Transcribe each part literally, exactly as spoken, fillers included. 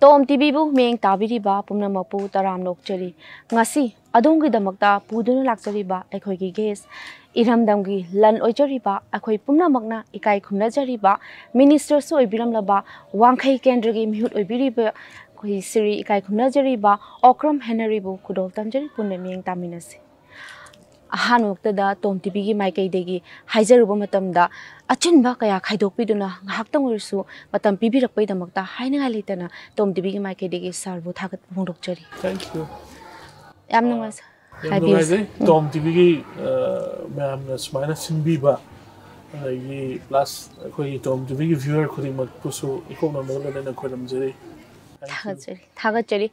ꯇꯣꯝ ꯇꯤꯚꯤꯕꯨ ꯃꯤꯠꯌꯦꯡ ꯇꯥꯕꯤꯔꯤꯕ ꯄꯨꯝꯅꯃꯛꯄꯨ ꯇꯔꯥꯝꯅ ꯑꯣꯛꯆꯔꯤ꯫ ꯉꯁꯤ ꯑꯗꯣꯝꯒꯤꯗꯃꯛꯇ ꯄꯨꯗꯨꯅ ꯂꯥꯛꯆꯔꯤꯕ ꯑꯩꯈꯣꯏꯒꯤ ꯒꯦꯁ, ꯏꯔꯝꯗꯝꯒꯤ ꯂꯟ ꯑꯣꯏꯖꯔꯤꯕ ꯑꯩꯈꯣꯏ ꯄꯨꯝꯅꯃꯛꯅ ꯏꯀꯥꯏ ꯈꯨꯝꯅꯖꯔꯤꯕ, ꯃꯤꯅꯤꯁꯇꯔꯁꯨ ꯑꯣꯏꯕꯤꯔꯝꯂꯕ, ꯋꯥꯡꯈꯩ ꯀꯦꯟꯗ꯭ꯔꯒꯤ ꯃꯤꯍꯨꯠ ꯑꯣꯏꯕꯤꯔꯤꯕ ꯑꯩꯈꯣꯏ ꯁ꯭ꯔꯤ ꯏꯀꯥꯏ ꯈꯨꯝꯅꯖꯔꯤꯕ ꯑꯣꯀ꯭ꯔꯝ ꯍꯦꯅꯔꯤꯕꯨ ꯈꯨꯗꯣꯜ ꯇꯝꯖꯔꯤ꯫ ꯄꯨꯟꯅ ꯃꯤꯠꯌꯦꯡ ꯇꯥꯃꯤꯟꯅꯁꯤ꯫ ꯑꯍꯥꯟꯕꯃꯛꯇꯗ ꯇꯣꯝ ꯇꯤꯚꯤꯒꯤ ꯃꯥꯏꯀꯩꯗꯒꯤ ꯍꯥꯏꯖꯔꯨꯕ ꯃꯇꯝꯗ, ꯑꯆꯤꯟꯕ ꯀꯌꯥ ꯈꯥꯏꯗꯣꯛꯄꯤꯗꯨꯅ ꯉꯥꯏꯍꯥꯛꯇꯪ ꯑꯣꯏꯔꯁꯨ ꯃꯇꯝ ꯄꯤꯕꯤꯔꯛꯄꯒꯤꯗꯃꯛꯇ ꯍꯥꯏꯅꯤꯡꯉꯥꯏ ꯂꯩꯇꯅ ꯇꯣꯝ ꯇꯤꯚꯤꯒꯤ ꯃꯥꯏꯀꯩꯗꯒꯤ ꯁꯥꯔꯕꯨ ꯊꯥꯒꯠꯄ ꯐꯣꯡꯗꯣꯛꯆꯔꯤ꯫ Thank you. ꯌꯥꯝ ꯅꯨꯡꯉꯥꯏꯖꯩ꯫ ꯌꯥꯝ ꯍꯥꯏꯕꯤꯌꯨ꯫ ꯅꯨꯡꯉꯥꯏꯖꯩ ꯇꯣꯝ ꯇꯤꯚꯤꯒꯤ ꯃꯌꯥꯝꯅ ꯁꯨꯃꯥꯏꯅ ꯁꯤꯟꯕꯤꯕ, ꯑꯗꯒꯤ ꯄ꯭ꯂꯁ ꯑꯩꯈꯣꯏꯒꯤ ꯇꯣꯝ ꯇꯤꯚꯤꯒꯤ ꯚ꯭ꯌꯨꯋꯔ ꯈꯨꯗꯤꯡꯃꯛꯄꯨꯁꯨ ꯏꯀꯣꯛꯅꯕꯒ ꯂꯣꯏꯅꯅ ꯈꯣꯏꯔꯝꯖꯔꯤ꯫ ꯊꯥꯒꯠꯆꯔꯤ꯫ ꯊꯥꯒꯠꯆꯔꯤ꯫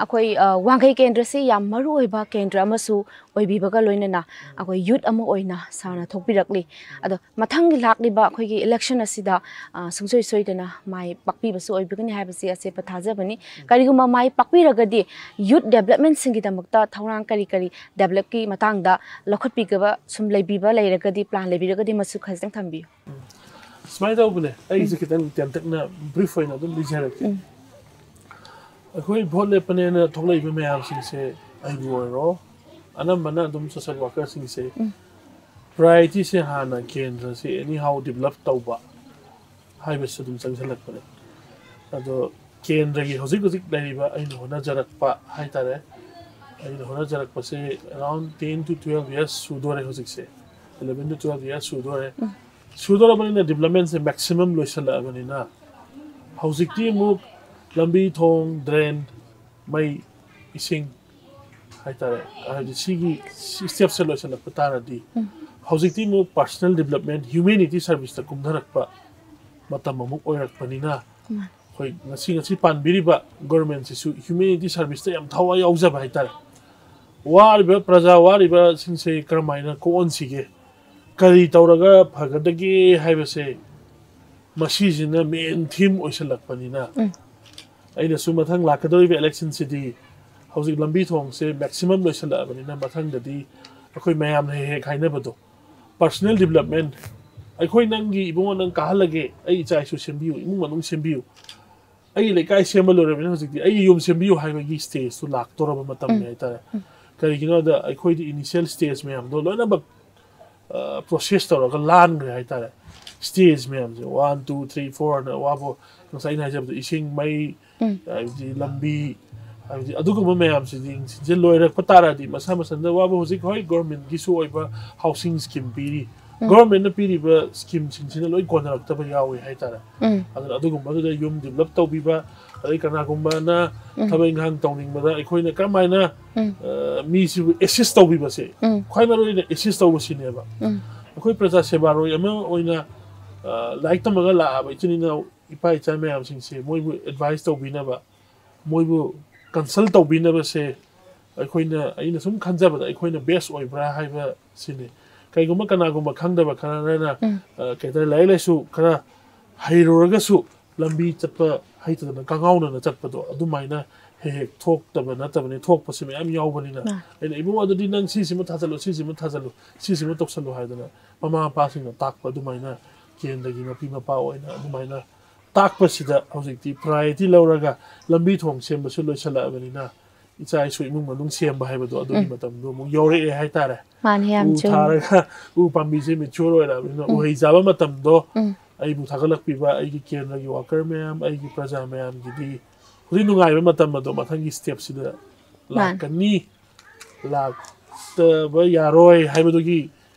ꯑꯩꯈꯣꯏ, ꯑ, ꯋꯥꯡꯈꯩ ꯀꯦꯟꯗ꯭ꯔꯁꯤ ꯌꯥꯝ ꯃꯔꯨ ꯑꯣꯏꯕ ꯀꯦꯟꯗ꯭ꯔ ꯑꯃꯁꯨ ꯑꯣꯏꯕꯤꯕꯒ ꯂꯣꯏꯅꯅ ꯑꯩꯈꯣꯏ ꯌꯨꯠ ꯑꯃ ꯑꯣꯏꯅ ꯁꯥꯔꯅ ꯊꯣꯛꯄꯤꯔꯛꯂꯤ꯫ ꯑꯗꯣ ꯃꯊꯪꯒꯤ ꯂꯥꯛꯂꯤꯕ ꯑꯩꯈꯣꯏꯒꯤ ꯏꯂꯦꯛꯁꯟ ꯑꯁꯤꯗ, ꯑ, ꯁꯨꯡꯁꯣꯏ ꯁꯣꯏꯗꯅ ꯃꯥꯏ ꯄꯥꯛꯄꯤꯕꯁꯨ ꯑꯣꯏꯕꯤꯒꯅꯤ ꯍꯥꯏꯕꯁꯤ ꯑꯆꯦꯠꯄ ꯊꯥꯖꯕꯅꯤ꯫ ꯀꯔꯤꯒꯨꯝꯕ ꯃꯥꯏ ꯄꯥꯛꯄꯤꯔꯒꯗꯤ ꯌꯨꯠ ꯗꯦꯕꯂꯞꯃꯦꯟꯁꯤꯡꯒꯤꯗꯃꯛꯇ ꯊꯧꯔꯥꯡ ꯀꯔꯤ ꯀꯔꯤ ꯗꯦꯕꯂꯞꯀꯤ ꯃꯇꯥꯡꯗ ꯂꯧꯈꯠꯄꯤꯒꯕ ꯁꯨꯝ ꯂꯩꯕꯤꯕ ꯂꯩꯔꯒꯗꯤ, ꯄ꯭ꯂꯥꯟ ꯂꯩꯕꯤꯔꯒꯗꯤ ꯃꯁꯨ ꯈꯖꯤꯛꯇꯪ ꯊꯝꯕꯤꯌꯨ꯫ ꯁꯨꯃꯥꯏꯅ ꯇꯧꯕꯅꯦ, ꯑꯩꯁꯦ ꯈꯤꯇꯪ ꯇꯦꯟꯇꯛꯅ ꯕ꯭ꯔꯤꯐ ꯑꯣꯏꯅ ꯑꯗꯨꯝ ꯂꯤꯖꯔꯛꯀꯦ꯫ ꯑꯩꯈꯣꯏ ꯚꯣꯠ ꯂꯦꯞꯄꯅꯦꯅ ꯊꯣꯛꯂꯛꯏꯕ ꯃꯌꯥꯝꯁꯤꯡꯁꯦ, ꯑꯩꯕꯨ ꯑꯣꯏꯔꯣ, ꯑꯅꯝꯕꯅ ꯑꯗꯨꯝ ꯁꯣꯁꯦꯜ ꯋꯥꯔꯀꯔꯁꯤꯡꯁꯦ ꯄ꯭ꯔꯥꯏꯌꯣꯔꯤꯇꯤꯁꯦ ꯍꯥꯟꯅ ꯀꯦꯟꯗ꯭ꯔꯁꯦ ꯑꯦꯅꯤ ꯍꯥꯎ ꯗꯤꯕꯂꯞ ꯇꯧꯕ ꯍꯥꯏꯕꯁꯤ ꯑꯗꯨꯝ ꯆꯪꯁꯤꯜꯂꯛꯄꯅꯦ꯫ ꯑꯗꯣ ꯀꯦꯟꯗ꯭ꯔꯒꯤ ꯍꯧꯖꯤꯛ ꯍꯧꯖꯤꯛ ꯂꯩꯔꯤꯕ ꯑꯩꯅ ꯍꯣꯠꯅꯖꯔꯛꯄ ꯍꯥꯏꯇꯥꯔꯦ, ꯑꯩꯅ ꯍꯣꯠꯅꯖꯔꯛꯄꯁꯦ around ten to twelve years ꯁꯨꯗꯣꯔꯦ ꯍꯧꯖꯤꯛꯁꯦ, eleven to twelve years ꯁꯨꯗꯣꯔꯦ꯫ ꯁꯨꯗꯣꯔꯕꯅꯤꯅ ꯗꯤꯕꯂꯞꯃꯦꯟꯁꯦ ꯃꯦꯛꯁꯤꯃꯝ ꯂꯣꯏꯁꯤꯜꯂꯛꯑꯕꯅꯤꯅ ꯍꯧꯖꯤꯛꯇꯤ ꯑꯃꯨꯛ ꯂꯝꯕꯤ ꯊꯣꯡ, ꯗ꯭ꯔꯦꯟ, ꯃꯩ, ꯏꯁꯤꯡ ꯍꯥꯏꯇꯥꯔꯦ, ꯍꯥꯏꯗꯤ ꯁꯤꯒꯤ ꯁ꯭ꯇꯦꯞꯁꯦ ꯂꯣꯏꯁꯤꯜꯂꯛꯄ ꯇꯥꯔꯗꯤ ꯍꯧꯖꯤꯛꯇꯤ ꯑꯃꯨꯛ ꯄꯥꯔꯁꯣꯅꯦꯜ ꯗꯤꯕꯂꯞꯃꯦꯟ, ꯍ꯭ꯌꯨꯃꯦꯅꯤꯇꯤ ꯁꯥꯔꯚꯤꯁꯇ ꯀꯨꯝꯊꯔꯛꯄ ꯃꯇꯝ ꯑꯃꯨꯛ ꯑꯣꯏꯔꯛꯄꯅꯤꯅ ꯑꯩꯈꯣꯏ ꯉꯁꯤ ꯉꯁꯤ ꯄꯥꯟꯕꯤꯔꯤꯕ ꯒꯣꯔꯃꯦꯟꯁꯤꯁꯨ ꯍ꯭ꯌꯨꯃꯦꯅꯤꯇꯤ ꯁꯥꯔꯚꯤꯁꯇ ꯌꯥꯝ ꯊꯋꯥꯏ ꯌꯥꯎꯖꯕ ꯍꯥꯏꯇꯥꯔꯦ꯫ ꯋꯥꯔꯤꯕ ꯄ꯭ꯔꯖꯥ, ꯋꯥꯔꯤꯕꯁꯤꯡꯁꯦ ꯀꯔꯝꯍꯥꯏꯅ ꯀꯣꯛꯍꯟꯁꯤꯒꯦ, ꯀꯔꯤ ꯇꯧꯔꯒ ꯐꯒꯗꯒꯦ ꯍꯥꯏꯕꯁꯦ ꯃꯁꯤꯁꯤꯅ ꯃꯦꯟ ꯊꯤꯝ ꯑꯣꯏꯁꯜꯂꯛꯄꯅꯤꯅ ꯑꯩꯅꯁꯨ ꯃꯊꯪ ꯂꯥꯛꯀꯗꯧꯔꯤꯕ ꯏꯂꯦꯛꯁꯟꯁꯤꯗꯤ ꯍꯧꯖꯤꯛ ꯂꯝꯕꯤ ꯊꯣꯡꯁꯦ ꯃꯦꯛꯁꯤꯃꯝ ꯂꯣꯏꯁꯜꯂꯛꯑꯕꯅꯤꯅ ꯃꯊꯪꯗꯗꯤ ꯑꯩꯈꯣꯏ ꯃꯌꯥꯝꯅ ꯍꯦꯛ ꯍꯦꯛ ꯍꯥꯏꯅꯕꯗꯣ, ꯄꯥꯔꯁꯣꯅꯦꯜ ꯗꯤꯕꯂꯞꯃꯦꯟ, ꯑꯩꯈꯣꯏ ꯅꯪꯒꯤ ꯏꯕꯨꯡꯉꯣ ꯅꯪ ꯀꯥꯍꯜꯂꯒꯦ, ꯑꯩ ꯏꯆꯥ ꯏꯁꯨ ꯁꯦꯝꯕꯤꯌꯨ, ꯏꯃꯨꯡ ꯃꯅꯨꯡ ꯁꯦꯝꯕꯤꯌꯨ, ꯑꯩꯒꯤ ꯂꯩꯀꯥꯏ ꯁꯦꯝꯕ ꯂꯣꯏꯔꯕꯅꯤꯅ ꯍꯧꯖꯤꯛꯇꯤ ꯑꯩꯒꯤ ꯌꯨꯝ ꯁꯦꯝꯕꯤꯌꯨ ꯍꯥꯏꯕꯒꯤ ꯁ꯭ꯇꯦꯖꯇꯨ ꯂꯥꯛꯇꯣꯔꯕ ꯃꯇꯝꯅꯤ ꯍꯥꯏꯇꯥꯔꯦ꯫ ꯀꯔꯤꯒꯤꯅꯣꯗ ꯑꯩꯈꯣꯏꯗꯤ ꯏꯅꯤꯁꯤꯌꯦꯜ ꯁ꯭ꯇꯦꯖ ꯃꯌꯥꯝꯗꯣ ꯂꯣꯏꯅꯃꯛ ꯄ꯭ꯔꯣꯁꯦꯁ ꯇꯧꯔꯒ ꯂꯥꯟꯈ꯭ꯔꯦ ꯍꯥꯏꯇꯥꯔꯦ꯫ ꯁ꯭ꯇꯦꯖ ꯃꯌꯥꯝꯁꯦ ꯋꯥꯟ ꯇꯨ ꯊ꯭ꯔꯤ ꯐꯣꯔꯅ ꯋꯥꯕꯨ ꯉꯁꯥꯏ ꯑꯩꯅ ꯍꯥꯏꯖꯕꯗꯣ ꯏꯁꯤꯡ, ꯃꯩ, ꯎꯝ꯫ ꯍꯥꯏꯕꯗꯤ ꯂꯝꯕꯤ, ꯍꯥꯏꯕꯗꯤ ꯑꯗꯨꯒꯨꯝꯕ ꯃꯌꯥꯝꯁꯤꯡꯁꯦ ꯂꯣꯏꯔꯛꯄ ꯇꯥꯔꯗꯤ ꯃꯁꯥ ꯃꯊꯟꯇ ꯋꯥꯕ ꯍꯧꯖꯤꯛ ꯍꯣꯏ ꯒꯣꯔꯃꯦꯟꯒꯤꯁꯨ ꯑꯣꯏꯕ ꯍꯥꯎꯁꯤꯡ ꯁ꯭ꯀꯤꯝ ꯄꯤꯔꯤ꯫ ꯎꯝ꯫ ꯒꯣꯔꯃꯦꯟꯅ ꯄꯤꯔꯤꯕ ꯁ꯭ꯀꯤꯝꯁꯤꯡꯁꯤꯅ ꯂꯣꯏ ꯀꯣꯟꯅꯔꯛꯇꯕ ꯌꯥꯎꯏ ꯍꯥꯏꯇꯥꯔꯦ꯫ ꯎꯝ꯫ ꯑꯗꯨꯅ ꯑꯗꯨꯒꯨꯝꯕꯗꯨꯗ ꯌꯨꯝ ꯗꯤꯕꯂꯞ ꯇꯧꯕꯤꯕ, ꯑꯗꯩ ꯀꯅꯥꯒꯨꯝꯕꯅ ꯎꯝ꯫ ꯊꯕꯛ ꯏꯪꯈꯥꯡ ꯇꯧꯅꯤꯡꯕꯗ ꯑꯩꯈꯣꯏꯅ ꯀꯔꯝꯍꯥꯏꯅ, ꯎꯝ꯫ ꯑ, ꯃꯤꯁꯤꯕꯨ ꯑꯦꯁꯤꯁ ꯇꯧꯕꯤꯕꯁꯦ ꯎꯝ꯫ ꯈ꯭ꯋꯥꯏ ꯃꯔꯨ ꯑꯣꯏꯅ ꯑꯦꯁꯤꯁ ꯇꯧꯕꯁꯤꯅꯦꯕ꯫ ꯎꯝ꯫ ꯑꯩꯈꯣꯏ ꯄ꯭ꯔꯖꯥ ꯁꯦꯕꯥꯔꯣꯏ ꯑꯃ ꯑꯣꯏꯅ, ꯑ, ꯂꯥꯏꯔꯤꯛ ꯇꯝꯃꯒ ꯂꯥꯛꯑꯕ ꯏꯆꯤꯟ ꯏꯅꯥꯎ ꯏꯄꯥ ꯏꯆꯥ ꯃꯌꯥꯝꯁꯤꯡꯁꯦ ꯃꯣꯏꯕꯨ ꯑꯦꯗꯚꯥꯏꯁ ꯇꯧꯕꯤꯅꯕ, ꯃꯣꯏꯕꯨ ꯀꯟꯁꯜ ꯇꯧꯕꯤꯅꯕꯁꯦ ꯑꯩꯈꯣꯏꯅ, ꯑꯩꯅ ꯁꯨꯝ ꯈꯟꯖꯕꯗ ꯑꯩꯈꯣꯏꯅ ꯕꯦꯁ ꯑꯣꯏꯕ꯭ꯔꯥ ꯍꯥꯏꯕ ꯁꯤꯅꯤ꯫ ꯀꯩꯒꯨꯝꯕ ꯀꯅꯥꯒꯨꯝꯕ ꯈꯪꯗꯕ ꯈꯔꯅ, ꯎꯝ꯫ ꯑ, ꯀꯩ ꯍꯥꯏꯇꯥꯔꯦ, ꯂꯥꯏꯔꯤꯛ ꯂꯥꯏꯁꯨ ꯈꯔ ꯍꯩꯔꯨꯔꯒꯁꯨ ꯂꯝꯕꯤ ꯆꯠꯄ ꯍꯩꯇꯗꯅ ꯀꯉꯥꯎꯅꯅ ꯆꯠꯄꯗꯣ ꯑꯗꯨꯃꯥꯏꯅ ꯍꯦꯛ ꯍꯦꯛ ꯊꯣꯛꯇꯕ ꯅꯠꯇꯕꯅꯤ, ꯊꯣꯛꯄꯁꯤ ꯃꯌꯥꯝ ꯌꯥꯎꯕꯅꯤꯅ꯫ ꯑꯥ꯫ ꯑꯩꯅ, "ꯏꯕꯨꯡꯉꯣ, ꯑꯗꯨꯗꯤ ꯅꯪ ꯁꯤꯁꯤꯃ ꯊꯥꯖꯜꯂꯨ, ꯁꯤꯁꯤꯃ ꯊꯥꯖꯜꯂꯨ, ꯁꯤꯁꯤꯃ ꯇꯧꯁꯜꯂꯨ" ꯍꯥꯏꯗꯅ ꯃꯃꯥ ꯃꯄꯥꯁꯤꯡꯅ ꯇꯥꯛꯄ ꯑꯗꯨꯃꯥꯏꯅ ꯀꯦꯟꯗ꯭ꯔꯒꯤ ꯃꯄꯤ ꯃꯄꯥ ꯑꯣꯏꯅ ꯑꯗꯨꯃꯥꯏꯅ ꯇꯥꯛꯄꯁꯤꯗ ꯍꯧꯖꯤꯛꯇꯤ ꯄ꯭ꯔꯥꯏꯌꯣꯔꯤꯇꯤ ꯂꯧꯔꯒ ꯂꯝꯕꯤ ꯊꯣꯡ ꯁꯦꯝꯕꯁꯨ ꯂꯣꯏꯁꯤꯜꯂꯛꯑꯕꯅꯤꯅ ꯏꯆꯥ ꯏꯁꯨ ꯏꯃꯨꯡ ꯃꯅꯨꯡ ꯁꯦꯝꯕ ꯍꯥꯏꯕꯗꯣ ꯑꯗꯨꯒꯤ ꯎꯝ꯫ ꯃꯇꯝꯗꯣ ꯑꯃꯨꯛ ꯌꯧꯔꯛꯑꯦ ꯍꯥꯏꯇꯥꯔꯦ꯫ ꯃꯥꯅꯦ, ꯌꯥꯝ ꯎ ꯆꯨꯝꯃꯤ꯫ ꯊꯥꯔꯒ ꯎ ꯄꯥꯝꯕꯤꯁꯦ ꯃꯦꯆ꯭ꯌꯣꯔ ꯑꯣꯏꯔꯛꯑꯕꯅꯤꯅ ꯎꯝ꯫ ꯎꯍꯩ ꯆꯥꯕ ꯃꯇꯝꯗꯣ ꯎꯝ꯫ ꯑꯩꯕꯨ ꯊꯥꯒꯠꯂꯛꯄꯤꯕ ꯑꯩꯒꯤ ꯀꯦꯟꯗ꯭ꯔꯒꯤ ꯋꯥꯀꯔ ꯃꯌꯥꯝ, ꯑꯩꯒꯤ ꯄ꯭ꯔꯖꯥ ꯃꯌꯥꯝꯒꯤꯗꯤ ꯍꯧꯖꯤꯛ ꯅꯨꯡꯉꯥꯏꯕ ꯃꯇꯝ ꯑꯗꯣ ꯃꯊꯪꯒꯤ ꯁ꯭ꯇꯦꯞꯁꯤꯗ ꯃꯥꯅꯦ꯫ ꯂꯥꯛꯀꯅꯤ, ꯂꯥꯛꯇꯕ ꯌꯥꯔꯣꯏ ꯍꯥꯏꯕꯗꯨꯒꯤ,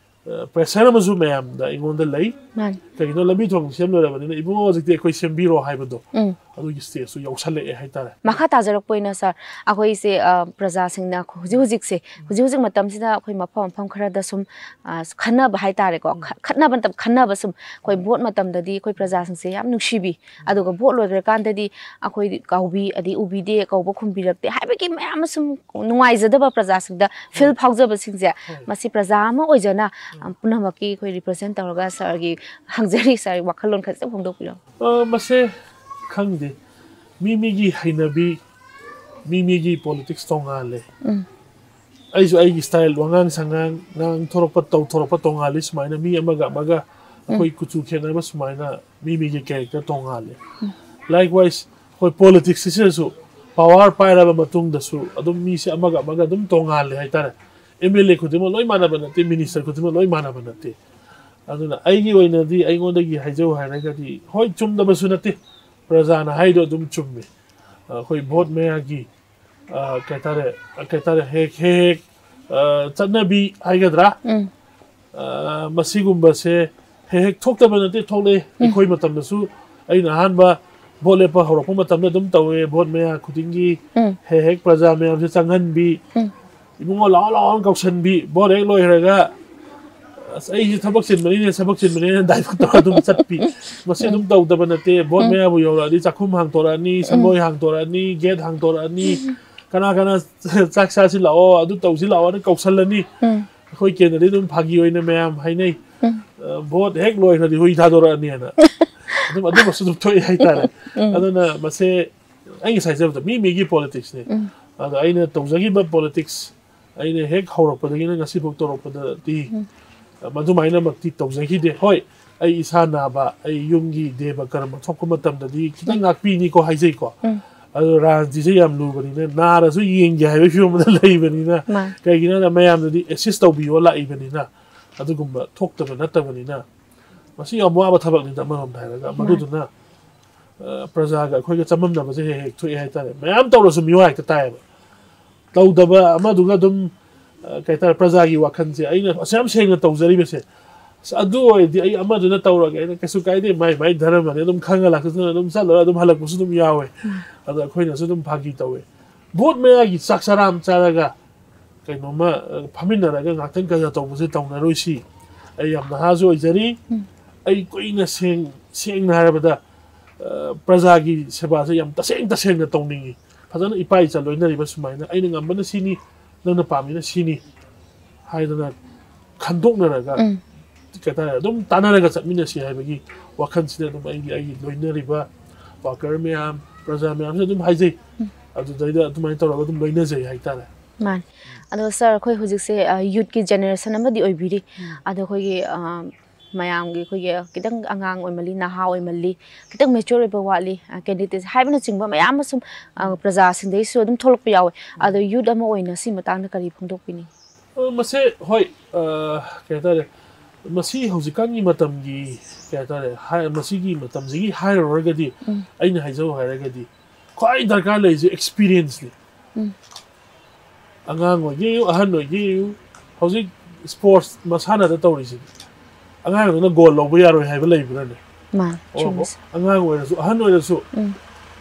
ꯑ, ꯄ꯭ꯔꯦꯁꯔ ꯑꯃꯁꯨ ꯃꯌꯥꯝꯗ ꯑꯩꯉꯣꯟꯗ ꯂꯩ꯫ ꯃꯥꯅꯦ꯫ ꯀꯩꯒꯤꯅꯣ, ꯂꯝꯕꯤ ꯊꯣꯡ ꯁꯦꯝ ꯂꯣꯏꯔꯕꯅꯤꯅ, "ꯏꯕꯨꯡꯉꯣ, ꯍꯧꯖꯤꯛꯇꯤ ꯑꯩꯈꯣꯏ ꯁꯦꯝꯕꯤꯔꯣ" ꯍꯥꯏꯕꯗꯣ, ꯎꯝ꯫ ꯑꯗꯨꯒꯤ ꯁ꯭ꯇꯦꯖꯇꯨ ꯌꯧꯁꯜꯂꯛꯑꯦ ꯍꯥꯏꯇꯥꯔꯦ꯫ ꯃꯈꯥ ꯇꯥꯖꯔꯛꯄ ꯑꯣꯏꯅ ꯁꯥꯔ, ꯑꯩꯈꯣꯏꯁꯦ, ꯑ, ꯄ꯭ꯔꯖꯥꯁꯤꯡꯅ ꯍꯧꯖꯤꯛ ꯍꯧꯖꯤꯛꯁꯦ, ꯍꯧꯖꯤꯛ ꯍꯧꯖꯤꯛ ꯃꯇꯝꯁꯤꯗ ꯑꯩꯈꯣꯏ ꯃꯐꯝ ꯃꯐꯝ ꯈꯔꯗ ꯁꯨꯝ, ꯑ, ꯈꯟꯅꯕ ꯍꯥꯏꯇꯥꯔꯦꯀꯣ, ꯎꯝ꯫ ꯈ-, ꯈꯠꯅꯕ ꯅꯠꯇꯕ, ꯈꯟꯅꯕ ꯁꯨꯝ ꯑꯩꯈꯣꯏ ꯎꯝ꯫ ꯚꯣꯠ ꯃꯇꯝꯗꯗꯤ ꯑꯩꯈꯣꯏ ꯄ꯭ꯔꯖꯥꯁꯤꯡꯁꯦ ꯌꯥꯝ ꯅꯨꯡꯁꯤꯕꯤ, ꯑꯗꯨꯒ ꯚꯣꯠ ꯂꯣꯏꯈ꯭ꯔꯀꯥꯟꯗꯗꯤ ꯑꯩꯈꯣꯏ ꯀꯧꯕꯤ, ꯑꯗꯩ ꯎꯕꯤꯗꯦ, ꯀꯧꯕ ꯈꯨꯝꯕꯤꯔꯛꯇꯦ ꯍꯥꯏꯕꯒꯤ ꯃꯌꯥꯝ ꯑꯃ ꯁꯨꯝ ꯅꯨꯡꯉꯥꯏꯖꯗꯕ ꯄ꯭ꯔꯖꯥꯁꯤꯡꯗ ꯐꯤꯜ ꯍꯣꯏ꯫ ꯐꯥꯎꯖꯕꯁꯤꯡꯁꯦ, ꯍꯣꯏ꯫ ꯃꯁꯤ ꯄ꯭ꯔꯖꯥ ꯑꯃ ꯑꯣꯏꯖꯅ, ꯎꯝ꯫ ꯑ, ꯄꯨꯝꯅꯃꯛꯀꯤ ꯑꯩꯈꯣꯏ ꯔꯤꯄ꯭ꯔꯖꯦꯟ ꯇꯧꯔꯒ ꯁꯥꯔꯒꯤ ꯍꯪꯖꯔꯤ, ꯁꯥꯔꯒꯤ ꯋꯥꯈꯜꯂꯣꯟ ꯈꯖꯤꯛꯇꯪ ꯐꯣꯡꯗꯣꯛꯄꯤꯔꯛꯑꯣ꯫ ꯑ, ꯃꯁꯦ ꯈꯪꯗꯦ, ꯃꯤ ꯃꯤꯒꯤ ꯍꯩꯅꯕꯤ, ꯃꯤ ꯃꯤꯒꯤ ꯄꯣꯂꯤꯇꯤꯛꯁ ꯇꯣꯡꯉꯥꯜꯂꯦ꯫ ꯎꯝ꯫ ꯑꯩꯁꯨ ꯑꯩꯒꯤ ꯁ꯭ꯇꯥꯏꯜ, ꯋꯥꯉꯥꯡ ꯁꯉꯥꯡ, ꯉꯥꯡꯊꯣꯔꯛꯄ, ꯇꯧꯊꯣꯔꯛꯄ ꯇꯣꯡꯉꯥꯜꯂꯤ꯫ ꯁꯨꯃꯥꯏꯅ ꯃꯤ ꯑꯃꯒ ꯑꯃꯒ ꯎꯝ꯫ ꯑꯩꯈꯣꯏ ꯀꯨꯆꯨ ꯈꯦꯠꯅꯕ ꯁꯨꯃꯥꯏꯅ ꯃꯤ ꯃꯤꯒꯤ ꯀꯦꯔꯦꯛꯇꯔ ꯇꯣꯡꯉꯥꯜꯂꯤ꯫ ꯎꯝ꯫ ꯂꯥꯏꯛꯋꯥꯏꯁ, ꯑꯩꯈꯣꯏ ꯄꯣꯂꯤꯇꯤꯛꯁꯁꯤꯗꯁꯨ ꯄꯋꯥꯔ ꯄꯥꯏꯔꯕ ꯃꯇꯨꯡꯗꯁꯨ ꯑꯗꯨꯝ ꯃꯤꯁꯦ ꯑꯃꯒ ꯑꯃꯒ ꯑꯗꯨꯝ ꯇꯣꯉꯥꯜꯂꯦ ꯍꯥꯏꯇꯥꯔꯦ꯫ ꯑꯦꯝ ꯑꯦꯜ ꯑꯦ ꯈꯨꯗꯤꯡꯃꯛ ꯂꯣꯏ ꯃꯥꯟꯅꯕ ꯅꯠꯇꯦ, ꯃꯤꯅꯤꯁꯇꯔ ꯈꯨꯗꯤꯡꯃꯛ ꯂꯣꯏ ꯃꯥꯟꯅꯕ ꯅꯠꯇꯦ꯫ ꯑꯗꯨꯅ ꯑꯩꯒꯤ ꯑꯣꯏꯅꯗꯤ, ꯑꯩꯉꯣꯟꯗꯒꯤ ꯍꯥꯏꯖꯧ ꯍꯥꯏꯔꯒꯗꯤ, ꯍꯣꯏ, ꯆꯨꯝꯗꯕꯁꯨ ꯅꯠꯇꯦ, ꯄ꯭ꯔꯖꯥꯅ ꯍꯥꯏꯗꯣ ꯑꯗꯨꯝ ꯆꯨꯝꯃꯤ꯫ ꯑꯩꯈꯣꯏ ꯚꯣꯠ ꯃꯌꯥꯒꯤ, ꯑ, ꯀꯩ ꯍꯥꯏꯇꯥꯔꯦ, ꯀꯩ ꯍꯥꯏꯇꯥꯔꯦ, ꯍꯦꯛ ꯍꯦꯛ ꯍꯦꯛ, ꯑ, ꯆꯠꯅꯕꯤ ꯍꯥꯏꯒꯗ꯭ꯔꯥ? ꯎꯝ꯫ ꯑ, ꯃꯁꯤꯒꯨꯝꯕꯁꯦ ꯍꯦꯛ ꯍꯦꯛ ꯊꯣꯛꯇꯕ ꯅꯠꯇꯦ, ꯊꯣꯛꯂꯛꯑꯦ꯫ ꯎꯝ꯫ ꯑꯩꯈꯣꯏ ꯃꯇꯝꯗꯁꯨ, ꯑꯩꯅ ꯑꯍꯥꯟꯕ ꯚꯣꯠ ꯂꯦꯞꯄ ꯍꯧꯔꯛꯄ ꯃꯇꯝꯗ ꯑꯗꯨꯝ ꯇꯧꯋꯦ, ꯚꯣꯠ ꯃꯌꯥ ꯈꯨꯗꯤꯡꯒꯤ ꯎꯝ꯫ ꯍꯦꯛ ꯍꯦꯛ ꯄ꯭ꯔꯖꯥ ꯃꯌꯥꯝꯁꯦ ꯆꯪꯍꯟꯕꯤ, ꯎꯝ꯫ "ꯏꯕꯨꯡꯉꯣ, ꯂꯥꯛꯑꯣ, ꯂꯥꯛꯑꯣꯅ" ꯀꯧꯁꯟꯕꯤ, ꯚꯣꯠ ꯍꯦꯛ ꯂꯣꯏꯈ꯭ꯔꯒ, "ꯑꯁ, ꯑꯩꯁꯦ ꯊꯕꯛ ꯆꯤꯟꯕꯅꯤꯅꯦ, ꯊꯕꯛ ꯆꯤꯟꯕꯅꯤꯅꯦ" ꯗꯥꯏꯚꯔꯠ ꯇꯧꯔ ꯑꯗꯨꯝ ꯆꯠꯄꯤ꯫ ꯃꯁꯤ ꯑꯗꯨꯝ ꯎꯝ꯫ ꯇꯧꯗꯕ ꯅꯠꯇꯦ꯫ ꯚꯣꯠ ꯎꯝ꯫ ꯃꯌꯥꯕꯨ ꯌꯧꯔꯛꯑꯗꯤ ꯆꯥꯛꯈꯨꯝ ꯍꯥꯡꯇꯣꯔꯛꯑꯅꯤ, ꯎꯝ꯫ ꯁꯪꯒꯣꯏ ꯍꯥꯡꯇꯣꯔꯛꯑꯅꯤ, ꯒꯦꯠ ꯍꯥꯡꯇꯣꯔꯛꯑꯅꯤ, ꯎꯝ꯫ "ꯀꯅꯥ ꯀꯅꯥ ꯆꯥꯛ ꯆꯥꯁꯤ ꯂꯥꯛꯑꯣ, ꯑꯗꯨ ꯇꯧꯁꯤ ꯂꯥꯛꯑꯣꯅ" ꯀꯧꯁꯜꯂꯅꯤ꯫ ꯎꯝ꯫ ꯑꯩꯈꯣꯏ ꯀꯦꯟꯗ꯭ꯔꯗꯤ ꯑꯗꯨꯝ ꯐꯥꯒꯤ ꯑꯣꯏꯅ ꯃꯌꯥꯝ ꯍꯥꯏꯅꯩ, ꯎꯝ꯫ "ꯑ, ꯚꯣꯠ ꯍꯦꯛ ꯂꯣꯏꯈ꯭ꯔꯗꯤ ꯍꯨꯏ ꯊꯥꯗꯣꯔꯛꯑꯅꯤꯅ"꯫ ꯑꯗꯨꯝ, ꯑꯗꯨꯝꯕꯁꯨ ꯑꯗꯨꯝ ꯊꯣꯛꯑꯦ ꯍꯥꯏꯇꯥꯔꯦ꯫ ꯎꯝ꯫ ꯑꯗꯨꯅ ꯃꯁꯦ ꯑꯩ ꯉꯁꯥꯏ ꯍꯥꯏꯖꯕꯗꯣ, ꯃꯤ ꯃꯤꯒꯤ ꯄꯣꯂꯤꯇꯤꯛꯁꯅꯦ꯫ ꯎꯝ꯫ ꯑꯗꯣ ꯑꯩꯅ ꯇꯧꯖꯈꯤꯕ ꯄꯣꯂꯤꯇꯤꯛꯁ, ꯑꯩꯅ ꯍꯦꯛ ꯍꯧꯔꯛꯄꯗꯒꯤꯅ ꯉꯁꯤꯐꯥꯎ ꯇꯧꯔꯛꯄꯗꯗꯤ, ꯎꯝ꯫ ꯃꯗꯨꯃꯥꯏꯅꯃꯛꯇꯤ ꯇꯧꯖꯈꯤꯗꯦ꯫ ꯍꯣꯏ, ꯑꯩ ꯏꯁꯥ ꯅꯥꯕ, ꯑꯩ ꯌꯨꯝꯒꯤ ꯗꯦꯕ ꯀꯔꯃ ꯊꯣꯛꯄ ꯃꯇꯝꯗꯗꯤ ꯈꯤꯇꯪ ꯎꯝ꯫ ꯉꯥꯛꯄꯤꯅꯤꯀꯣ ꯍꯥꯏꯖꯩꯀꯣ꯫ ꯎꯝ꯫ ꯑꯗꯣ ꯔꯥꯖꯅꯤꯇꯤꯁꯦ ꯌꯥꯝ ꯂꯨꯕꯅꯤꯅ, ꯅꯥꯔꯁꯨ ꯌꯦꯡꯒꯦ ꯍꯥꯏꯕꯒꯤ ꯐꯤꯕꯝ ꯑꯃꯗ ꯂꯩꯕꯅꯤꯅ, ꯃꯥꯅꯤ꯫ ꯀꯩꯒꯤꯅꯣ ꯍꯥꯏꯗ ꯃꯌꯥꯝꯗꯗꯤ ꯑꯦꯁꯤꯁ ꯇꯧꯕꯤꯌꯣ ꯂꯥꯛꯏꯕꯅꯤꯅ, ꯑꯗꯨꯒꯨꯝꯕ ꯊꯣꯛꯇꯕ ꯅꯠꯇꯕꯅꯤꯅ, ꯃꯁꯤ ꯌꯥꯝ ꯋꯥꯕ ꯊꯕꯛꯅꯤꯗ ꯑꯃꯔꯣꯝꯗ ꯍꯥꯏꯔꯒ꯫ ꯃꯥꯅꯤ꯫ ꯃꯗꯨꯗꯨꯅ, ꯑ, ꯄ꯭ꯔꯖꯥꯒ ꯑꯩꯈꯣꯏꯒ ꯆꯃꯝꯅꯕꯁꯦ ꯍꯦꯛ ꯍꯦꯛ ꯊꯣꯛꯑꯦ ꯍꯥꯏꯇꯥꯔꯦ꯫ ꯃꯌꯥꯝ ꯇꯧꯔꯁꯨ ꯃꯤꯋꯥ ꯍꯦꯛꯇ ꯇꯥꯏꯌꯦꯕ꯫ ꯇꯧꯗꯕ ꯑꯃꯗꯨꯒ ꯑꯗꯨꯝ, ꯑ, ꯀꯩ ꯍꯥꯏꯇꯥꯔꯦ, ꯄ꯭ꯔꯖꯥꯒꯤ ꯋꯥꯈꯜꯁꯦ, ꯑꯩꯅ ꯑꯁꯨꯛ ꯌꯥꯝ ꯁꯦꯡꯅ ꯇꯧꯖꯔꯤꯕꯁꯦ, ꯑꯁ, ꯑꯗꯨ ꯑꯣꯏꯔꯗꯤ ꯑꯩ ꯑꯃꯗꯨꯅ ꯇꯧꯔꯒꯦ, ꯑꯩꯅ ꯀꯩꯁꯨ ꯀꯥꯏꯗꯦ, ꯃꯥꯏ ꯃꯥꯏ ꯙꯔꯃꯅꯤ, ꯑꯗꯨꯝ ꯈꯪꯉ ꯂꯥꯛꯆꯁꯅꯨ, ꯑꯗꯨꯝ ꯆꯠꯂꯒ ꯑꯗꯨꯝ ꯍꯜꯂꯛꯄꯁꯨ ꯑꯗꯨꯝ ꯌꯥꯎꯋꯦ꯫ ꯎꯝ꯫ ꯑꯗꯣ ꯑꯩꯈꯣꯏꯅꯁꯨ ꯑꯗꯨꯝ ꯐꯥꯒꯤ ꯇꯧꯋꯦ꯫ ꯚꯣꯠ ꯃꯌꯥꯒꯤ ꯆꯥꯛ ꯆꯔꯥ ꯑꯃ ꯆꯥꯔꯒ ꯀꯩꯅꯣꯝꯃ, ꯑ, ꯐꯝꯃꯤꯟꯅꯔꯒ ꯉꯥꯛꯇꯪ ꯀꯩꯅꯣ ꯇꯧꯕꯁꯦ ꯇꯧꯅꯔꯣꯏꯁꯤ꯫ ꯑꯩ ꯌꯥꯝ ꯅꯍꯥꯁꯨ ꯑꯣꯏꯖꯔꯤ꯫ ꯎꯝ꯫ ꯑꯩ ꯀꯨꯏꯅ ꯁꯦꯡ-, ꯁꯦꯡꯅ ꯍꯥꯏꯔꯕꯗ, ꯑ, ꯄ꯭ꯔꯖꯥꯒꯤ ꯁꯦꯕꯥꯁꯦ ꯌꯥꯝ ꯇꯁꯦꯡ ꯇꯁꯦꯡꯅ ꯇꯧꯅꯤꯡꯉꯤ꯫ ꯐꯖꯅ ꯏꯄꯥ ꯏꯆꯥ ꯂꯣꯏꯅꯔꯤꯕ ꯁꯨꯃꯥꯏꯅ, ꯑꯩꯅ ꯉꯝꯕꯅ ꯁꯤꯅꯤ, ꯅꯪꯅ ꯄꯥꯝꯃꯤꯅ ꯁꯤꯅꯤ ꯍꯥꯏꯗꯅ ꯈꯟꯗꯣꯛꯅꯔꯒ, ꯎꯝ꯫ ꯀꯩ ꯍꯥꯏꯇꯥꯔꯦ, ꯑꯗꯨꯝ ꯇꯥꯟꯅꯔꯒ ꯆꯠꯃꯤꯟꯅꯁꯤ ꯍꯥꯏꯕꯒꯤ ꯋꯥꯈꯜꯁꯤꯗ ꯑꯗꯨꯝ ꯑꯩꯒꯤ, ꯑꯩꯒꯤ ꯂꯣꯏꯅꯔꯤꯕ ꯋꯥꯀꯔ ꯃꯌꯥꯝ, ꯄ꯭ꯔꯖꯥ ꯃꯌꯥꯝꯁꯤꯗ ꯑꯗꯨꯝ ꯍꯥꯏꯖꯩ꯫ ꯎꯝ꯫ ꯑꯗꯨꯗꯩꯗ ꯑꯗꯨꯃꯥꯏꯅ ꯇꯧꯔꯒ ꯑꯗꯨꯝ ꯂꯣꯏꯅꯖꯩ ꯍꯥꯏꯇꯥꯔꯦ꯫ ꯃꯥꯅꯤ꯫ ꯑꯗꯣ ꯁꯥꯔ, ꯑꯩꯈꯣꯏ ꯍꯧꯖꯤꯛꯁꯦ, ꯑ, ꯌꯨꯠꯀꯤ ꯖꯦꯅꯦꯔꯦꯁꯟ ꯑꯃꯗꯤ ꯑꯣꯏꯕꯤꯔꯤ꯫ ꯎꯝ꯫ ꯑꯗꯣ ꯑꯩꯈꯣꯏꯒꯤ, ꯑ, ꯃꯌꯥꯝꯒꯤ ꯑꯩꯈꯣꯏꯒꯤ ꯈꯤꯇꯪ ꯑꯉꯥꯡ ꯑꯣꯏꯃꯜꯂꯤ, ꯅꯍꯥ ꯑꯣꯏꯃꯜꯂꯤ, ꯈꯤꯇꯪ ꯃꯦꯆꯣꯔ ꯑꯣꯏꯕ ꯋꯥꯠꯂꯤ, ꯀꯦꯟꯗꯤꯗꯦꯠ ꯍꯥꯏꯕꯅꯆꯤꯡꯕ ꯃꯌꯥꯝ ꯑꯃ ꯁꯨꯝ ꯑ, ꯄ꯭ꯔꯖꯥꯁꯤꯡꯗꯩꯁꯨ ꯑꯗꯨꯝ ꯊꯣꯛꯂꯛꯄ ꯌꯥꯎꯋꯦ꯫ ꯑꯗꯣ ꯌꯨꯠ ꯑꯃ ꯑꯣꯏꯅ ꯁꯤ ꯃꯇꯥꯡꯗ ꯀꯔꯤ ꯐꯣꯡꯗꯣꯛꯄꯤꯅꯤꯡꯉꯤ? ꯑ, ꯃꯁꯦ ꯍꯣꯏ, ꯑ, ꯀꯩ ꯍꯥꯏꯇꯥꯔꯦ, ꯃꯁꯤ ꯍꯧꯖꯤꯛꯀꯥꯟꯒꯤ ꯃꯇꯝꯒꯤ, ꯀꯩ ꯍꯥꯏꯇꯥꯔꯦ, ꯍꯥꯏ-, ꯃꯁꯤꯒꯤ ꯃꯇꯝꯁꯤꯒꯤ ꯍꯥꯏꯔꯨꯔꯒꯗꯤ, ꯎꯝ꯫ ꯑꯩꯅ ꯍꯥꯏꯖꯧ ꯍꯥꯏꯔꯒꯗꯤ, ꯈ꯭ꯋꯥꯏ ꯗꯔꯀꯥꯔ ꯂꯩꯔꯤꯁꯦ ꯑꯦꯛꯁꯄꯤꯔꯤꯌꯦꯟꯁꯅꯤ꯫ ꯎꯝ꯫ ꯑꯉꯥꯡ ꯑꯣꯏꯒꯦꯌꯨ, ꯑꯍꯟ ꯑꯣꯏꯒꯦꯌꯨ, ꯍꯧꯖꯤꯛ ꯁ꯭ꯄꯣꯔꯠꯁ ꯃꯁꯥꯟꯅꯗ ꯇꯧꯔꯤꯁꯤꯗꯤ ꯑꯉꯥꯡꯗꯨꯅ ꯒꯣꯜ ꯂꯧꯕ ꯌꯥꯔꯣꯏ ꯍꯥꯏꯕ ꯂꯩꯕ꯭ꯔꯅꯦ? ꯃꯥꯅꯤ, ꯑꯣ, ꯆꯨꯝꯃꯤ꯫ ꯑꯉꯥꯡ ꯑꯣꯏꯔꯁꯨ, ꯑꯍꯟ ꯑꯣꯏꯔꯁꯨ, ꯎꯝ꯫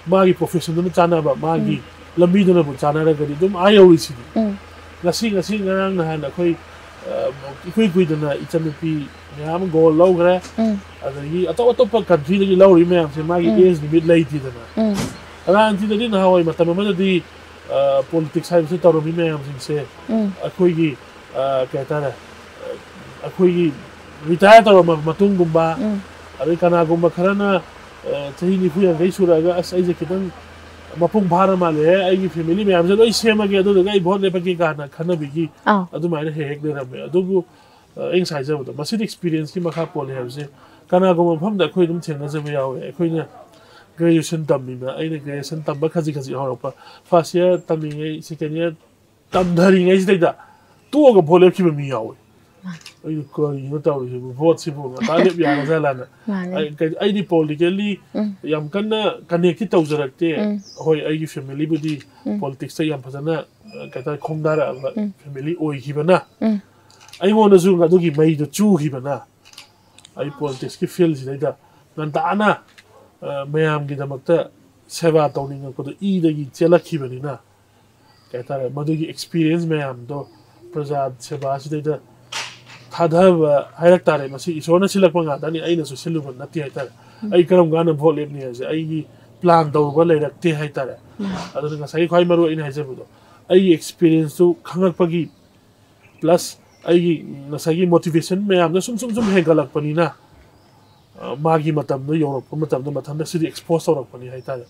ꯃꯥꯒꯤ ꯄ꯭ꯔꯣꯐꯦꯁꯟꯗꯨꯅ ꯆꯥꯟꯅꯕ, ꯃꯥꯒꯤ ꯎꯝ꯫ ꯂꯝꯕꯤꯗꯨꯅꯕꯨ ꯆꯥꯟꯅꯔꯒꯗꯤ ꯑꯗꯨꯝ ꯑꯥ ꯌꯧꯔꯤꯁꯤꯗꯤ꯫ ꯎꯝ꯫ ꯉꯁꯤ, ꯉꯁꯤ ꯉꯔꯥꯡ ꯅꯍꯥꯟ ꯑꯩꯈꯣꯏ, ꯑ, ꯏꯀꯨꯏ ꯀꯨꯏꯗꯅ ꯏꯆꯟꯅꯨꯄꯤ ꯃꯌꯥꯝ ꯑꯃ ꯒꯣꯜ ꯂꯧꯈ꯭ꯔꯦ꯫ ꯎꯝ꯫ ꯑꯗꯒꯤ ꯑꯇꯣꯞ ꯑꯇꯣꯞꯄ ꯀꯟꯇ꯭ꯔꯤꯗꯒꯤ ꯂꯧꯔꯤ ꯃꯌꯥꯝꯁꯦ ꯃꯥꯒꯤ ꯎꯝ꯫ ꯑꯦꯖ ꯂꯤꯃꯤꯠ ꯂꯩꯇꯦꯗꯅ꯫ ꯎꯝ꯫ ꯑꯉꯥꯡꯁꯤꯗꯗꯤ ꯅꯍꯥꯟꯋꯥꯏ ꯃꯇꯝ ꯑꯃꯗꯗꯤ, ꯑ, ꯄꯣꯂꯤꯇꯤꯛꯁ ꯍꯥꯏꯕꯁꯤ ꯇꯧꯔꯝꯃꯤ ꯃꯌꯥꯝꯁꯤꯡꯁꯦ ꯎꯝ꯫ ꯑꯩꯈꯣꯏꯒꯤ, ꯑ, ꯀꯩ ꯍꯥꯏꯇꯥꯔꯦ, ꯑ, ꯑꯩꯈꯣꯏꯒꯤ ꯔꯤꯇꯥꯌꯔ ꯇꯧꯔꯕ ꯃꯇꯨꯡꯒꯨꯝꯕ, ꯎꯝ꯫ ꯑꯗꯩ ꯀꯅꯥꯒꯨꯝꯕ ꯈꯔꯅ, ꯑ, ꯆꯍꯤ ꯅꯤꯐꯨ ꯌꯥꯡꯈꯩ ꯁꯨꯔꯛꯑꯒ, "ꯑꯁ, ꯑꯩꯁꯦ ꯈꯤꯇꯪ ꯃꯄꯨꯡ ꯐꯥꯔ ꯃꯥꯜꯂꯦ, ꯑꯩꯒꯤ ꯐꯦꯃꯤꯂꯤ ꯃꯌꯥꯝꯁꯦ ꯂꯣꯏ ꯁꯦꯝꯃꯒꯦ, ꯑꯗꯨꯗꯨꯒ ꯑꯩ ꯚꯣꯠ ꯂꯦꯞꯄꯒꯦ" ꯀꯥꯏꯅ ꯈꯟꯅꯕꯤꯒꯤ ꯑꯥꯎ꯫ ꯑꯗꯨꯃꯥꯏꯅ ꯍꯦꯛ ꯍꯦꯛ ꯂꯩꯔꯝꯃꯦ꯫ ꯑꯗꯨꯕꯨ, ꯑ, ꯑꯩ ꯉꯁꯥꯏ ꯍꯥꯏꯖꯕꯗꯣ, ꯃꯁꯤꯗꯤ ꯑꯦꯛꯁꯄꯤꯔꯤꯌꯦꯟꯁꯀꯤ ꯃꯈꯥ ꯄꯣꯜꯂꯦ ꯍꯥꯏꯕꯁꯦ ꯀꯅꯥꯒꯨꯝꯕ ꯃꯐꯝꯗ ꯑꯩꯈꯣꯏ ꯑꯗꯨꯝ ꯊꯦꯡꯅꯖꯕ ꯌꯥꯎꯋꯦ꯫ ꯑꯩꯈꯣꯏꯅ ꯒ꯭ꯔꯦꯖꯨꯑꯦꯁꯟ ꯇꯝꯃꯤꯕ, ꯑꯩꯅ ꯒ꯭ꯔꯦꯖꯨꯑꯦꯁꯟ ꯇꯝꯕ ꯈꯖꯤꯛ ꯈꯖꯤꯛ ꯍꯧꯔꯛꯄ, ꯐꯥꯔꯁ ꯏꯌꯥꯔ ꯇꯝꯃꯤꯉꯩ, ꯁꯦꯀꯦꯟ ꯏꯌꯥꯔ ꯇꯝꯊꯔꯤꯉꯩꯁꯤꯗꯩꯗ ꯇꯣꯛꯑꯒ ꯚꯣꯠ ꯂꯦꯞꯈꯤꯕ ꯃꯤ ꯌꯥꯎꯋꯦ꯫ ꯑꯩꯅ ꯀꯔꯤꯅꯣ ꯇꯧꯔꯤꯁꯤꯕꯨ, ꯚꯣꯠꯁꯤꯕꯨ ꯉꯟꯇꯥ ꯂꯦꯞ ꯌꯥꯔꯖꯥꯠꯂꯥꯅ꯫ ꯃꯥꯅꯦ꯫ ꯑꯩ, ꯀꯩ-, ꯑꯩꯗꯤ ꯄꯣꯂꯤꯇꯤꯀꯦꯜꯂꯤ ꯎꯝ꯫ ꯌꯥꯝ ꯀꯟꯅ ꯀꯅꯦꯛꯇꯤ ꯇꯧꯖꯔꯛꯇꯦ꯫ ꯎꯝ꯫ ꯍꯣꯏ, ꯑꯩꯒꯤ ꯐꯦꯃꯤꯂꯤꯕꯨꯗꯤ ꯎꯝ꯫ ꯄꯣꯂꯤꯇꯤꯛꯁꯇ ꯌꯥꯝ ꯐꯖꯅ, ꯑ, ꯀꯩ ꯍꯥꯏꯇꯥꯔꯦ, ꯈꯣꯡꯗꯥꯔꯛꯑꯕ ꯎꯝ꯫ ꯐꯦꯃꯤꯂꯤ ꯑꯣꯏꯈꯤꯕꯅ, ꯎꯝ꯫ ꯑꯩꯉꯣꯟꯗꯁꯨ ꯑꯗꯨꯒꯤ ꯃꯩꯗꯨ ꯆꯨꯈꯤꯕꯅ, ꯑꯩ ꯄꯣꯂꯤꯇꯤꯛꯁꯀꯤ ꯐꯤꯜꯁꯤꯗꯩꯗ ꯉꯟꯇꯥꯅ, ꯑ, ꯃꯌꯥꯝꯒꯤꯗꯃꯛꯇ ꯁꯦꯕꯥ ꯇꯧꯅꯤꯡꯉꯛꯄꯗꯣ ꯏꯗꯒꯤ ꯆꯦꯜꯂꯛꯈꯤꯕꯅꯤꯅ, ꯀꯩ ꯍꯥꯏꯇꯥꯔꯦ, ꯃꯗꯨꯒꯤ ꯑꯦꯛꯁꯄꯤꯔꯤꯌꯦꯟꯁ ꯃꯌꯥꯝꯗꯣ ꯄ꯭ꯔꯖꯥ ꯁꯦꯕꯥꯁꯤꯗꯩꯗ ꯊꯥꯗꯕ ꯍꯥꯏꯔꯛ ꯇꯥꯔꯦ꯫ ꯃꯁꯤ ꯏꯁꯣꯔꯅ ꯁꯤꯜꯂꯛꯄ ꯉꯥꯛꯇꯅꯤ, ꯑꯩꯅꯁꯨ ꯁꯤꯜꯂꯨꯕ ꯅꯠꯇꯦ ꯍꯥꯏꯇꯥꯔꯦ꯫ ꯑꯩ ꯀꯔꯝ ꯀꯥꯟꯗ ꯚꯣꯠ ꯂꯦꯞꯅꯤ ꯍꯥꯏꯁꯦ ꯑꯩꯒꯤ ꯄ꯭ꯂꯥꯟ ꯇꯧꯔꯨꯕ ꯂꯩꯔꯛꯇꯦ ꯍꯥꯏꯇꯥꯔꯦ꯫ ꯑꯗꯨꯅ ꯉꯁꯥꯏꯒꯤ ꯈ꯭ꯋꯥꯏ ꯃꯔꯨ ꯑꯩꯅ ꯍꯥꯏꯖꯕꯗꯣ, ꯑꯩꯒꯤ ꯑꯦꯛꯁꯄꯤꯔꯤꯌꯦꯟꯁꯇꯨ ꯈꯪꯉꯛꯄꯒꯤ, ꯄ꯭ꯂꯁ ꯑꯩꯒꯤ ꯉꯁꯥꯏꯒꯤ ꯃꯣꯇꯤꯚꯦꯁꯟ ꯃꯌꯥꯝꯗꯣ ꯁꯨꯝ ꯁꯨꯝ ꯁꯨꯝ ꯍꯦꯟꯒꯠꯂꯛꯄꯅꯤꯅ, ꯑ, ꯃꯥꯒꯤ ꯃꯇꯝꯗꯣ ꯌꯧꯔꯛꯄ ꯃꯇꯝꯗ ꯃꯊꯟꯇ ꯁꯤꯗꯤ ꯑꯦꯛꯁꯄꯣꯖ ꯇꯧꯔꯛꯄꯅꯤ ꯍꯥꯏꯇꯥꯔꯦ꯫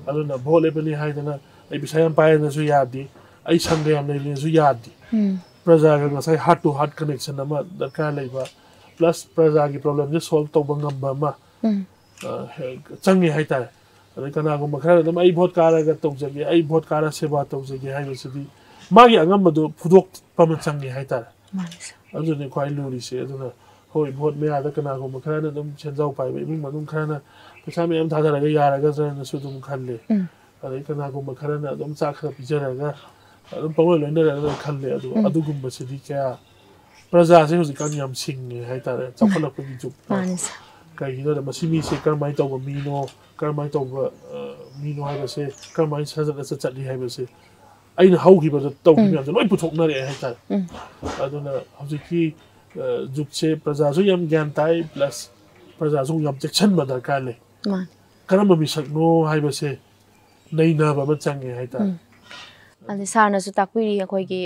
ꯑꯗꯨꯅ ꯚꯣꯠ ꯂꯦꯞꯄꯅꯤ ꯍꯥꯏꯗꯅ ꯑꯩ ꯄꯩꯁꯥ ꯌꯥꯝ ꯄꯥꯏꯔꯅꯁꯨ ꯌꯥꯗꯦ, ꯑꯩ ꯁꯪꯒ ꯌꯥꯝ ꯂꯩꯕꯅꯁꯨ ꯌꯥꯗꯦ꯫ ꯎꯝ꯫ ꯄ꯭ꯔꯖꯥꯒ ꯉꯁꯥꯏ ꯍꯥꯔꯠ ꯇꯨ ꯍꯥꯔꯠ ꯀꯅꯦꯛꯁꯟ ꯑꯃ ꯗꯔꯀꯥꯔ ꯂꯩꯕ, ꯄ꯭ꯂꯁ ꯄ꯭ꯔꯖꯥꯒꯤ ꯄ꯭ꯔꯣꯕ꯭ꯂꯦꯝꯁꯦ ꯁꯣꯜꯕ ꯇꯧꯕ ꯉꯝꯕ ꯑꯃ, ꯎꯝ ꯑ, ꯍꯦꯛ ꯆꯪꯉꯦ ꯍꯥꯏꯇꯥꯔꯦ꯫ ꯑꯗꯩ ꯀꯅꯥꯒꯨꯝꯕ ꯈꯔꯅ ꯑꯗꯨꯝ "ꯑꯩ ꯚꯣꯠ ꯀꯥꯔꯒ ꯇꯧꯖꯒꯦ, ꯑꯩ ꯚꯣꯠ ꯀꯥꯔ ꯁꯦꯕꯥ ꯇꯧꯖꯒꯦ" ꯍꯥꯏꯕꯁꯤꯗꯤ ꯃꯥꯒꯤ ꯑꯉꯝꯕꯗꯣ ꯐꯨꯗꯣꯛꯄ ꯑꯃ ꯆꯪꯉꯦ ꯍꯥꯏꯇꯥꯔꯦ꯫ ꯃꯥꯅꯤ ꯁꯥꯔ꯫ ꯑꯗꯨꯅꯤ ꯈ꯭ꯋꯥꯏ ꯂꯨꯔꯤꯁꯦ꯫ ꯑꯗꯨꯅ ꯍꯣꯏ, ꯚꯣꯠ ꯃꯌꯥꯗ ꯀꯅꯥꯒꯨꯝꯕ ꯈꯔꯅ ꯑꯗꯨꯝ, ꯁꯦꯟꯖꯥꯎ ꯄꯥꯏꯕ ꯏꯃꯨꯡ ꯃꯅꯨꯡ ꯈꯔꯅ ꯄꯩꯁꯥ ꯃꯌꯥꯝ ꯊꯥꯗꯔꯒ ꯌꯥꯔꯒꯗ꯭ꯔꯅꯁꯨ ꯑꯗꯨꯝ ꯈꯜꯂꯦ꯫ ꯎꯝ ꯑꯗꯩ ꯀꯅꯥꯒꯨꯝꯕ ꯈꯔꯅ ꯑꯗꯨꯝ ꯆꯥꯛ ꯈꯔ ꯄꯤꯖꯔꯒ ꯑꯗꯨꯝ ꯄꯪꯂꯣꯏ ꯂꯣꯏꯅꯔꯒ ꯈꯜꯂꯦ꯫ ꯑꯗꯣ ꯎꯝ ꯑꯗꯨꯒꯨꯝꯕꯁꯤꯗꯤ ꯀꯌꯥ, ꯄ꯭ꯔꯖꯥꯁꯦ ꯍꯧꯖꯤꯛꯀꯥꯟ ꯌꯥꯝ ꯁꯤꯡꯉꯦ ꯍꯥꯏꯇꯥꯔꯦ, ꯆꯥꯎꯈꯠꯂꯛꯄꯒꯤ ꯖꯨꯛꯇ꯫ ꯃꯥꯅꯤ ꯁꯥꯔ꯫ ꯀꯩꯒꯤꯅꯣꯗ ꯃꯁꯤ ꯃꯤꯁꯦ ꯀꯔꯝꯍꯥꯏꯅ ꯇꯧꯕ ꯃꯤꯅꯣ, ꯀꯔꯝꯍꯥꯏꯅ ꯇꯧꯕ, ꯑ, ꯃꯤꯅꯣ ꯍꯥꯏꯕꯁꯦ, ꯀꯔꯝꯍꯥꯏꯅ ꯁꯥꯖꯠ ꯂꯆꯠ ꯆꯠꯂꯤ ꯍꯥꯏꯕꯁꯦ ꯑꯩꯅ ꯍꯧꯈꯤꯕꯗ ꯇꯧꯈꯤꯕ ꯎꯝ ꯃꯌꯥꯝꯁꯦ ꯂꯣꯏ ꯄꯨꯊꯣꯛꯅꯔꯛꯑꯦ ꯍꯥꯏꯇꯥꯔꯦ꯫ ꯎꯝ ꯑꯗꯨꯅ ꯍꯧꯖꯤꯛꯀꯤ, ꯑ, ꯖꯨꯛꯁꯦ ꯄ꯭ꯔꯖꯥꯁꯨ ꯌꯥꯝ ꯒ꯭ꯌꯥꯟ ꯇꯥꯏ, ꯄ꯭ꯂꯁ ꯄ꯭ꯔꯖꯥꯁꯨ ꯌꯥꯝ ꯆꯦꯛꯁꯤꯟꯕ ꯗꯔꯀꯥꯔ ꯂꯩ꯫ ꯃꯥꯅꯤ꯫ ꯀꯔꯝꯕ ꯃꯤꯁꯛꯅꯣ ꯍꯥꯏꯕꯁꯦ ꯅꯩꯅꯕ ꯑꯃ ꯆꯪꯉꯦ ꯍꯥꯏꯇꯥꯔꯦ꯫ ꯎꯝ꯫ ꯑꯗꯩ ꯁꯥꯔꯅꯁꯨ ꯇꯥꯛꯄꯤꯔꯤ, ꯑꯩꯈꯣꯏꯒꯤ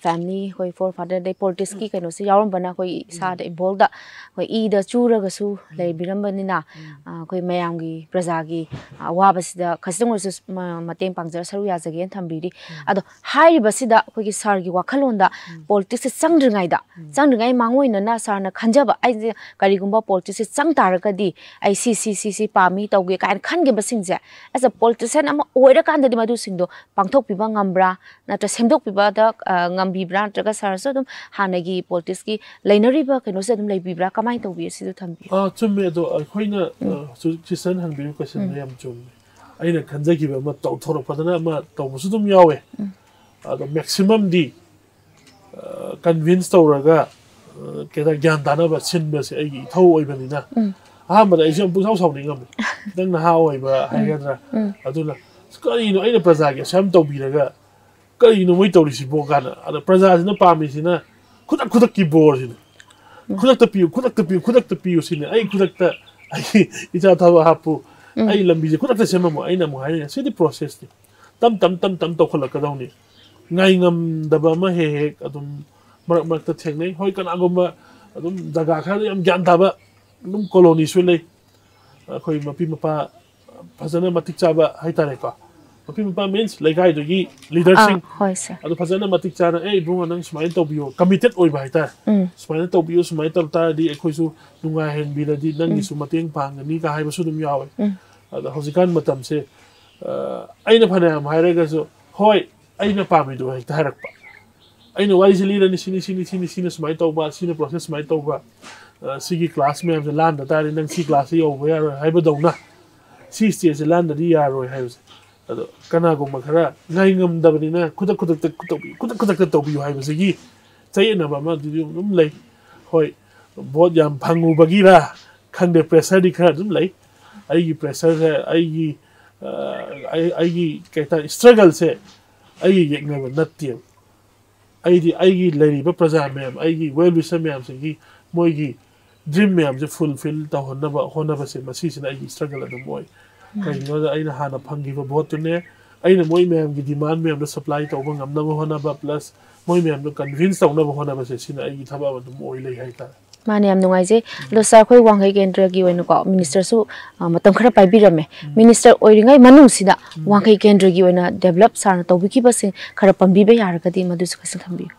ꯐꯦꯃꯤꯂꯤ, ꯑꯩꯈꯣꯏ ꯐꯣꯔ ꯐꯥꯗꯔꯗꯩ ꯄꯣꯂꯤꯇꯤꯛꯁꯀꯤ ꯀꯩꯅꯣꯁꯦ ꯌꯥꯎꯔꯝꯕꯅ ꯑꯩꯈꯣꯏ ꯏꯁꯥꯗ ꯏꯕꯣꯜꯗ ꯑꯩꯈꯣꯏ ꯏꯗ ꯆꯨꯔꯒꯁꯨ ꯂꯩꯕꯤꯔꯝꯕꯅꯤꯅ, ꯑ, ꯑꯩꯈꯣꯏ ꯃꯌꯥꯝꯒꯤ ꯄ꯭ꯔꯖꯥꯒꯤ ꯑꯋꯥꯕꯁꯤꯗ ꯈꯖꯤꯛꯇꯪ ꯑꯣꯏꯔꯁꯨ ꯃ-, ꯃꯇꯦꯡ ꯄꯥꯡꯖꯔ ꯁꯔꯨꯛ ꯌꯥꯖꯒꯦꯅ ꯊꯝꯕꯤꯔꯤ꯫ ꯑꯗꯣ ꯍꯥꯏꯔꯤꯕꯁꯤꯗ ꯑꯩꯈꯣꯏꯒꯤ ꯁꯥꯔꯒꯤ ꯋꯥꯈꯜꯂꯣꯟꯗ ꯄꯣꯂꯤꯇꯤꯛꯁꯁꯦ ꯆꯪꯗ꯭ꯔꯤꯉꯩꯗ, ꯆꯪꯗ꯭ꯔꯤꯉꯩ ꯃꯥꯡꯑꯣꯏꯅꯅ ꯁꯥꯔꯅ ꯈꯟꯖꯕ, ꯑꯩꯁꯦ ꯀꯔꯤꯒꯨꯝꯕ ꯄꯣꯂꯤꯇꯤꯛꯁꯁꯦ ꯆꯪ ꯇꯥꯔꯒꯗꯤ ꯑꯩ ꯁꯤ ꯁꯤ ꯁꯤ ꯁꯤ ꯄꯥꯝꯃꯤ, ꯇꯧꯒꯦ ꯀꯥꯏꯅ ꯈꯟꯈꯤꯕꯁꯤꯡꯁꯦ, ꯑꯦꯁ ꯑ ꯄꯣꯂꯤꯇꯤꯁꯤꯌꯥꯟ ꯑꯃ ꯑꯣꯏꯔꯀꯥꯟꯗꯗꯤ ꯃꯗꯨꯁꯤꯡꯗꯣ ꯄꯥꯡꯊꯣꯛꯄꯤꯕ ꯉꯝꯕ꯭ꯔꯥ, ꯅꯠꯇ꯭ꯔ ꯁꯦꯝꯗꯣꯛꯄꯤꯕꯗ, ꯑ, ꯉꯝꯕꯤꯕ꯭ꯔꯥ, ꯅꯠꯇ꯭ꯔꯒ ꯁꯥꯔꯁꯨ ꯑꯗꯨꯝ ꯍꯥꯟꯅꯒꯤ ꯄꯣꯂꯤꯇꯤꯛꯁꯀꯤ ꯂꯩꯅꯔꯤꯕ ꯀꯩꯅꯣꯁꯦ ꯑꯗꯨꯝ ꯂꯩꯕꯤꯕ꯭ꯔꯥ, ꯀꯃꯥꯏꯅ ꯇꯧꯕꯤ? ꯁꯤꯁꯨ ꯊꯝꯕꯤꯌꯨ꯫ ꯑꯥ, ꯆꯨꯝꯃꯦ꯫ ꯑꯗꯣ ꯑꯩꯈꯣꯏꯅ, ꯑ, ꯍꯧꯖꯤꯛ ꯁꯤꯁꯇꯔꯅ ꯍꯪꯕꯤꯔꯤꯕ ꯀꯣꯏꯁꯟꯗꯣ ꯌꯥꯝ ꯆꯨꯝꯃꯦ꯫ ꯑꯩꯅ ꯈꯟꯖꯈꯤꯕ ꯑꯃ ꯇꯧꯊꯣꯔꯛꯄꯗꯅ ꯑꯃ ꯇꯧꯕꯁꯨ ꯑꯗꯨꯝ ꯌꯥꯎꯋꯦ꯫ ꯑꯗꯣ ꯃꯦꯛꯁꯤꯃꯝꯗꯤ, ꯑ, ꯀꯟꯚꯤꯟꯁ ꯇꯧꯔꯒ, ꯑ, ꯀꯩ ꯍꯥꯏꯇꯥꯔꯦ, ꯒ꯭ꯌꯥꯟ ꯇꯥꯅꯕ ꯁꯤꯟꯕꯁꯦ ꯑꯩꯒꯤ ꯏꯊꯧ ꯑꯣꯏꯕꯅꯤꯅ, ꯑꯍꯥꯟꯕꯗ ꯑꯩꯁꯨ ꯌꯥꯝ ꯄꯨꯡꯁꯥꯎ ꯁꯥꯎꯅꯤꯡꯉꯝꯃꯦ꯫ ꯈꯤꯇꯪ ꯅꯍꯥ ꯑꯣꯏꯕ ꯍꯥꯏꯒꯗ꯭ꯔꯥ꯫ ꯑꯗꯨꯅ ꯀꯔꯤꯅꯣ ꯑꯩꯅ ꯄ꯭ꯔꯖꯥꯒꯤ ꯑꯁꯨꯛ ꯌꯥꯝ ꯇꯧꯕꯤꯔꯒ ꯀꯔꯤꯅꯣ ꯃꯣꯏ ꯇꯧꯔꯤꯁꯤꯕꯣ ꯀꯥꯏꯅ꯫ ꯑꯗ ꯄ꯭ꯔꯖꯥꯁꯤꯅ ꯄꯥꯝꯃꯤꯁꯤꯅ ꯈꯨꯗꯛ ꯈꯨꯗꯛꯀꯤ ꯕꯣꯔꯁꯤꯅꯤ꯫ "ꯈꯨꯗꯛꯇ ꯄꯤꯌꯨ, ꯈꯨꯗꯛꯇ ꯄꯤꯌꯨ, ꯈꯨꯗꯛꯇ ꯄꯤꯌꯨ" ꯁꯤꯅꯤ꯫ "ꯑꯩ ꯈꯨꯗꯛꯇ ꯑꯩ ꯏꯆꯥ ꯊꯕꯛ ꯍꯥꯞꯄꯨ, ꯑꯩ ꯂꯝꯕꯤꯁꯦ ꯈꯨꯗꯛꯇ ꯁꯦꯝꯃꯝꯃꯨ", ꯑꯩꯅ ꯑꯃꯨꯛ ꯍꯥꯏꯔꯤꯅꯦ꯫ ꯁꯤꯗꯤ ꯄ꯭ꯔꯣꯁꯦꯁꯅꯤ꯫ ꯇꯞ ꯇꯞ ꯇꯞ ꯇꯞ ꯇꯧꯈꯠꯂꯛꯀꯗꯧꯅꯤ꯫ ꯉꯥꯏ ꯉꯝꯗꯕ ꯑꯃ ꯍꯦꯛ ꯍꯦꯛ ꯑꯗꯨꯝ ꯃꯔꯛ ꯃꯔꯛꯇ ꯊꯦꯡꯅꯩ꯫ ꯍꯣꯏ, ꯀꯅꯥꯒꯨꯝꯕ ꯑꯗꯨꯝ ꯖꯒꯥ ꯈꯔꯗ ꯌꯥꯝ ꯒ꯭ꯌꯥꯟ ꯇꯥꯕ ꯑꯗꯨꯝ ꯀꯣꯂꯣꯅꯤꯁꯨ ꯂꯩ꯫ ꯑꯩꯈꯣꯏ ꯃꯄꯤ ꯃꯄꯥ ꯐꯖꯅ ꯃꯇꯤꯛ ꯆꯥꯕ ꯍꯥꯏꯇꯥꯔꯦꯀꯣ꯫ ꯃꯄꯤ ꯃꯄꯥ means ꯂꯩꯀꯥꯏꯗꯨꯒꯤ leaderꯁꯤꯡ ꯑꯥ, ꯍꯣꯏ, sir. ꯑꯗꯨ ꯐꯖꯅ ꯃꯇꯤꯛ ꯆꯥꯅ, "ꯑꯦ, ꯏꯕꯨꯡꯉꯣ, ꯅꯪ ꯁꯨꯃꯥꯏꯅ ꯇꯧꯕꯤꯌꯣ," committed ꯑꯣꯏꯕ ꯍꯥꯏꯇꯥꯔꯦ꯫ ꯎꯝ. "ꯁꯨꯃꯥꯏꯅ ꯇꯧꯕꯤꯌꯨ, ꯁꯨꯃꯥꯏꯅ ꯇꯧ ꯇꯥꯔꯗꯤ ꯑꯩꯈꯣꯏꯁꯨ ꯅꯨꯡꯉꯥꯏꯍꯟꯕꯤꯔꯗꯤ ꯅꯪꯒꯤꯁꯨ ꯃꯇꯦꯡ ꯄꯥꯡꯒꯅꯤ" ꯀ ꯍꯥꯏꯕꯁꯨ ꯑꯗꯨꯝ ꯌꯥꯎꯋꯦ꯫ ꯎꯝ. ꯑꯗꯣ ꯍꯧꯖꯤꯛꯀꯥꯟ ꯃꯇꯝꯁꯦ, ꯑ, ꯑꯩꯅ ꯐꯅꯌꯥꯝ ꯍꯥꯏꯔꯒꯁꯨ, "ꯍꯣꯏ, ꯑꯩꯅ ꯄꯥꯝꯃꯤꯗꯣ" ꯍꯦꯛꯇ ꯍꯥꯏꯔꯛꯄ꯫ ꯑꯩꯅ ꯋꯥꯔꯤꯁꯦ ꯂꯤꯔꯅꯤ, "ꯁꯤꯅꯤ, ꯁꯤꯅꯤ, ꯁꯤꯅꯤ, ꯁꯤꯅ ꯁꯨꯃꯥꯏꯅ ꯇꯧꯕ, ꯁꯤꯅ process ꯁꯨꯃꯥꯏꯅ ꯇꯧꯕ, ꯑ, ꯁꯤꯒꯤ class ꯃꯌꯥꯝꯁꯦ ꯂꯥꯟꯗ ꯇꯥꯔꯗꯤ ꯅꯪ ꯁꯤ classꯁꯦ ꯌꯧꯕ ꯌꯥꯔꯣꯏ" ꯍꯥꯏꯕꯗꯧꯅ, "ꯁꯤ stageꯁꯦ ꯂꯥꯟꯗꯗꯤ ꯌꯥꯔꯣꯏ" ꯍꯥꯏꯕꯁꯦ꯫ ꯑꯗꯣ ꯀꯅꯥꯒꯨꯝꯕ ꯈꯔ ꯉꯥꯏ ꯉꯝꯗꯕꯅꯤꯅ ꯈꯨꯗꯛ ꯈꯨꯗꯛꯇ ꯇꯧꯕꯤꯌꯨ, ꯈꯨꯗꯛ ꯈꯨꯗꯛꯇ ꯇꯧꯕꯤꯌꯨ ꯍꯥꯏꯕꯁꯤꯒꯤ ꯆꯌꯦꯠꯅꯕ ꯑꯃꯗꯤ ꯑꯗꯨꯝ ꯂꯩ꯫ ꯍꯣꯏ, vote ꯌꯥꯝ ꯐꯪꯉꯨꯕꯒꯤꯔ ꯈꯪꯗꯦ, pressureꯗꯤ ꯈꯔ ꯑꯗꯨꯝ ꯂꯩ꯫ ꯑꯩꯒꯤ pressureꯁꯦ, ꯑꯩꯒꯤ, ꯑ, ꯑꯩ-, ꯑꯩꯒꯤ ꯀꯩ ꯍꯥꯏꯇꯥꯔꯦ, struggleꯁꯦ ꯑꯩꯒꯤ ꯌꯦꯛꯅꯕ ꯅꯠꯇꯦꯕ꯫ ꯑꯩꯗꯤ ꯑꯩꯒꯤ ꯂꯩꯔꯤꯕ ꯄ꯭ꯔꯖꯥ ꯃꯌꯥꯝ, ꯑꯩꯒꯤ well wisher ꯃꯌꯥꯝꯁꯤꯒꯤ ꯃꯣꯏꯒꯤ dream ꯃꯌꯥꯝꯁꯦ fulfill ꯇꯧꯍꯟꯅꯕ ꯍꯣꯠꯅꯕꯁꯦ, ꯃꯁꯤꯁꯤꯅ ꯑꯩꯒꯤ struggle ꯑꯗꯨꯝ ꯑꯣꯏ꯫ ꯀꯩꯒꯤꯅꯣꯗ ꯑꯩꯅ ꯍꯥꯟꯅ ꯐꯪꯈꯤꯕ voteꯇꯨꯅꯦ, ꯑꯩꯅ ꯃꯣꯏ ꯃꯌꯥꯝꯒꯤ demand ꯃꯌꯥꯝꯗꯣ supply ꯇꯧꯕ ꯉꯝꯅꯕ ꯍꯣꯠꯅꯕ, plus ꯃꯣꯏ ꯃꯌꯥꯝꯗꯣ convince ꯇꯧꯅꯕ ꯍꯣꯠꯅꯕꯁꯦ, ꯁꯤꯅ ꯑꯩꯒꯤ ꯊꯕꯛ ꯑꯃ ꯑꯗꯨꯝ ꯑꯣꯏ ꯂꯩ ꯍꯥꯏꯇꯥꯔꯦ꯫ ꯃꯥꯅꯦ, ꯌꯥꯝ ꯅꯨꯡꯉꯥꯏꯖꯩ꯫ ꯑꯗꯣ sir, ꯑꯩꯈꯣꯏ ꯋꯥꯡꯈꯩ ꯀꯦꯟꯗ꯭ꯔꯒꯤ ꯑꯣꯏꯅꯀꯣ ministerꯁꯨ, ꯑ, ꯃꯇꯝ ꯈꯔ ꯄꯥꯏꯕꯤꯔꯝꯃꯦ꯫ Minister ꯑꯣꯏꯔꯤꯉꯩ ꯃꯅꯨꯡꯁꯤꯗ ꯋꯥꯡꯈꯩ ꯀꯦꯟꯗ꯭ꯔꯒꯤ ꯑꯣꯏꯅ develop sirꯅ ꯇꯧꯕꯤꯈꯤꯕꯁꯤꯡ ꯈꯔ ꯄꯟꯕꯤꯕ ꯌꯥꯔꯒꯗꯤ ꯃꯗꯨꯁꯨ ꯈꯔ ꯊꯝꯕꯤꯌꯨ꯫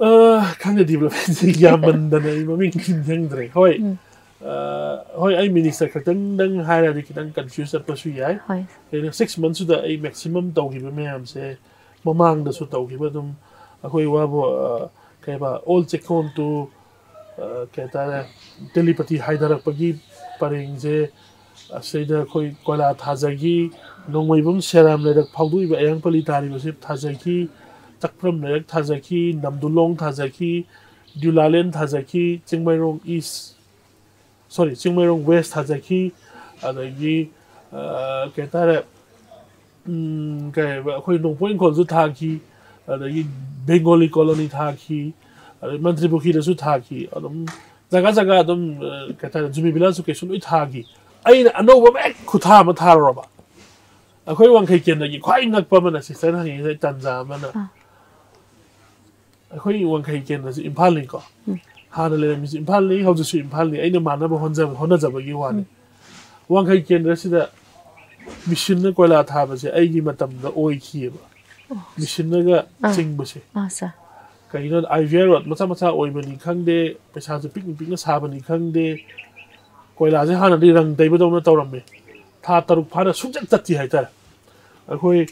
ꯑ, ꯈꯪꯗꯦ, developmentꯁꯤ ꯌꯥꯝꯃꯟꯗꯅ ꯑꯩ ꯃꯃꯤꯡ ꯅꯤꯡꯁꯤꯡꯗ꯭ꯔꯦ꯫ ꯍꯣꯏ, ꯑ, ꯍꯣꯏ, ꯑꯩ minister ꯈꯛꯇꯪꯗꯪ ꯍꯥꯏꯔꯗꯤ ꯈꯤꯇꯪ confuse ꯆꯠꯄꯁꯨ ꯌꯥꯏ꯫ ꯍꯣꯏ. ꯀꯩꯅꯣ, six monthsꯇꯨꯗ ꯑꯩ maximum ꯇꯧꯈꯤꯕ ꯃꯌꯥꯝꯁꯦ, ꯃꯃꯥꯡꯗꯁꯨ ꯇꯧꯈꯤꯕ ꯑꯗꯨꯝ, ꯑꯩꯈꯣꯏ ꯋꯥꯕꯨ, ꯑ, ꯀꯩꯕ, old ꯆꯦꯛꯀꯣꯟ to, ꯑ, ꯀꯩ ꯍꯥꯏꯇꯥꯔꯦ, ꯇꯦꯂꯤꯄꯇꯤ ꯍꯥꯏꯊꯔꯛꯄꯒꯤ ꯄꯔꯦꯡꯁꯦ, ꯑꯁꯤꯗ ꯑꯩꯈꯣꯏ ꯀꯣꯏꯂꯥ ꯊꯥꯖꯈꯤ, ꯅꯣꯡꯃꯩꯕꯨꯡ ꯁꯦꯔꯥꯝ ꯂꯩꯔꯛ ꯐꯥꯎꯗꯣꯛꯏꯕ ꯑꯌꯥꯡꯄꯜꯂꯤ ꯇꯥꯔꯤꯕꯁꯤ ꯊꯥꯖꯈꯤ, ꯆꯥꯛꯄ꯭ꯔꯝ ꯂꯩꯔꯛ ꯊꯥꯖꯈꯤ, ꯅꯝꯗꯨꯂꯣꯡ ꯊꯥꯖꯈꯤ, ꯗ꯭ꯌꯨꯂꯥꯂꯦꯟ ꯊꯥꯖꯈꯤ, Chingmeirong East, sorry, Chingmeirong West ꯊꯥꯖꯈꯤ, ꯑꯗꯒꯤ, ꯑ, ꯀꯩ ꯍꯥꯏꯇꯥꯔꯦ, ꯎꯝ, ꯀꯩ ꯍꯥꯏꯕ, ꯑꯩꯈꯣꯏ ꯅꯣꯡꯄꯣꯛ ꯏꯪꯈꯣꯜꯁꯨ ꯊꯥꯈꯤ, ꯑꯗꯒꯤ ꯕꯦꯡꯒꯣꯂꯤ colony ꯊꯥꯈꯤ, ꯑꯗꯩ ꯃꯟꯇ꯭ꯔꯤ ꯄꯨꯈ꯭ꯔꯤꯗꯁꯨ ꯊꯥꯈꯤ꯫ ꯑꯗꯨꯝ ꯖꯒꯥ ꯖꯒꯥ ꯑꯗꯨꯝ, ꯑ, ꯀꯩ ꯍꯥꯏꯇꯥꯔꯦ, ꯖꯨꯕꯤ ꯚꯤꯂꯥꯁꯁꯨ ꯀꯩꯁꯨ ꯂꯣꯏ ꯊꯥꯈꯤ꯫ ꯑꯩꯅ ꯑꯅꯧꯕ ꯑꯃ ꯍꯦꯛ ꯈꯨꯊꯥ ꯑꯃ ꯊꯥꯔꯨꯔꯕ, ꯑꯩꯈꯣꯏ ꯋꯥꯡꯈꯩ ꯀꯦꯟꯗ꯭ꯔꯒꯤ ꯈ꯭ꯋꯥꯏ ꯉꯛꯄ ꯑꯃꯅ sisterꯅ ꯍꯪꯉꯤꯁꯦ ꯇꯥꯟꯖꯥ ꯑꯃꯅ, ꯑꯥ. ꯑꯩꯈꯣꯏ ꯋꯥꯡꯈꯩ ꯀꯦꯟꯗ꯭ꯔꯁꯤ ꯏꯝꯐꯥꯜꯅꯤꯀꯣ꯫ ꯍꯥꯟꯅ ꯂꯩꯔꯝꯃꯤꯁꯤ ꯏꯝꯐꯥꯜꯅꯤ, ꯍꯧꯖꯤꯛꯁꯨ ꯏꯝꯐꯥꯜꯅꯤ꯫ ꯑꯩꯅ ꯃꯥꯟꯅꯕ ꯍꯣꯠꯅꯖꯕ-, ꯍꯣꯠꯅꯖꯕꯒꯤ ꯋꯥꯅꯤ꯫ ꯋꯥꯡꯈꯩ ꯀꯦꯟꯗ꯭ꯔꯁꯤꯗ ꯃꯦꯆꯤꯟꯅ ꯀꯣꯏꯂꯥ ꯊꯥꯕꯁꯦ ꯑꯩꯒꯤ ꯃꯇꯝꯗ ꯑꯣꯏꯈꯤꯑꯕ꯫ ꯃꯦꯆꯤꯟꯅꯒ ꯑꯥ꯫ ꯆꯤꯡꯕꯁꯦ꯫ ꯑꯥ, ꯁꯥꯔ꯫ ꯀꯩꯒꯤꯅꯣꯗ ꯑꯥꯏ ꯚꯤ ꯑꯥꯔ ꯔꯣꯗ ꯃꯆꯥ ꯃꯆꯥ ꯑꯣꯏꯕꯅꯤ ꯈꯪꯗꯦ, ꯄꯩꯁꯥꯁꯨ ꯄꯤꯛꯅ ꯄꯤꯛꯅ ꯁꯥꯕꯅꯤ ꯈꯪꯗꯦ, ꯀꯣꯏꯂꯥꯁꯦ ꯍꯥꯟꯅꯗꯤ ꯔꯪ ꯇꯩꯕꯗꯧꯅ ꯇꯧꯔꯝꯃꯦ꯫ ꯊꯥ ꯇꯔꯨꯛ ꯐꯥꯅ ꯁꯨꯡꯆꯠ ꯆꯠꯇꯦ ꯍꯥꯏꯇꯥꯔꯦ꯫ ꯑꯩꯈꯣꯏ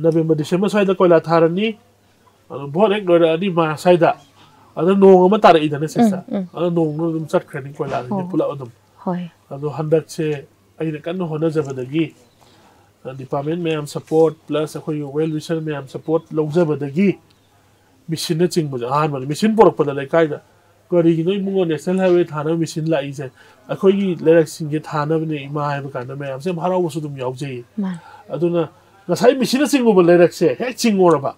ꯅꯕꯦꯝꯕꯔ ꯗꯤꯁꯦꯝꯕꯔ ꯁ꯭ꯋꯥꯏꯗ ꯀꯣꯏꯂꯥ ꯊꯥꯔꯅꯤ, ꯑꯗꯨ ꯚꯣꯠ ꯍꯦꯛ ꯂꯣꯏꯔꯛꯑꯅꯤ ꯃꯥꯔꯆ ꯁ꯭ꯋꯥꯏꯗ, ꯑꯗ ꯅꯣꯡ ꯑꯃ ꯇꯥꯔꯛꯏꯗꯅ ꯁꯤꯁꯇꯔ, ꯎꯝ꯫ ꯑꯗ ꯅꯣꯡꯗꯨꯅ ꯑꯗꯨꯝ ꯆꯠꯈ꯭ꯔꯅꯤ ꯀꯣꯏꯂꯥꯁꯤꯡꯁꯦ ꯑꯣ꯫ ꯄꯨꯂꯞ ꯑꯗꯨꯝ꯫ ꯍꯣꯏ꯫ ꯑꯗꯣ ꯍꯟꯗꯛꯁꯦ ꯑꯩꯅ ꯀꯟꯅ ꯍꯣꯠꯅꯖꯕꯗꯒꯤ, ꯗꯤꯄꯥꯔꯠꯃꯦꯟ ꯃꯌꯥꯝ ꯁꯄꯣꯔꯠ ꯄ꯭ꯂꯁ ꯑꯩꯈꯣꯏꯒꯤ ꯋꯦꯜ ꯋꯤꯁꯔ ꯃꯌꯥꯝ ꯁꯄꯣꯔꯠ ꯂꯧꯖꯕꯗꯒꯤ ꯃꯦꯆꯤꯟꯅ ꯆꯤꯡꯕꯁꯦ ꯑꯍꯥꯟꯕꯅꯤ꯫ ꯃꯦꯆꯤꯟ ꯄꯣꯔꯛꯄꯗ ꯂꯩꯀꯥꯏꯗ ꯀꯔꯤꯒꯤꯅꯣ ꯏꯕꯨꯡꯉꯣ, ꯅꯦꯁꯅꯦꯜ ꯍꯥꯏꯋꯦ ꯊꯥꯅꯕ ꯃꯦꯆꯤꯟ ꯂꯥꯛꯏꯁꯦ ꯑꯩꯈꯣꯏꯒꯤ ꯂꯩꯔꯛꯁꯤꯡꯁꯦ ꯊꯥꯅꯕꯅꯦ ꯏꯃꯥ ꯍꯥꯏꯕ ꯀꯥꯟꯗ ꯃꯌꯥꯝꯁꯦ ꯌꯥꯝ ꯍꯔꯥꯎꯕꯁꯨ ꯑꯗꯨꯝ ꯌꯥꯎꯖꯩꯌꯦ꯫ ꯃꯥꯅꯤ꯫ ꯑꯗꯨꯅ ꯉꯁꯥꯏ ꯃꯦꯆꯤꯟꯅ ꯆꯤꯡꯉꯨꯕ ꯂꯩꯔꯛꯁꯦ ꯍꯦꯛ ꯆꯤꯡꯉꯨꯔꯕ,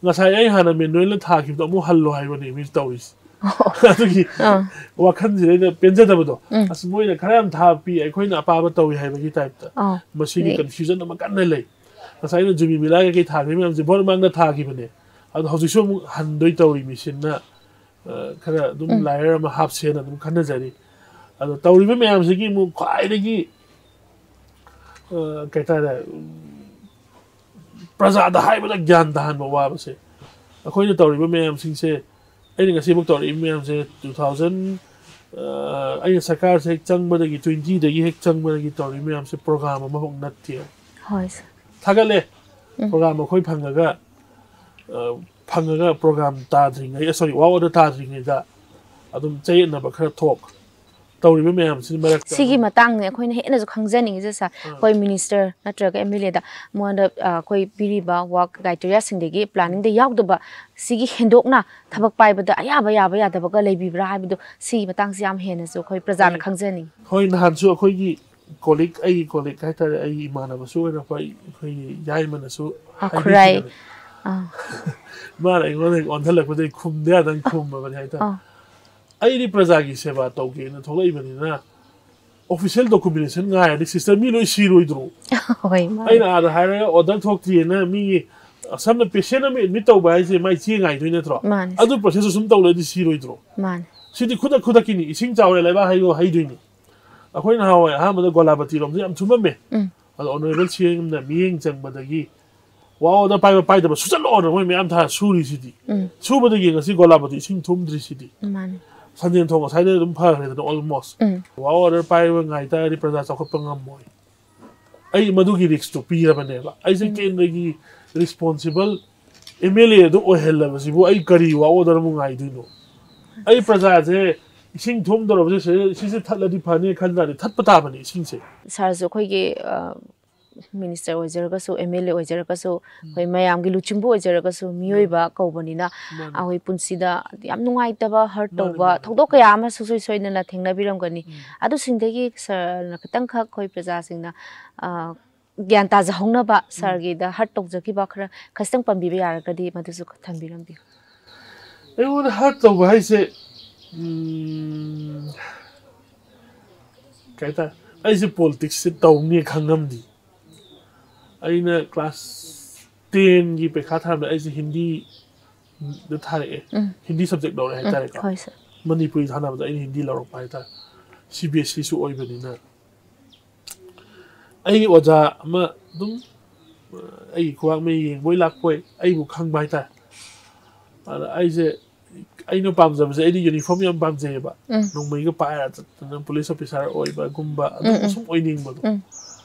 ꯉꯁꯥꯏ ꯑꯩ ꯍꯥꯟꯅ ꯃꯦꯅꯨꯋꯦꯜꯅ ꯊꯥꯈꯤꯕꯗꯣ ꯑꯃꯨꯛ ꯍꯜꯂꯣ ꯍꯥꯏꯕꯅꯦ ꯃꯤ ꯇꯧꯔꯤꯁꯦ꯫ ꯑꯗꯨꯒꯤ ꯑꯥ꯫ ꯋꯥꯈꯜꯁꯤꯗꯩꯗ ꯄꯦꯟꯖꯗꯕꯗꯣ, ꯎꯝ꯫ ꯑꯁ, ꯃꯣꯏꯅ ꯈꯔ ꯌꯥꯝ ꯊꯥꯕ ꯄꯤ, ꯑꯩꯈꯣꯏꯅ ꯑꯄꯥꯕ ꯇꯧꯏ ꯍꯥꯏꯕꯒꯤ ꯇꯥꯏꯞꯇ꯫ ꯑꯥ꯫ ꯃꯁꯤꯒꯤ ꯂꯩ꯫ ꯀꯟꯐ꯭ꯌꯨꯖꯟ ꯑꯃ ꯀꯟꯅ ꯂꯩ꯫ ꯉꯁꯥꯏ ꯑꯩꯅ ꯖꯨꯕꯤ ꯃꯦꯂꯥ ꯀꯩꯀꯩ ꯊꯥꯈꯤꯕ ꯃꯌꯥꯝꯁꯦ ꯚꯣꯠ ꯃꯃꯥꯡꯗ ꯊꯥꯈꯤꯕꯅꯦ, ꯑꯗꯣ ꯍꯧꯖꯤꯛꯁꯨ ꯑꯃꯨꯛ ꯍꯟꯗꯣꯏ ꯇꯧꯔꯤ ꯃꯦꯆꯤꯟꯅ꯫ ꯑ, ꯈꯔ ꯑꯗꯨꯝ ꯎꯝ꯫ ꯂꯥꯏꯌꯔ ꯑꯃ ꯍꯥꯞꯁꯦꯅ ꯑꯗꯨꯝ ꯈꯟꯅꯖꯔꯤ꯫ ꯑꯗꯣ ꯇꯧꯔꯤꯕ ꯃꯌꯥꯝꯁꯤꯒꯤ ꯑꯃꯨꯛ ꯈ꯭ꯋꯥꯏꯗꯒꯤ, ꯑ, ꯀꯩ ꯍꯥꯏꯇꯥꯔꯦ, ꯎꯝ, ꯄ꯭ꯔꯖꯥꯗ ꯍꯥꯏꯕꯗ ꯒ꯭ꯌꯥꯟ ꯇꯥꯍꯟꯕ ꯋꯥꯕꯁꯦ, ꯑꯩꯈꯣꯏꯅ ꯇꯧꯔꯤꯕ ꯃꯌꯥꯝꯁꯤꯡꯁꯦ, ꯑꯩꯅ ꯉꯁꯤꯐꯥꯎ ꯇꯧꯔꯛꯏꯕ ꯃꯌꯥꯝꯁꯦ, ꯇꯨ ꯊꯥꯎꯖꯟ, ꯑ, ꯑꯩꯅ ꯁꯔꯀꯥꯔꯁꯦ ꯍꯦꯛ ꯆꯪꯕꯗꯒꯤ, ꯇ꯭ꯋꯦꯟꯇꯤꯗꯒꯤ ꯍꯦꯛ ꯆꯪꯕꯗꯒꯤ ꯇꯧꯔꯤꯕ ꯃꯌꯥꯝꯁꯦ ꯄ꯭ꯔꯣꯒ꯭ꯔꯥꯝ ꯑꯃꯐꯥꯎ ꯅꯠꯇꯦ꯫ ꯍꯣꯏ, ꯁꯥꯔ꯫ ꯊꯥꯒꯠꯂꯦ꯫ ꯎꯝ꯫ ꯄ꯭ꯔꯣꯒ꯭ꯔꯥꯝ ꯑꯩꯈꯣꯏ ꯐꯪꯉꯒ, ꯑ, ꯐꯪꯉꯒ ꯄ꯭ꯔꯣꯒ꯭ꯔꯥꯝ ꯇꯥꯗ꯭ꯔꯤꯉꯩ, ꯁꯣꯔꯤ, ꯋꯥꯛ ꯑꯣꯔꯗꯔ ꯇꯥꯗ꯭ꯔꯤꯉꯩꯗ ꯑꯗꯨꯝ ꯆꯌꯦꯠꯅꯕ ꯈꯔ ꯊꯣꯛ ꯇꯧꯔꯤꯕ ꯃꯌꯥꯝꯁꯤꯒꯤ ꯃꯔꯛꯇ ꯁꯤꯒꯤ ꯑꯗꯨꯝ ꯃꯇꯥꯡꯗ ꯑꯩꯈꯣꯏꯅ ꯍꯦꯟꯅꯁꯨ ꯈꯪꯖꯅꯤꯡꯉꯤꯁꯦ, ꯁꯥꯔ꯫ ꯑꯥ꯫ ꯑꯩꯈꯣꯏ ꯃꯤꯅꯤꯁꯇꯔ ꯅꯠꯇ꯭ꯔꯒ ꯑꯦꯝ ꯑꯦꯜ ꯑꯦꯗ ꯃꯉꯣꯟꯗ, ꯑ, ꯑꯩꯈꯣꯏ ꯄꯤꯔꯤꯕ ꯋꯥꯔꯛ ꯀ꯭ꯔꯥꯏꯇꯦꯔꯤꯌꯥꯁꯤꯡꯗꯒꯤ ꯄ꯭ꯂꯥꯅꯤꯡꯗ ꯌꯥꯎꯗꯕ ꯁꯤꯒꯤ ꯍꯦꯟꯗꯣꯛꯅ ꯊꯕꯛ ꯄꯥꯏꯕꯗ ꯑꯌꯥꯕ ꯌꯥꯕ ꯌꯥꯗꯕꯒ ꯂꯩꯕꯤꯕ꯭ꯔꯥ ꯍꯥꯏꯕꯗꯣ, ꯁꯤꯒꯤ ꯃꯇꯥꯡꯁꯦ ꯌꯥꯝ ꯍꯦꯟꯅꯁꯨ ꯑꯩꯈꯣꯏ ꯄ꯭ꯔꯖꯥꯅ ꯍꯣꯏ꯫ ꯈꯪꯖꯅꯤꯡꯉꯤ꯫ ꯍꯣꯏ, ꯅꯍꯥꯟꯁꯨ ꯑꯩꯈꯣꯏꯒꯤ ꯀꯣꯂꯤꯛ, ꯑꯩꯒꯤ ꯀꯣꯂꯤꯛ ꯍꯥꯏꯇꯥꯔꯦ, ꯑꯩꯒꯤ ꯏꯃꯥꯟꯅꯕꯁꯨ ꯑꯣꯏꯔꯛꯄ ꯑꯩꯈꯣꯏꯒꯤ ꯌꯥꯏꯃꯅꯁꯨ ꯑꯥ, ꯈꯨꯔꯥꯏ꯫ ꯍꯥꯏꯕꯤꯈꯤꯕꯅꯦ꯫ ꯑꯥ꯫ ꯃꯥꯅ ꯑꯩꯉꯣꯟꯗ ꯑꯣꯟꯊꯜꯂꯛꯄꯗꯒꯤ ꯈꯨꯝꯗ ꯌꯥꯗꯅ ꯈꯨꯝꯃꯕꯅꯦ ꯍꯥꯏꯇꯥꯔꯦ꯫ ꯑꯥ꯫ ꯑꯩꯗꯤ ꯄ꯭ꯔꯖꯥꯒꯤ ꯁꯦꯕꯥ ꯇꯧꯒꯦꯅ ꯊꯣꯛꯂꯛꯏꯕꯅꯤꯅ ꯑꯣꯐꯤꯁꯤꯌꯦꯜ ꯗꯣꯀꯨꯃꯦꯟꯇꯦꯁꯟ ꯉꯥꯏꯔꯗꯤ ꯁꯤꯁꯇꯔ ꯃꯤ ꯂꯣꯏ ꯁꯤꯔꯣꯏꯗ꯭ꯔꯣ? ꯍꯣꯏ, ꯃꯥꯅꯦ꯫ ꯑꯩꯅ ꯑꯥꯗ ꯍꯥꯏꯔꯒ ꯑꯣꯔꯗꯔ ꯊꯣꯛꯇ꯭ꯔꯤꯑꯅ ꯃꯤꯒꯤ, ꯁꯝꯅ ꯄꯦꯁꯦꯟ ꯑꯃ ꯑꯦꯗꯃꯤꯠ ꯇꯧꯕ ꯍꯥꯏꯁꯦ ꯃꯥꯏ ꯆꯦ ꯉꯥꯏꯗꯣꯏ ꯅꯠꯇ꯭ꯔꯣ? ꯃꯥꯅꯦ꯫ ꯑꯗꯨ ꯄ꯭ꯔꯣꯁꯦꯁꯇꯨ ꯁꯨꯝ ꯇꯧꯔꯗꯤ ꯁꯤꯔꯣꯏꯗ꯭ꯔꯣ? ꯃꯥꯅꯦ꯫ ꯁꯤꯗꯤ ꯈꯨꯗꯛ ꯈꯨꯗꯛꯀꯤꯅꯤ, ꯏꯁꯤꯡ ꯆꯥꯎꯔꯦ ꯂꯩꯕꯥꯛ ꯍꯩꯌꯣ ꯍꯩꯗꯣꯏꯅꯤ꯫ ꯑꯩꯈꯣꯏ ꯅꯍꯥꯟꯋꯥꯏ ꯑꯍꯥꯟꯕꯗ ꯒꯣꯂꯥꯕꯇꯤꯔꯣꯝꯁꯦ ꯌꯥꯝ ꯊꯨꯝꯃꯝꯃꯦ꯫ ꯎꯝ꯫ ꯑꯗꯣ ꯑꯣꯅꯔꯦꯕꯜ ꯁꯤ ꯑꯦꯝꯅ ꯃꯤꯠꯌꯦꯡ ꯆꯪꯕꯗꯒꯤ ꯋꯥ ꯑꯣꯔꯗꯔ ꯄꯥꯏꯕ ꯄꯥꯏꯗꯕ ꯁꯨꯆꯠꯂꯣꯅ ꯃꯣꯏ ꯃꯌꯥꯝ ꯊꯥ ꯁꯨꯔꯤꯁꯤꯗꯤ꯫ ꯎꯝ꯫ ꯁꯨꯕꯗꯒꯤ ꯉꯁꯤ ꯒꯣꯂꯥꯕꯇꯤ ꯏꯁꯤꯡ ꯊꯨꯝꯗ꯭ꯔꯤꯁꯤꯗꯤ꯫ ꯃꯥꯅꯤ꯫ ꯁꯟꯖꯦꯟ ꯊꯣꯡ ꯉꯁꯥꯏꯗꯩ ꯑꯗꯨꯝ ꯐꯈ꯭ꯔꯦꯗꯅ ꯑꯣꯜꯃꯣꯁ꯫ ꯎꯝ꯫ ꯋꯥ ꯑꯣꯔꯗꯔ ꯄꯥꯏꯕ ꯉꯥꯏ ꯇꯥꯔꯗꯤ ꯄ꯭ꯔꯖꯥ ꯆꯥꯎꯈꯠꯄ ꯉꯝꯃꯣꯏ꯫ ꯑꯩ ꯃꯗꯨꯒꯤ ꯔꯤꯛꯁꯇꯨ ꯄꯤꯔꯕꯅꯦꯕ꯫ ꯑꯩꯁꯦ ꯀꯦꯟꯗ꯭ꯔꯒꯤ ꯔꯤꯁꯄꯣꯟꯁꯤꯕꯜ ꯑꯦꯝ ꯑꯦꯜ ꯑꯦꯗꯨ ꯑꯣꯏꯍꯜꯂꯕꯁꯤꯕꯨ ꯑꯩ ꯀꯔꯤ ꯋꯥ ꯑꯣꯔꯗꯔ ꯑꯃꯨꯛ ꯉꯥꯏꯗꯣꯏꯅꯣ? ꯑꯩ ꯄ꯭ꯔꯖꯥꯁꯦ ꯏꯁꯤꯡ ꯊꯨꯝꯗꯧꯔꯕꯁꯦ ꯁꯤ-, ꯁꯤꯁꯦ ꯊꯠꯂꯗꯤ ꯐꯅꯤ ꯈꯟ ꯇꯥꯔꯗꯤ ꯊꯠꯄ ꯇꯥꯕꯅꯤ ꯏꯁꯤꯡꯁꯦ꯫ ꯁꯥꯔꯁꯨ ꯑꯩꯈꯣꯏꯒꯤ ꯃꯤꯅꯤꯁꯇꯔ ꯑꯣꯏꯖꯔꯒꯁꯨ, ꯑꯦꯝ ꯑꯦꯜ ꯑꯦ ꯑꯣꯏꯖꯔꯒꯁꯨ, ꯑꯩꯈꯣꯏ ꯃꯌꯥꯝꯒꯤ ꯂꯨꯆꯤꯡꯕ ꯑꯣꯏꯖꯔꯒꯁꯨ, ꯃꯤꯑꯣꯏꯕ ꯀꯧꯕꯅꯤꯅ ꯃꯥꯅꯤ꯫ ꯑꯩꯈꯣꯏ ꯄꯨꯟꯁꯤꯗ ꯌꯥꯝ ꯅꯨꯡꯉꯥꯏꯇꯕ, ꯍꯔꯠ ꯃꯥꯅꯤ, ꯇꯧꯕ ꯃꯥꯅꯤ꯫ ꯊꯧꯗꯣꯛ ꯀꯌꯥ ꯑꯃ ꯁꯨꯡꯁꯣꯏ ꯁꯣꯏꯗꯅ ꯊꯦꯡꯅꯕꯤꯔꯝꯒꯅꯤ꯫ ꯑꯗꯨꯁꯤꯡꯗꯒꯤ ꯁꯥꯔꯅ ꯈꯤꯇꯪꯈꯛ ꯑꯩꯈꯣꯏ ꯄ꯭ꯔꯖꯥꯁꯤꯡꯅ, ꯑ, ꯒ꯭ꯌꯥꯟ ꯇꯥꯖꯍꯧꯅꯕ ꯁꯥꯔꯒꯤꯗ ꯍꯔꯠ ꯇꯧꯖꯈꯤꯕ ꯈꯔ ꯈꯖꯤꯛꯇꯪ ꯄꯟꯕꯤꯕ ꯌꯥꯔꯒꯗꯤ ꯃꯗꯨꯁꯨ ꯊꯝꯕꯤꯔꯝꯕꯤꯌꯨ꯫ ꯑꯩꯉꯣꯟꯗ ꯍꯔꯠ ꯇꯧꯕ ꯍꯥꯏꯁꯦ, ꯎꯝ, ꯀꯩ ꯍꯥꯏꯇꯥꯔꯦ, ꯑꯩꯁꯦ ꯄꯣꯂꯤꯇꯤꯛꯁꯁꯦ ꯇꯧꯅꯤ ꯈꯪꯉꯝꯗꯦ꯫ ꯑꯩꯅ ꯀ꯭ꯂꯥꯁ ꯇꯦꯟꯒꯤ ꯄꯩꯈꯥ ꯊꯥꯔꯝꯗꯥꯏ ꯑꯩꯁꯦ ꯍꯤꯟꯗꯤꯗ ꯊꯥꯔꯛꯑꯦ꯫ ꯎꯝ꯫ ꯍꯤꯟꯗꯤ ꯁꯕꯖꯦꯛ ꯂꯧꯔꯦ ꯍꯥꯏꯇꯥꯔꯦꯀꯣ꯫ ꯍꯣꯏ ꯁꯥꯔ꯫ ꯃꯅꯤꯄꯨꯔꯤ ꯊꯥꯅꯕꯗ ꯑꯩꯅ ꯍꯤꯟꯗꯤ ꯂꯧꯔꯛꯄ ꯍꯥꯏꯇꯥꯔꯦ꯫ ꯁꯤ ꯕꯤ ꯑꯦꯁ ꯏꯁꯨ ꯑꯣꯏꯕꯅꯤꯅ꯫ ꯑꯩꯒꯤ ꯑꯣꯖꯥ ꯑꯃ ꯑꯗꯨꯝ ꯑꯩꯒꯤ ꯈꯨꯕꯥꯛ ꯃꯌꯥ ꯌꯦꯡꯕꯣꯏ ꯂꯥꯛꯄꯣꯏ ꯑꯩꯕꯨ ꯈꯪꯕ ꯍꯥꯏꯇꯥꯔꯦ꯫ ꯑꯗ ꯑꯩꯁꯦ, ꯑꯩꯅ ꯄꯥꯝꯖꯕꯁꯦ, ꯑꯩꯗꯤ ꯌꯨꯅꯤꯐꯣꯔꯝ ꯌꯥꯝ ꯄꯥꯝꯖꯩꯌꯦꯕ꯫ ꯎꯝ꯫ ꯅꯣꯡꯃꯩꯒ ꯄꯥꯏꯔ ꯆꯠꯇꯅ ꯄꯨꯂꯤꯁ ꯑꯣꯐꯤꯁꯥꯔ ꯑꯣꯏꯕꯒꯨꯝꯕ ꯑꯗꯨꯝ ꯎꯝ, ꯎꯝ꯫ ꯁꯨꯝ ꯑꯣꯏꯅꯤꯡꯕꯗꯣ꯫ ꯎꯝ꯫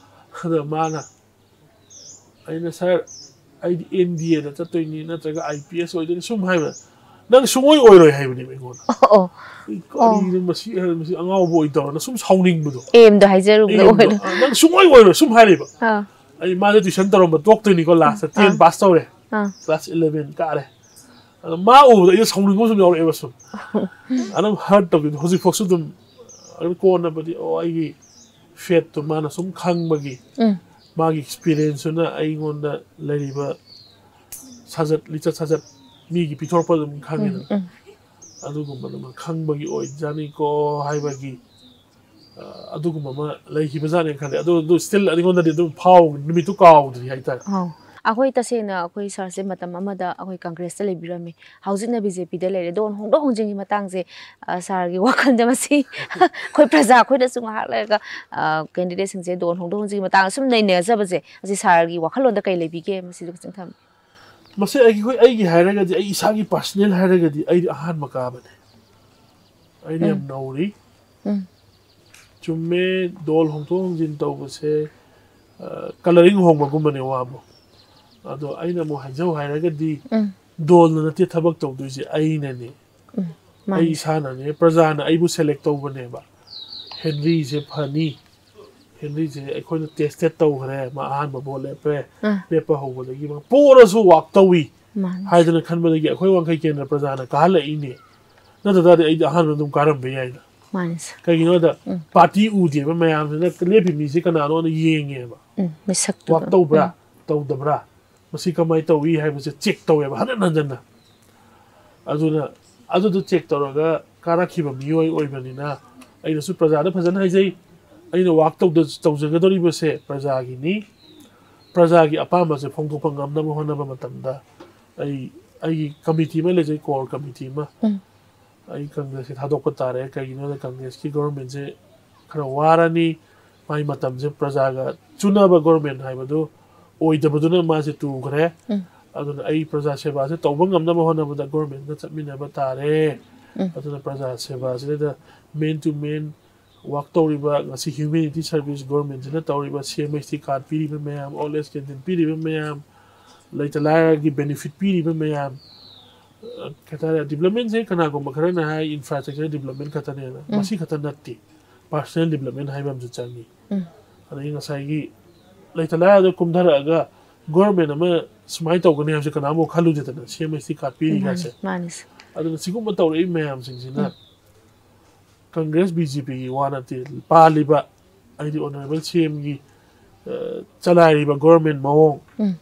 ꯑꯗ ꯃꯥꯅ, ꯑꯩꯅ, "ꯁꯥꯔ, ꯑꯩꯗꯤ ꯑꯦꯟ ꯗꯤ ꯑꯦꯗ ꯆꯠꯇꯣꯏꯅꯤ ꯅꯠꯇ꯭ꯔꯒ ꯑꯥꯏ ꯄꯤ ꯑꯦꯁ ꯑꯣꯏꯗꯣꯏꯅꯤ" ꯁꯨꯝ ꯍꯥꯏꯕꯗ, "ꯅꯪ ꯁꯨꯡꯑꯣꯏ ꯑꯣꯏꯔꯣꯏ" ꯍꯥꯏꯕꯅꯦꯕ ꯑꯩꯉꯣꯟꯗ꯫ ꯑꯣ, ꯑꯣ꯫ ꯑꯩ ꯀꯔꯤꯅꯣ ꯃꯁꯤ, ꯃꯁꯤ ꯑꯉꯥꯎꯕ ꯑꯣꯏ ꯇꯧꯔꯅ ꯁꯨꯝ ꯁꯥꯎꯅꯤꯡꯕꯗꯣ꯫ ꯑꯦꯝꯗꯣ ꯍꯥꯏꯖꯔꯨꯕꯗ ꯑꯩ ꯑꯣꯏꯔꯣ꯫ "ꯑ, ꯅꯪ ꯁꯨꯡꯑꯣꯏ ꯑꯣꯏꯔꯣꯏ" ꯁꯨꯝ ꯍꯥꯏꯔꯤꯕ꯫ ꯑꯥ꯫ ꯑꯩ ꯃꯥꯁꯦ ꯇ꯭ꯌꯨꯁꯟ ꯇꯧꯔꯝꯕ ꯇꯣꯛꯇꯣꯏꯅꯤꯀꯣ, ꯂꯥꯁꯇ ꯇꯦꯟ ꯑꯥ꯫ ꯄꯥꯁ ꯇꯧꯔꯦ꯫ ꯑꯥ꯫ ꯀ꯭ꯂꯥꯁ ꯏꯂꯚꯦꯟ ꯀꯥꯔꯦ꯫ ꯑꯗꯣ ꯃꯥ ꯎꯕꯗ ꯑꯩꯁꯦ ꯁꯥꯎꯅꯤꯡꯕ ꯁꯨꯝ ꯌꯥꯎꯔꯛꯑꯦꯕ ꯁꯨꯝ꯫ ꯑꯗꯨꯝ ꯍꯔꯠ ꯇꯧꯈꯤꯕꯗꯣ ꯍꯧꯖꯤꯛꯐꯥꯎꯁꯨ ꯑꯗꯨꯝ꯫ ꯑꯗꯨ ꯀꯣꯟꯅꯕꯗꯤ, ꯑꯣ, ꯑꯩꯒꯤ ꯐꯦꯠꯇꯣ ꯃꯥꯅ ꯁꯨꯝ ꯈꯪꯕꯒꯤ, ꯎꯝ꯫ ꯃꯥꯒꯤ ꯑꯦꯛꯁꯄꯤꯔꯤꯌꯦꯟꯁꯇꯨꯅ ꯑꯩꯉꯣꯟꯗ ꯂꯩꯔꯤꯕ ꯁꯥꯖꯠ, ꯂꯤꯆꯠ ꯁꯥꯖꯠ ꯃꯤꯒꯤ ꯄꯤꯊꯣꯔꯛꯄ ꯑꯗꯨꯝ ꯈꯪꯉꯤꯗꯅ꯫ ꯎꯝ꯫ ꯑꯗꯨꯒꯨꯝꯕꯗꯨꯃ ꯈꯪꯕꯒꯤ ꯑꯣꯏꯖꯥꯠꯅꯤꯀꯣ ꯍꯥꯏꯕꯒꯤ, ꯑ, ꯑꯗꯨꯒꯨꯝꯕ ꯑꯃ ꯂꯩꯈꯤꯕꯖꯥꯠꯅꯦꯅ ꯈꯜꯂꯦ꯫ ꯑꯗꯨ, ꯑꯗꯨ ꯁ꯭ꯇꯤꯜ ꯑꯩꯉꯣꯟꯗꯗꯤ ꯑꯗꯨꯝ ꯐꯥꯎ-, ꯅꯨꯃꯤꯠꯇꯨ ꯀꯥꯎꯗ꯭ꯔꯤ ꯍꯥꯏꯇꯥꯔꯦ꯫ ꯑꯧ꯫ ꯑꯩꯈꯣꯏ ꯇꯁꯦꯡꯅ ꯑꯩꯈꯣꯏ ꯁꯥꯔꯁꯦ ꯃꯇꯝ ꯑꯃꯗ ꯑꯩꯈꯣꯏ ꯀꯪꯒ꯭ꯔꯦꯁꯇ ꯂꯩꯕꯤꯔꯝꯃꯤ, ꯍꯧꯖꯤꯛꯅ ꯕꯤ ꯖꯦ ꯄꯤꯗ ꯂꯩꯔꯦ꯫ ꯑꯗꯣ ꯍꯣꯡꯗꯣꯛ ꯍꯣꯡꯖꯤꯟꯒꯤ ꯃꯇꯥꯡꯁꯦ, ꯑ, ꯁꯥꯔꯒꯤ ꯋꯥꯈꯜꯗ ꯃꯁꯤ ꯑꯩꯈꯣꯏ ꯄ꯭ꯔꯖꯥ ꯑꯩꯈꯣꯏꯗꯁꯨ ꯉꯥꯏꯍꯥꯛ ꯂꯩꯔꯒ, ꯑ, ꯀꯦꯟꯗꯤꯗꯦꯠꯁꯤꯡꯁꯦ ꯗꯣꯟ ꯍꯣꯡꯗꯣꯛ ꯍꯣꯡꯖꯤꯟꯒꯤ ꯃꯇꯥꯡꯗ ꯁꯨꯝ ꯅꯩꯅꯖꯕꯁꯦ, ꯑꯁꯤ ꯁꯥꯔꯒꯤ ꯋꯥꯈꯜꯂꯣꯟꯗ ꯀꯩ ꯂꯩꯕꯤꯒꯦ? ꯃꯁꯤꯗ ꯈꯤꯇꯪ ꯊꯝꯕꯤꯌꯨ꯫ ꯃꯁꯤ ꯑꯩꯒꯤ, ꯑꯩꯈꯣꯏ, ꯑꯩꯒꯤ ꯍꯥꯏꯔꯒꯗꯤ, ꯑꯩ ꯏꯁꯥꯒꯤ ꯄꯥꯔꯁꯅꯦꯜ ꯍꯥꯏꯔꯒꯗꯤ ꯑꯩꯗꯤ ꯑꯍꯥꯟꯕ ꯀꯥꯕꯅꯦ꯫ ꯑꯩꯗꯤ ꯌꯥꯝ ꯅꯧꯔꯤ꯫ ꯎꯝ꯫ ꯆꯨꯝꯃꯦ, ꯗꯣꯜ ꯍꯣꯡꯗꯣꯛ ꯍꯣꯡꯖꯤꯟ ꯇꯧꯕꯁꯦ, ꯑ, ꯀꯂꯔꯤꯡ ꯍꯣꯡꯕꯒꯨꯝꯕꯅꯦ ꯋꯥꯕꯨ꯫ ꯑꯗꯣ ꯑꯩꯅ ꯑꯃꯨꯛ ꯍꯥꯏꯖꯧ ꯍꯥꯏꯔꯒꯗꯤ, ꯎꯝ꯫ ꯗꯣꯜꯅ ꯅꯠꯇꯦ ꯊꯕꯛ ꯇꯧꯗꯣꯏꯁꯦ, ꯑꯩꯅꯅꯦ꯫ ꯎꯝ꯫ ꯑꯩ ꯃꯥꯅꯤ꯫ ꯏꯁꯥꯅꯅꯦ, ꯄ꯭ꯔꯖꯥꯅ ꯑꯩꯕꯨ ꯁꯦꯂꯦꯛ ꯇꯧꯕꯅꯦꯕ꯫ ꯍꯦꯟꯔꯤꯁꯦ ꯐꯅꯤ, ꯍꯦꯟꯔꯤꯁꯦ ꯑꯩꯈꯣꯏꯅ ꯇꯦꯁꯇꯦꯠ ꯇꯧꯈ꯭ꯔꯦ, ꯃꯥ ꯑꯍꯥꯟꯕ ꯚꯣꯠ ꯂꯦꯞꯄꯦ, ꯑꯥ꯫ ꯂꯦꯞꯄ ꯍꯧꯕꯗꯒꯤ ꯃꯥ ꯄꯣꯔꯁꯨ ꯋꯥꯛ ꯇꯧꯏ ꯃꯥꯅꯤ꯫ ꯍꯥꯏꯗꯅ ꯈꯟꯕꯗꯒꯤ ꯑꯩꯈꯣꯏ ꯋꯥꯡꯈꯩ ꯀꯦꯟꯗ꯭ꯔ ꯄ꯭ꯔꯖꯥꯅ ꯀꯥꯍꯜꯂꯛꯏꯅꯦ꯫ ꯅꯠꯇ ꯇꯥꯔꯗꯤ ꯑꯩꯗꯤ ꯑꯍꯥꯟꯕ ꯑꯗꯨꯝ ꯀꯥꯔꯝꯕ ꯌꯥꯏꯅ꯫ ꯃꯥꯅꯤ ꯁꯥꯔ꯫ ꯀꯩꯒꯤꯅꯣꯗ ꯎꯝ꯫ ꯄꯥꯔꯇꯤ ꯎꯗꯦꯕ, ꯃꯌꯥꯝꯁꯤꯅ ꯂꯦꯞꯄꯤ ꯃꯤꯁꯦ ꯀꯅꯥꯅꯣꯅ ꯌꯦꯡꯉꯦꯕ꯫ ꯎꯝ, ꯃꯤꯁꯛꯇꯨꯗ꯫ ꯋꯥꯛ ꯇꯧꯕ꯭ꯔꯥ ꯎꯝ꯫ ꯇꯧꯗꯕ꯭ꯔꯥ, ꯃꯁꯤ ꯀꯃꯥꯏꯅ ꯇꯧꯏ ꯍꯥꯏꯕꯁꯦ ꯆꯦꯛ ꯇꯧꯋꯦꯕ ꯍꯟꯖꯟ ꯍꯟꯖꯟꯅ꯫ ꯑꯗꯨꯅ ꯑꯗꯨꯗꯣ ꯆꯦꯛ ꯇꯧꯔꯒ ꯀꯥꯔꯛꯈꯤꯕ ꯃꯤꯑꯣꯏ ꯑꯣꯏꯕꯅꯤꯅ ꯑꯩꯅꯁꯨ ꯄ꯭ꯔꯖꯥꯗ ꯐꯖꯅ ꯍꯥꯏꯖꯩ꯫ ꯑꯩꯅ ꯋꯥꯛ ꯇꯧꯗ-, ꯇꯧꯖꯒꯗꯧꯔꯤꯕꯁꯦ ꯄ꯭ꯔꯖꯥꯒꯤꯅꯤ꯫ ꯄ꯭ꯔꯖꯥꯒꯤ ꯑꯄꯥꯝꯕꯁꯦ ꯐꯣꯡꯗꯣꯛꯄ ꯉꯝꯅꯕ ꯍꯣꯠꯅꯕ ꯃꯇꯝꯗ ꯑꯩ, ꯑꯩꯒꯤ ꯀꯃꯤꯇꯤ ꯑꯃ ꯂꯩꯖꯩ, ꯀꯣꯔ ꯀꯃꯤꯇꯤ ꯑꯃ꯫ ꯎꯝ꯫ ꯑꯩ ꯀꯪꯒ꯭ꯔꯦꯁꯁꯦ ꯊꯥꯗꯣꯛꯄ ꯇꯥꯔꯦ꯫ ꯀꯩꯒꯤꯅꯣꯗ ꯀꯪꯒ꯭ꯔꯦꯁꯀꯤ ꯒꯣꯚꯔꯟꯃꯦꯟꯁꯦ ꯈꯔ ꯋꯥꯔꯅꯤ, ꯃꯥꯏ ꯃꯇꯝꯁꯦ ꯄ꯭ꯔꯖꯥꯒ ꯆꯨꯅꯕ ꯒꯣꯚꯔꯟꯃꯦꯟ ꯍꯥꯏꯕꯗꯨ ꯑꯣꯏꯗꯕꯗꯨꯅ ꯃꯥꯁꯦ ꯇꯨꯈ꯭ꯔꯦ꯫ ꯎꯝ꯫ ꯑꯗꯨꯅ ꯑꯩ ꯄ꯭ꯔꯖꯥ ꯁꯦꯕꯥꯁꯦ ꯇꯧꯕ ꯉꯝꯅꯕ ꯍꯣꯠꯅꯕꯗ ꯒꯣꯚꯔꯟꯃꯦꯟꯒ ꯆꯠꯃꯤꯟꯅꯕ ꯇꯥꯔꯦ꯫ ꯎꯝ꯫ ꯑꯗꯨꯅ ꯄ꯭ꯔꯖꯥ ꯁꯦꯕꯥꯁꯤꯗ ꯃꯦꯟ ꯇꯨ ꯃꯦꯟ ꯋꯥꯛ ꯇꯧꯔꯤꯕ, ꯉꯁꯤ ꯍ꯭ꯌꯨꯃꯦꯅꯤꯇꯤ ꯁꯔꯚꯤꯁ ꯒꯣꯚꯔꯟꯃꯦꯟꯁꯤꯅ ꯇꯧꯔꯤꯕ, ꯁꯤ ꯑꯦꯝ ꯑꯩꯆ ꯇꯤ ꯀꯥꯔꯗ ꯄꯤꯔꯤꯕ ꯃꯌꯥꯝ, ꯑꯣꯜ ꯑꯦꯖ ꯀꯦꯟꯇꯤꯟ ꯄꯤꯔꯤꯕ ꯃꯌꯥꯝ, ꯂꯩꯇ ꯂꯥꯏꯔꯒꯤ ꯕꯦꯅꯤꯐꯤꯠ ꯄꯤꯔꯤꯕ ꯃꯌꯥꯝ, ꯑ, ꯀꯩ ꯍꯥꯏꯇꯥꯔꯦ, ꯗꯤꯕ꯭ꯂꯞꯃꯦꯟꯁꯦ ꯀꯅꯥꯒꯨꯝꯕ ꯈꯔꯅ ꯍꯥꯏ ꯏꯟꯐ꯭ꯔꯥꯁ꯭ꯇ꯭ꯔꯛꯆꯔ ꯗꯤꯕ꯭ꯂꯞꯃꯦꯟ ꯈꯛꯇꯅꯦꯅ꯫ ꯎꯝ꯫ ꯃꯁꯤ ꯈꯛꯇ ꯅꯠꯇꯦ, ꯄꯥꯔꯁꯣꯅꯦꯜ ꯗꯤꯕ꯭ꯂꯞꯃꯦꯟ ꯍꯥꯏꯕ ꯑꯃꯁꯨ ꯆꯪꯉꯤ꯫ ꯎꯝ꯫ ꯑꯗꯒꯤ ꯉꯁꯥꯏꯒꯤ ꯂꯩꯇ ꯂꯥꯏꯔꯗ ꯀꯨꯝꯊꯔꯛꯑꯒ ꯒꯣꯚꯔꯟꯃꯦꯟ ꯑꯃ ꯁꯨꯃꯥꯏꯅ ꯇꯧꯒꯅꯤ ꯍꯥꯏꯕꯁꯦ ꯀꯅꯥꯃꯨꯛ ꯈꯜꯂꯨꯗꯦꯗꯅ, ꯁꯤ ꯑꯦꯝ ꯑꯩꯆ ꯇꯤ ꯀꯥꯔꯗ ꯄꯤꯔꯤ ꯃꯥꯅꯤ, ꯀꯥꯏꯁꯦ꯫ ꯃꯥꯅꯤ ꯁꯥꯔ꯫ ꯑꯗꯨꯅ ꯁꯤꯒꯨꯝꯕ ꯇꯧꯔꯛꯏ ꯃꯌꯥꯝꯁꯤꯡꯁꯤꯅ ꯎꯝ꯫ ꯀꯪꯒ꯭ꯔꯦꯁ ꯕꯤ ꯖꯦ ꯄꯤꯒꯤ ꯋꯥ ꯅꯠꯇꯦ, ꯄꯥꯜꯂꯤꯕ ꯍꯥꯏꯗꯤ ꯑꯣꯅꯔꯦꯕꯜ ꯁꯤ ꯑꯦꯝꯒꯤ, ꯑ, ꯆꯂꯥꯏꯔꯤꯕ ꯒꯣꯚꯔꯟꯃꯦꯟ ꯃꯑꯣꯡ, ꯎꯝ꯫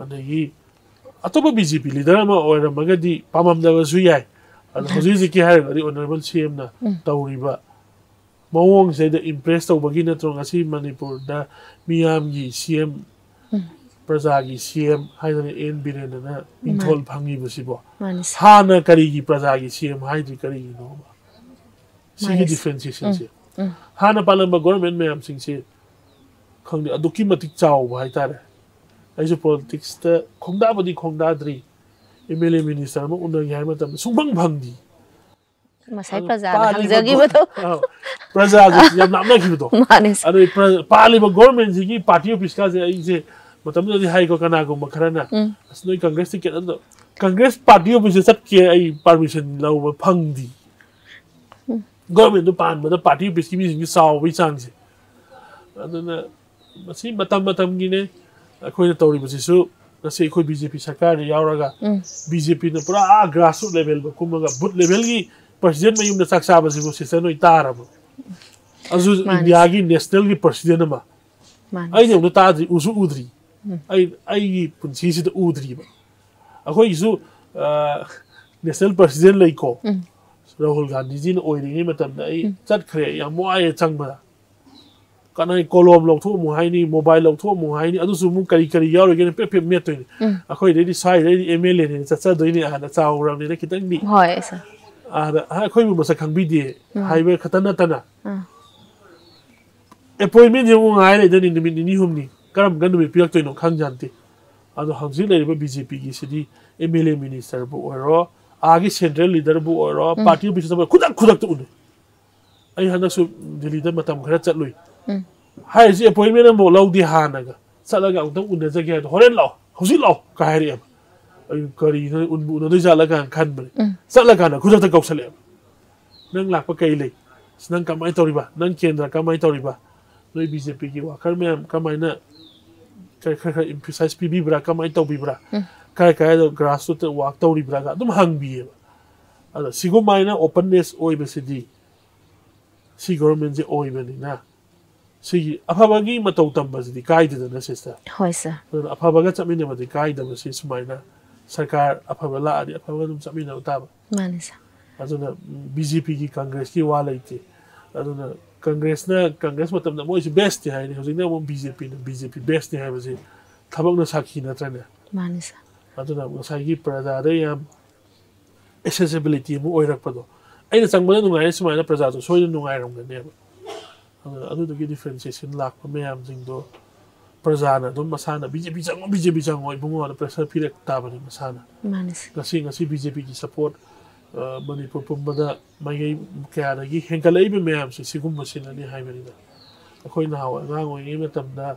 ꯑꯗꯒꯤ ꯑꯇꯣꯞꯄ ꯕꯤ ꯖꯦ ꯄꯤ ꯂꯤꯗꯔ ꯑꯃ ꯑꯣꯏꯔꯝꯃꯒꯗꯤ ꯄꯥꯝꯃꯝꯗꯕꯁꯨ ꯌꯥꯏ꯫ ꯑꯗꯣ ꯍꯧꯖꯤꯛ ꯍꯧꯖꯤꯛꯀꯤ ꯍꯥꯏꯔꯒꯗꯤ ꯑꯣꯅꯔꯦꯕꯜ ꯁꯤ ꯑꯦꯝꯅ ꯎꯝ꯫ ꯇꯧꯔꯤꯕ ꯃꯑꯣꯡꯁꯤꯗꯩꯗ ꯏꯝꯄ꯭ꯔꯦꯁ ꯇꯧꯕꯒꯤ ꯅꯠꯇ꯭ꯔꯣ ꯉꯁꯤ ꯃꯅꯤꯄꯨꯔꯗ ꯃꯤꯌꯥꯝꯒꯤ ꯁꯤ ꯑꯦꯝ ꯎꯝ꯫ ꯄ꯭ꯔꯖꯥꯒꯤ ꯁꯤ ꯑꯦꯝ ꯍꯥꯏꯗꯅ ꯑꯦꯟ ꯕꯤꯔꯦꯟꯗꯅ ꯃꯤꯡꯊꯣꯜ ꯐꯪꯉꯤꯕꯁꯤꯕꯣ꯫ ꯃꯥꯅꯤ ꯁꯥꯔ꯫ ꯍꯥꯟꯅ ꯀꯔꯤꯒꯤ ꯄ꯭ꯔꯖꯥꯒꯤ ꯁꯤ ꯑꯦꯝ ꯍꯥꯏꯗ꯭ꯔꯤ ꯀꯔꯤꯒꯤꯅꯣꯕ? ꯁꯤꯒꯤ ꯃꯥꯅꯤ ꯁꯥꯔ꯫ ꯗꯤꯐ꯭ꯔꯦꯟꯁꯤꯌꯦꯁꯟꯁꯦ꯫ ꯎꯝ꯫ ꯍꯥꯟꯅ ꯄꯥꯜꯂꯝꯕ ꯒꯣꯔꯃꯦꯟ ꯃꯌꯥꯝꯁꯤꯡꯁꯦ ꯈꯪꯗꯦ ꯑꯗꯨꯛꯀꯤ ꯃꯇꯤꯛ ꯆꯥꯎꯕ ꯍꯥꯏꯇꯥꯔꯦ꯫ ꯑꯩꯁꯨ ꯄꯣꯂꯤꯇꯤꯛꯁꯇ ꯈꯣꯡꯗꯥꯕꯗꯤ ꯈꯣꯡꯗꯥꯗ꯭ꯔꯤ꯫ ꯑꯦꯝ ꯑꯦꯜ ꯑꯦ ꯃꯤꯅꯤꯁꯇꯔ ꯑꯃ ꯎꯅꯒꯦ ꯍꯥꯏꯕ ꯃꯇꯝꯗ ꯁꯨꯡꯐꯪ ꯐꯪꯗꯦ꯫ ꯉꯁꯥꯏ ꯑꯗꯨ ꯄ꯭ꯔꯖꯥꯗ ꯄꯥꯜꯂꯤꯕ ꯍꯪꯖꯈꯤꯕꯗꯣ꯫ ꯒꯣ-, ꯑ, ꯄ꯭ꯔꯖꯥꯁꯦ ꯌꯥꯝ ꯂꯥꯞꯅꯈꯤꯕꯗꯣ꯫ ꯃꯥꯅꯦ ꯁꯥꯔ꯫ ꯑꯗꯩ ꯄ꯭ꯔ-, ꯄꯥꯜꯂꯤꯕ ꯒꯣꯔꯃꯦꯟꯁꯤꯒꯤ ꯄꯥꯔꯇꯤ ꯑꯣꯐꯤꯁꯀꯥꯁꯦ ꯑꯩꯁꯦ ꯃꯇꯝꯗꯨꯗꯗꯤ ꯍꯥꯏꯀꯣ ꯀꯅꯥꯒꯨꯝꯕ ꯈꯔꯅ ꯎꯝ꯫ ꯑꯁ ꯅꯣꯏ ꯀꯪꯒ꯭ꯔꯦꯁ ꯇꯤꯀꯦꯠ ꯑꯗꯨꯗ ꯀꯪꯒ꯭ꯔꯦꯁ ꯄꯥꯔꯇꯤ ꯑꯣꯐꯤꯁꯇ ꯆꯠꯀꯦ ꯑꯩ ꯄꯥꯔꯃꯤꯁꯟ ꯂꯧꯕ ꯐꯪꯗꯦ꯫ ꯎꯝ꯫ ꯒꯣꯔꯃꯦꯟꯗꯨ ꯄꯥꯟꯕꯗ ꯄꯥꯔꯇꯤ ꯑꯣꯐꯤꯁꯀꯤ ꯃꯤꯁꯤꯡꯁꯦ ꯆꯥꯎꯕꯒꯤ ꯆꯥꯡꯁꯦ꯫ ꯑꯗꯨꯅ ꯃꯁꯤ ꯃꯇꯝ ꯃꯇꯝꯒꯤꯅꯦ꯫ ꯑꯩꯈꯣꯏꯅ ꯇꯧꯔꯤꯕꯁꯤꯁꯨ ꯉꯁꯤ ꯑꯩꯈꯣꯏ ꯕꯤ ꯖꯦ ꯄꯤ ꯁꯔꯀꯥꯔꯗ ꯌꯥꯎꯔꯒ ꯎꯝ꯫ ꯕꯤ ꯖꯦ ꯄꯤꯅ ꯄꯨꯔꯥ ꯒ꯭ꯔꯥꯁꯔꯨꯠ ꯂꯦꯚꯦꯜꯗ ꯀꯨꯝꯃꯒ ꯕꯨꯠ ꯂꯦꯚꯦꯜꯒꯤ ꯄ꯭ꯔꯁꯤꯗꯦꯟ ꯃꯌꯨꯝꯗ ꯆꯥꯛ ꯆꯥꯕꯁꯤꯕꯨ ꯁꯤꯁꯇꯔ ꯅꯣꯏ ꯇꯥꯔꯕ? ꯑꯗꯨ ꯃꯥꯅꯤ꯫ ꯏꯟꯗꯤꯌꯥꯒꯤ ꯅꯦꯁꯅꯦꯜꯒꯤ ꯄ꯭ꯔꯁꯤꯗꯦꯟ ꯑꯃ ꯃꯥꯅꯤ ꯑꯩꯗꯤ ꯁꯥꯔ꯫ ꯑꯃꯨꯛꯇ ꯇꯥꯗ꯭ꯔꯤ, ꯎꯁꯨ ꯎꯗ꯭ꯔꯤ꯫ ꯎꯝ꯫ ꯑꯩ ꯑꯩꯒꯤ ꯄꯨꯟꯁꯤꯁꯤꯗ ꯎꯗ꯭ꯔꯤꯕ꯫ ꯑꯩꯈꯣꯏꯒꯤꯁꯨ ꯅꯦꯁꯅꯦꯜ ꯄ꯭ꯔꯁꯤꯗꯦꯟ ꯂꯩꯀꯣ꯫ ꯎꯝ꯫ ꯔꯥꯍꯨꯜ ꯒꯥꯟꯙꯤꯖꯤꯅ ꯑꯣꯏꯔꯤꯉꯩ ꯃꯇꯝꯗ ꯑꯩ ꯎꯝ꯫ ꯆꯠꯈ꯭ꯔꯦ, ꯌꯥꯝ ꯋꯥꯏꯑꯦ ꯆꯪꯕꯗ꯫ ꯀꯅꯥꯏ ꯀꯣꯂꯣꯝ ꯂꯧꯊꯣꯛꯑꯃꯨ ꯍꯥꯏꯅꯤ, ꯃꯣꯕꯥꯏꯜ ꯂꯧꯊꯣꯛꯑꯃꯨ ꯍꯥꯏꯅꯤ, ꯑꯗꯨꯁꯨ ꯑꯃꯨꯛ ꯀꯔꯤ ꯀꯔꯤ ꯌꯥꯎꯔꯤꯒꯦꯅ ꯄꯦꯞ ꯄꯦꯞ ꯃꯦꯠꯇꯣꯏꯅꯤ꯫ ꯎꯝ꯫ ꯑꯩꯈꯣꯏꯗꯩꯗꯤ ꯁ꯭ꯋꯥꯏꯗꯩꯗꯤ ꯑꯦꯝ ꯑꯦꯜ ꯑꯦꯅꯦꯅ ꯆꯠꯆꯗꯣꯏꯅꯤ, ꯑꯥꯗ ꯆꯥꯎꯔꯕꯅꯤꯅ ꯈꯤꯇꯪꯗꯤ꯫ ꯍꯣꯏ ꯁꯥꯔ꯫ ꯑꯥꯗ "ꯍꯥ, ꯑꯩꯈꯣꯏꯕꯨ ꯃꯁꯛ ꯈꯪꯕꯤꯗꯦ" ꯎꯝ꯫ ꯍꯥꯏꯕ ꯈꯛꯇ ꯅꯠꯇꯅ ꯑꯥ꯫ ꯑꯦꯄꯣꯏꯟꯃꯦꯟꯁꯦ ꯑꯃꯨꯛ ꯉꯥꯏ ꯂꯩꯗꯣꯏꯅꯤ ꯅꯨꯃꯤꯠ ꯅꯤꯅꯤ ꯍꯨꯝꯅꯤ, ꯀꯔꯝꯕ ꯅꯨꯃꯤꯠ ꯄꯤꯔꯛꯇꯣꯏꯅꯣ ꯈꯪꯖꯟꯗꯦ꯫ ꯑꯗꯣ ꯍꯧꯖꯤꯛ ꯂꯩꯔꯤꯕ ꯕꯤ ꯖꯦ ꯄꯤꯒꯤꯁꯤꯗꯤ ꯑꯦꯝ ꯑꯦꯜ ꯑꯦ ꯃꯤꯅꯤꯁꯇꯔꯕꯨ ꯑꯣꯏꯔꯣ, ꯑꯥꯒꯤ ꯁꯦꯟꯇ꯭ꯔꯦꯜ ꯂꯤꯗꯔꯕꯨ ꯑꯣꯏꯔꯣ, ꯎꯝ꯫ ꯄꯥꯔꯇꯤ ꯑꯣꯐꯤꯁꯇꯕꯨ ꯈꯨꯗꯛ ꯈꯨꯗꯛꯇ ꯎꯅꯩ꯫ ꯑꯩ ꯍꯟꯗꯛꯁꯨ ꯗꯤꯜꯂꯤꯗ ꯃꯇꯝ ꯈꯔ ꯆꯠꯂꯨꯏ꯫ ꯎꯝ꯫ ꯍꯥꯏꯔꯤꯁꯤ ꯑꯦꯄꯣꯏꯟꯃꯦꯟ ꯑꯃꯐꯥꯎ ꯂꯧꯗꯦ ꯍꯥꯟꯅꯒ꯫ "ꯆꯠꯂꯒ ꯑꯃꯨꯛꯇꯪ ꯎꯅꯖꯒꯦ" ꯍꯥꯏꯗꯣ, "ꯍꯣꯔꯦꯟ ꯂꯥꯛꯑꯣ, ꯍꯧꯖꯤꯛ ꯂꯥꯛꯑꯣ" ꯀꯥꯏ ꯍꯥꯏꯔꯛꯑꯦꯕ꯫ ꯑꯩ ꯀꯔꯤꯅꯣ, ꯎꯟꯕꯨ ꯎꯅꯗꯣꯏ ꯖꯥꯠꯂ ꯀꯥꯏꯅ ꯈꯟꯕꯅꯦ꯫ ꯎꯝ꯫ ꯆꯠꯂꯀꯥꯟꯗ ꯈꯨꯗꯛꯇ ꯀꯧꯁꯜꯂꯛꯑꯦꯕ꯫ "ꯅꯪ ꯂꯥꯛꯄ ꯀꯩ ꯂꯩ? ꯅꯪ ꯀꯃꯥꯏꯅ ꯇꯧꯔꯤꯕ? ꯅꯪ ꯀꯦꯟꯗ꯭ꯔ ꯀꯃꯥꯏꯅ ꯇꯧꯔꯤꯕ? ꯅꯣꯏ ꯕꯤ ꯖꯦ ꯄꯤꯒꯤ ꯋꯥꯀꯔ ꯃꯌꯥꯝ ꯀꯃꯥꯏꯅ ꯈꯔ ꯈꯔ ꯈꯔ ꯏꯝꯐꯦꯁꯥꯏꯁ ꯄꯤꯕꯤꯕ꯭ꯔꯥ? ꯀꯃꯥꯏꯅ ꯇꯧꯕꯤꯕ꯭ꯔꯥ? ꯎꯝ꯫ ꯀꯥꯏ ꯀꯥꯏꯗ ꯒ꯭ꯔꯥꯁꯔꯨꯠꯇ ꯋꯥꯛ ꯇꯧꯔꯤꯕ꯭ꯔꯥꯒ ꯑꯗꯨꯝ ꯍꯪꯕꯤꯌꯦꯕ"꯫ ꯑꯗꯣ ꯁꯤꯒꯨꯝꯃꯥꯏꯅ ꯑꯣꯄꯟꯅꯦꯁ ꯑꯣꯏꯕꯁꯤꯗꯤ ꯁꯤ ꯒꯣꯕꯔꯃꯦꯟꯁꯦ ꯑꯣꯏꯕꯅꯤꯅ ꯁꯤꯒꯤ ꯑꯐꯕꯒꯤ ꯃꯇꯧ ꯇꯝꯕꯁꯤꯗꯤ ꯀꯥꯏꯗꯦꯗꯅ ꯁꯤꯁꯇꯔ꯫ ꯍꯣꯏ ꯁꯥꯔ꯫ ꯑꯗꯨꯅ ꯑꯐꯕꯒ ꯆꯠꯃꯤꯟꯅꯕꯗꯤ ꯀꯥꯏꯗꯕꯁꯤ ꯁꯨꯃꯥꯏꯅ ꯁꯔꯀꯥꯔ ꯑꯐꯕ ꯂꯥꯛꯑꯗꯤ ꯑꯐꯕ ꯑꯗꯨꯝ ꯆꯠꯃꯤꯟꯅꯕ ꯇꯥꯕ꯫ ꯃꯥꯅꯤ ꯁꯥꯔ꯫ ꯑꯗꯨꯅ ꯕꯤ ꯖꯦ ꯄꯤꯒꯤ ꯀꯪꯒ꯭ꯔꯦꯁꯀꯤ ꯋꯥ ꯂꯩꯇꯦ꯫ ꯑꯗꯨꯅ ꯀꯪꯒ꯭ꯔꯦꯁꯅ ꯀꯪꯒ꯭ꯔꯦꯁ ꯃꯇꯝꯗ ꯃꯣꯏꯁꯤ ꯕꯦꯁꯅꯤ ꯍꯥꯏꯅꯤ, ꯍꯧꯖꯤꯛꯅ ꯑꯃꯨꯛ ꯕꯤ ꯖꯦ ꯄꯤꯅ ꯕꯤ ꯖꯦ ꯄꯤ ꯕꯦꯁꯅꯤ ꯍꯥꯏꯕꯁꯤ ꯊꯕꯛꯅ ꯁꯥꯈꯤ ꯅꯠꯇ꯭ꯔꯅꯦ? ꯃꯥꯅꯤ ꯁꯥꯔ꯫ ꯑꯗꯨꯅ ꯉꯁꯥꯏꯒꯤ ꯄ꯭ꯔꯖꯥꯗ ꯌꯥꯝ accessibility ꯑꯃ ꯑꯣꯏꯔꯛꯄꯗꯣ, ꯑꯩꯅ ꯆꯪꯕꯗ ꯅꯨꯡꯉꯥꯏꯔꯦ ꯁꯨꯃꯥꯏꯅ ꯄ꯭ꯔꯖꯥꯗꯣ ꯁꯣꯏꯗꯅ ꯅꯨꯡꯉꯥꯏꯔꯝꯒꯅꯦꯕ꯫ ꯑꯗꯨꯅ ꯑꯗꯨꯗꯨꯒꯤ differentiation ꯂꯥꯛꯄ ꯃꯌꯥꯝꯁꯤꯡꯗꯣ ꯄ꯭ꯔꯖꯥꯅ ꯑꯗꯨꯝ ꯃꯁꯥꯅ "ꯕꯤ ꯖꯦ ꯄꯤ ꯆꯪꯉꯣ, ꯕꯤ ꯖꯦ ꯄꯤ ꯆꯪꯉꯣ ꯏꯕꯨꯡꯉꯣꯅ" pressure ꯄꯤꯔꯛ ꯇꯥꯕꯅꯤ ꯃꯁꯥꯅ꯫ ꯃꯥꯅꯤ ꯁꯥꯔ꯫ ꯉꯁꯤ ꯉꯁꯤ ꯕꯤ ꯖꯦ ꯄꯤꯒꯤ support ꯃꯅꯤꯄꯨꯔ ꯄꯨꯝꯕꯗ ꯃꯥꯏꯀꯩ ꯀꯌꯥꯗꯒꯤ ꯍꯦꯟꯒꯠꯂꯛꯏꯕ ꯃꯌꯥꯝꯁꯦ ꯁꯤꯒꯨꯝꯕꯁꯤꯅꯅꯤ ꯍꯥꯏꯕꯅꯤꯗ꯫ ꯑꯩꯈꯣꯏ ꯅꯍꯥꯟꯋꯥꯏ ꯑꯉꯥꯡ ꯑꯣꯏꯔꯤꯉꯩ ꯃꯇꯝꯗ, ꯑ,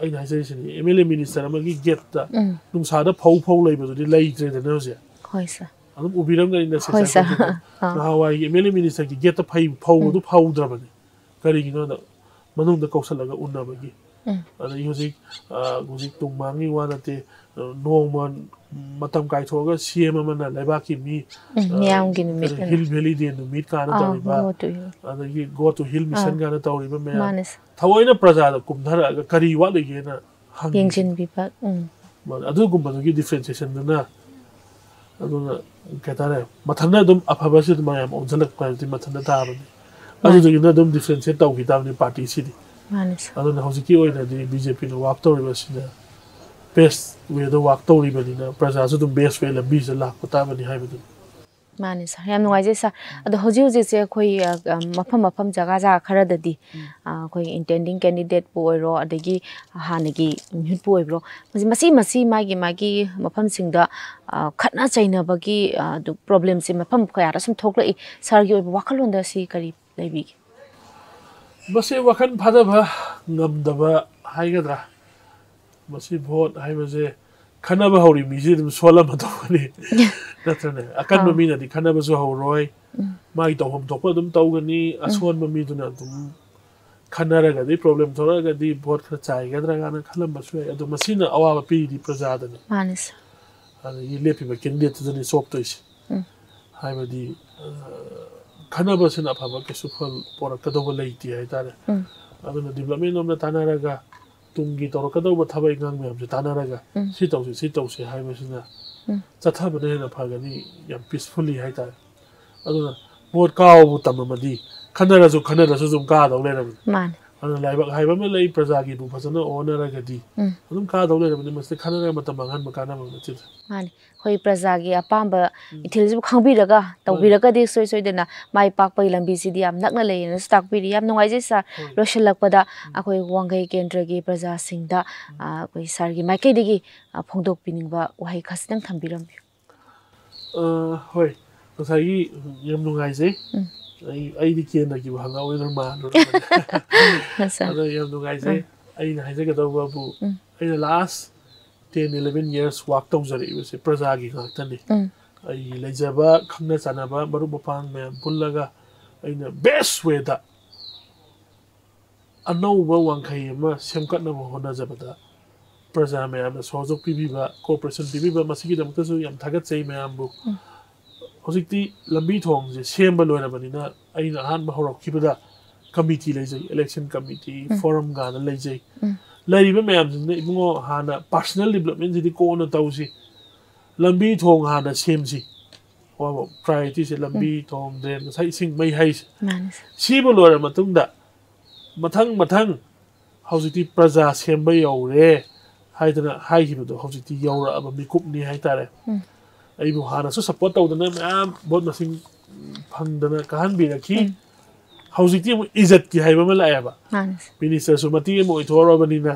ꯑꯩꯅ ꯍꯥꯏꯖꯔꯤꯁꯤꯅꯤ, ꯑꯦꯝ ꯑꯦꯜ ꯑꯦ ꯃꯤꯅꯤꯁꯇꯔ ꯑꯃꯒꯤ ꯒꯦꯠꯇ ꯎꯝ꯫ ꯅꯨꯡꯁꯥꯗ ꯐꯧ ꯐꯧ ꯂꯩꯕꯗꯨꯗꯤ ꯂꯩꯇ꯭ꯔꯦꯗꯅ ꯍꯧꯖꯤꯛ꯫ ꯍꯣꯏ ꯁꯥꯔ꯫ ꯑꯗꯨꯝ ꯎꯕꯤꯔꯝꯒꯅꯤꯅ ꯍꯣꯏ ꯁꯤꯁꯇꯔ ꯁꯥꯔ꯫ ꯑꯥ꯫ ꯅꯍꯥꯟꯋꯥꯏꯒꯤ ꯑꯦꯝ ꯑꯦꯜ ꯑꯦ ꯃꯤꯅꯤꯁꯇꯔꯒꯤ ꯒꯦꯠꯇ ꯐꯩ ꯐꯧꯕꯗꯨ ꯐꯧꯗ꯭ꯔꯕꯅꯤ꯫ ꯀꯔꯤꯒꯤꯅꯣꯗ ꯃꯅꯨꯡꯗ ꯀꯧꯁꯜꯂꯒ ꯎꯅꯕꯒꯤ꯫ ꯎꯝ꯫ ꯑꯗꯒꯤ ꯍꯧꯖꯤꯛ, ꯑ, ꯍꯧꯖꯤꯛ ꯇꯨꯡ ꯃꯥꯡꯒꯤ ꯋꯥ ꯅꯠꯇꯦ, ꯑ, ꯅꯣꯡꯃ ꯃꯇꯝ ꯀꯥꯏꯊꯣꯛꯑꯒ ꯁꯤ ꯑꯦꯝ ꯑꯃꯅ ꯂꯩꯕꯥꯛꯀꯤ ꯃꯤ, ꯎꯝ, ꯑ, ꯃꯤꯌꯥꯝꯒꯤ ꯅꯨꯃꯤꯠ ꯀꯔꯤ, ꯑꯅ꯫ ꯍꯤꯜ ꯚꯦꯂꯤ ꯗꯦ ꯅꯨꯃꯤꯠ ꯀꯥꯏꯅ ꯑꯥ, ꯇꯧꯔꯤꯕ, ꯒꯣ ꯇꯨ ꯍꯤꯜ꯫ ꯑꯗꯒꯤ ꯒꯣ ꯇꯨ ꯍꯤꯜ ꯃꯤꯁꯟ ꯑꯥ꯫ ꯀꯥꯏꯅ ꯇꯧꯔꯤꯕ ꯃꯌꯥꯝ, ꯃꯥꯅꯦ ꯁꯥꯔ꯫ ꯊꯑꯣꯏꯅ ꯄ꯭ꯔꯖꯥꯗ ꯀꯨꯝꯊꯔꯛꯑꯒ ꯀꯔꯤ ꯋꯥꯠꯂꯤꯒꯦꯅ ꯍꯪꯉꯤꯁꯦ꯫ ꯌꯦꯡꯁꯤꯟꯕꯤꯕ꯫ ꯎꯝ꯫ ꯃꯥꯅꯦ, ꯑꯗꯨꯒꯨꯝꯕꯗꯨꯒꯤ differentiationꯗꯨꯅ, ꯑꯗꯨꯅ ꯀꯩ ꯍꯥꯏꯇꯥꯔꯦ, ꯃꯊꯟꯇ ꯑꯗꯨꯝ ꯑꯐꯕꯁꯤ ꯑꯗꯨꯝ ꯃꯌꯥꯝ ꯑꯣꯟꯁꯤꯜꯂꯛꯄ ꯍꯥꯏꯕꯗꯤ ꯃꯊꯟꯇ ꯇꯥꯕꯅꯤ꯫ ꯃꯥꯅꯦ꯫ ꯑꯗꯨꯗꯨꯒꯤꯅ ꯑꯗꯨꯝ differentiate ꯇꯧꯈꯤ ꯇꯥꯕꯅꯤ partyꯁꯤꯗꯤ꯫ ꯃꯥꯅꯦ ꯁꯥꯔ꯫ ꯑꯗꯨꯅ ꯍꯧꯖꯤꯛꯀꯤ ꯑꯣꯏꯅꯗꯤ ꯕꯤ ꯖꯦ ꯄꯤꯅ work ꯇꯧꯔꯤꯕꯁꯤꯅ best wayꯗ work ꯇꯧꯔꯤꯕꯅꯤꯅ ꯄ꯭ꯔꯖꯥꯁꯨ ꯑꯗꯨꯝ best way ꯂꯝꯕꯤꯁꯤꯗ ꯂꯥꯛꯄ ꯇꯥꯕꯅꯤ ꯍꯥꯏꯕꯗꯨꯅꯤ꯫ ꯃꯥꯅꯦ ꯁꯥꯔ, ꯌꯥꯝ ꯅꯨꯡꯉꯥꯏꯖꯩ ꯁꯥꯔ꯫ ꯑꯗꯣ ꯍꯧꯖꯤꯛ ꯍꯧꯖꯤꯛꯁꯦ ꯑꯩꯈꯣꯏ, ꯑ, ꯑ, ꯃꯐꯝ ꯃꯐꯝ ꯖꯒꯥ ꯖꯒꯥ ꯈꯔꯗꯗꯤ, ꯑ, ꯑꯩꯈꯣꯏ intending candidateꯄꯨ ꯑꯣꯏꯔꯣ, ꯑꯗꯒꯤ ꯍꯥꯟꯅꯒꯤ ꯃꯤꯍꯨꯠꯄꯨ ꯑꯣꯏꯕ꯭ꯔꯣ, ꯃꯁꯤ, ꯃꯁꯤ, ꯃꯁꯤ ꯃꯥꯒꯤ ꯃꯥꯒꯤ ꯃꯐꯝꯁꯤꯡꯗ, ꯑ, ꯈꯠꯅ ꯆꯩꯅꯕꯒꯤ, ꯑ, ꯑꯗꯨ problemꯁꯦ ꯃꯐꯝ ꯀꯌꯥꯗ ꯁꯨꯝ ꯊꯣꯛꯂꯛꯏ꯫ ꯁꯥꯔꯒꯤ ꯑꯣꯏꯕ ꯋꯥꯈꯜꯂꯣꯟꯗ ꯁꯤ ꯀꯔꯤ ꯂꯩꯕꯤꯒꯦ? ꯃꯁꯤ ꯋꯥꯈꯜ ꯐꯥꯊꯕ ꯉꯝꯗꯕ ꯍꯥꯏꯒꯗ꯭ꯔꯥ? ꯃꯁꯤ ꯚꯣꯠ ꯍꯥꯏꯕꯁꯦ ꯈꯟꯅꯕ ꯍꯧꯔꯤ ꯃꯤꯁꯤ ꯑꯗꯨꯝ ꯁꯣꯜꯂꯝꯃ ꯇꯧꯒꯅꯤ, ꯅꯠꯇ꯭ꯔꯅꯦ? ꯑꯀꯟꯕ ꯑꯥ꯫ ꯃꯤꯅꯗꯤ ꯈꯟꯅꯕꯁꯨ ꯍꯧꯔꯣꯏ, ꯎꯝ꯫ ꯃꯥꯒꯤ ꯇꯧꯐꯝ ꯊꯣꯛꯄ ꯑꯗꯨꯝ ꯇꯧꯒꯅꯤ, ꯑꯁꯣꯟꯕ ꯃꯤꯗꯨꯅ ꯑꯗꯨꯝ ꯈꯟꯅꯔꯒꯗꯤ problem ꯊꯣꯛꯂꯛꯑꯒꯗꯤ ꯚꯣꯠ ꯈꯔ ꯆꯥꯏꯒꯗ꯭ꯔꯥ ꯀꯥꯏꯅ ꯈꯜꯂꯝꯕꯁꯨ ꯌꯥꯏ꯫ ꯑꯗꯣ ꯃꯁꯤꯅ ꯑꯋꯥꯕ ꯄꯤꯔꯤꯗꯤ ꯄ꯭ꯔꯖꯥꯗꯅꯤ, ꯃꯥꯅꯦ ꯁꯥꯔ꯫ ꯑꯗꯒꯤ ꯂꯦꯞꯄꯤꯕ candidateꯇꯨꯗꯅꯤ ꯆꯣꯞꯇꯣꯏꯁꯦ꯫ ꯎꯝ꯫ ꯍꯥꯏꯕꯗꯤ, ꯑ, ꯈꯟꯅꯕꯁꯤꯅ ꯑꯐꯕ ꯀꯩꯁꯨ ꯐꯜ ꯄꯣꯔꯛꯀꯗꯧꯕ ꯂꯩꯇꯦ ꯍꯥꯏꯇꯥꯔꯦ꯫ ꯎꯝ꯫ ꯑꯗꯨꯅ development ꯂꯣꯝꯗ ꯇꯥꯟꯅꯔꯒ, ꯇꯨꯡꯒꯤ ꯇꯧꯔꯛꯀꯗꯧꯕ ꯊꯕꯛ ꯏꯪꯈꯥꯡ ꯃꯌꯥꯝꯁꯦ ꯇꯥꯟꯅꯔꯒ, ꯎꯝ꯫ ꯁꯤ ꯇꯧꯁꯤ, ꯁꯤ ꯇꯧꯁꯤ ꯍꯥꯏꯕꯁꯤꯅ ꯎꯝ꯫ ꯆꯠꯊꯕꯅ ꯍꯦꯟꯅ ꯐꯒꯅꯤ, ꯌꯥꯝ peacefully ꯍꯥꯏꯇꯥꯔꯦ꯫ ꯑꯗꯨꯅ ꯚꯣꯠ ꯀꯥꯎꯕꯨ ꯇꯝꯃꯝꯃꯗꯤ ꯈꯟꯅꯔꯁꯨ ꯈꯟꯅꯔꯁꯨ ꯑꯗꯨꯝ ꯀꯥꯗꯧ ꯂꯩꯔꯕꯅꯤ꯫ ꯃꯥꯅꯦ꯫ ꯑꯗꯨꯅ ꯂꯥꯏꯕꯛ ꯍꯥꯏꯕ ꯑꯃ ꯂꯩ, ꯄ꯭ꯔꯖꯥꯒꯤꯕꯨ ꯐꯖꯅ ꯍꯣꯠꯅꯔꯒꯗꯤ ꯎꯝ꯫ ꯑꯗꯨꯝ ꯀꯥꯗꯧ ꯂꯩꯔꯕꯅꯤ꯫ ꯃꯁꯤꯗ ꯈꯟꯅꯔꯒ ꯃꯇꯝ ꯃꯥꯡꯍꯟꯕ ꯀꯥꯟꯅꯕ ꯅꯠꯇꯦꯗ꯫ ꯃꯥꯅꯤ, ꯑꯩꯈꯣꯏ ꯄ꯭ꯔꯖꯥꯒꯤ ꯑꯄꯥꯝꯕ ꯏꯊꯤꯜꯁꯤꯕꯨ ꯈꯪꯕꯤꯔꯒ ꯇꯧꯕꯤꯔꯒꯗꯤ ꯁꯣꯏ ꯁꯣꯏꯗꯅ ꯃꯥꯏ ꯄꯥꯛꯄꯒꯤ ꯂꯝꯕꯤꯁꯤꯗꯤ ꯌꯥꯝ ꯅꯛꯅ ꯂꯩꯌꯦꯅꯁꯨ ꯇꯥꯛꯄꯤꯔꯤ꯫ ꯌꯥꯝ ꯅꯨꯡꯉꯥꯏꯖꯩ ꯁꯥꯔ꯫ ꯍꯣꯏ꯫ ꯂꯣꯏꯁꯤꯜꯂꯛꯄꯗ ꯑꯩꯈꯣꯏ ꯋꯥꯡꯈꯩ ꯀꯦꯟꯗ꯭ꯔꯒꯤ ꯄ꯭ꯔꯖꯥꯁꯤꯡꯗ ꯑ, ꯑꯩꯈꯣꯏ ꯁꯥꯔꯒꯤ ꯃꯥꯏꯀꯩꯗꯒꯤ ꯑ, ꯐꯣꯡꯗꯣꯛꯄꯤꯅꯤꯡꯕ ꯋꯥꯍꯩ ꯈꯖꯤꯛꯇꯪ ꯊꯝꯕꯤꯔꯝꯕꯤꯌꯨ꯫ ꯑ, ꯍꯣꯏ, ꯉꯁꯥꯏꯒꯤ ꯌꯥꯝ ꯅꯨꯡꯉꯥꯏꯖꯩ꯫ ꯎꯝ꯫ ꯑꯩ ꯑꯩꯗꯤ ꯀꯦꯟꯗ꯭ꯔꯒꯤ ꯋꯥꯍꯪ ꯑꯣꯏꯅ ꯃꯥꯜꯂꯨꯔꯕꯅꯦ꯫ ꯍꯣꯏ, ꯁꯥꯔ꯫ ꯑꯗꯣ ꯌꯥꯝ ꯅꯨꯡꯉꯥꯏꯖꯩ꯫ ꯑꯩꯅ ꯍꯥꯏꯖꯒꯗꯧꯕꯕꯨ ꯎꯝ꯫ ꯑꯩꯅ last ten eleven years work ꯇꯧꯖꯔꯛꯏꯕꯁꯦ ꯄ꯭ꯔꯖꯥꯒꯤ ꯉꯥꯛꯇꯅꯤ꯫ ꯎꯝ꯫ ꯑꯩꯒꯤ ꯂꯩꯖꯕ ꯈꯪꯅ ꯆꯥꯟꯅꯕ ꯃꯔꯨꯞ ꯃꯄꯥꯡ ꯃꯌꯥꯝ ꯄꯨꯜꯂꯒ ꯑꯩꯅ best way ꯗ ꯑꯅꯧꯕ ꯋꯥꯡꯈꯩ ꯑꯃ ꯁꯦꯝꯒꯠꯅꯕ ꯍꯣꯠꯅꯖꯕꯗ ꯄ꯭ꯔꯖꯥ ꯃꯌꯥꯝꯅ ꯁꯍꯌꯣꯒ ꯄꯤꯕꯤꯕ, cooperation ꯄꯤꯕꯤꯕ, ꯃꯁꯤꯒꯤꯗꯃꯛꯇꯁꯨ ꯌꯥꯝ ꯊꯥꯒꯠꯆꯩ ꯃꯌꯥꯝꯕꯨ꯫ ꯎꯝ꯫ ꯍꯧꯖꯤꯛꯇꯤ ꯂꯝꯕꯤ ꯊꯣꯡꯁꯦ ꯁꯦꯝꯕ ꯂꯣꯏꯔꯕꯅꯤꯅ ꯑꯩꯅ ꯑꯍꯥꯟꯕ ꯍꯧꯔꯛꯈꯤꯕꯗ committee ꯂꯩꯖꯩ, election committee, ꯎꯝ꯫ forum ꯀꯥꯏꯅ ꯂꯩꯖꯩ꯫ ꯎꯝ꯫ ꯂꯩꯔꯤꯕ ꯃꯌꯥꯝꯁꯤꯡꯁꯤꯅ ꯏꯕꯨꯡꯉꯣ ꯍꯥꯟꯅ personal development ꯁꯤꯗꯤ ꯀꯣꯟꯅ ꯇꯧꯁꯤ, ꯂꯝꯕꯤ ꯊꯣꯡ ꯍꯥꯟꯅ ꯁꯦꯝꯁꯤ, ꯋꯥꯕ priority ꯁꯦ ꯂꯝꯕꯤ ꯊꯣꯡ, drain, ꯉꯁꯥꯏ ꯏꯁꯤꯡ ꯃꯩ ꯍꯥꯏꯁꯦ꯫ ꯃꯥꯅꯤ, ꯁꯥꯔ꯫ ꯁꯤꯕꯨ ꯂꯣꯏꯔ ꯃꯇꯨꯡꯗ ꯃꯊꯪ ꯃꯊꯪ ꯍꯧꯖꯤꯛꯇꯤ ꯄ꯭ꯔꯖꯥ ꯁꯦꯝꯕ ꯌꯧꯔꯦ ꯍꯥꯏꯗꯅ ꯍꯥꯏꯈꯤꯕꯗꯣ ꯍꯧꯖꯤꯛꯇꯤ ꯌꯧꯔꯛꯑꯕ ꯃꯤꯀꯨꯞꯅꯤ ꯍꯥꯏꯇꯥꯔꯦ꯫ ꯎꯝ꯫ ꯑꯩꯕꯨ ꯍꯥꯟꯅꯁꯨ support ꯇꯧꯗꯅ ꯃꯌꯥꯝ vote ꯃꯁꯤꯡ ꯐꯪꯗꯅ ꯀꯥꯍꯟꯕꯤꯔꯛꯈꯤ꯫ ꯎꯝ꯫ ꯍꯧꯖꯤꯛꯇꯤ ꯑꯃꯨꯛ ꯏꯖꯠꯀꯤ ꯍꯥꯏꯕ ꯑꯃ ꯂꯥꯛꯑꯦꯕ꯫ ꯃꯥꯅꯤ, ꯁꯥꯔ꯫ Minister ꯁꯨ ꯃꯇꯦꯛ ꯑꯃ ꯑꯣꯏꯊꯣꯛꯑꯔꯕꯅꯤꯅ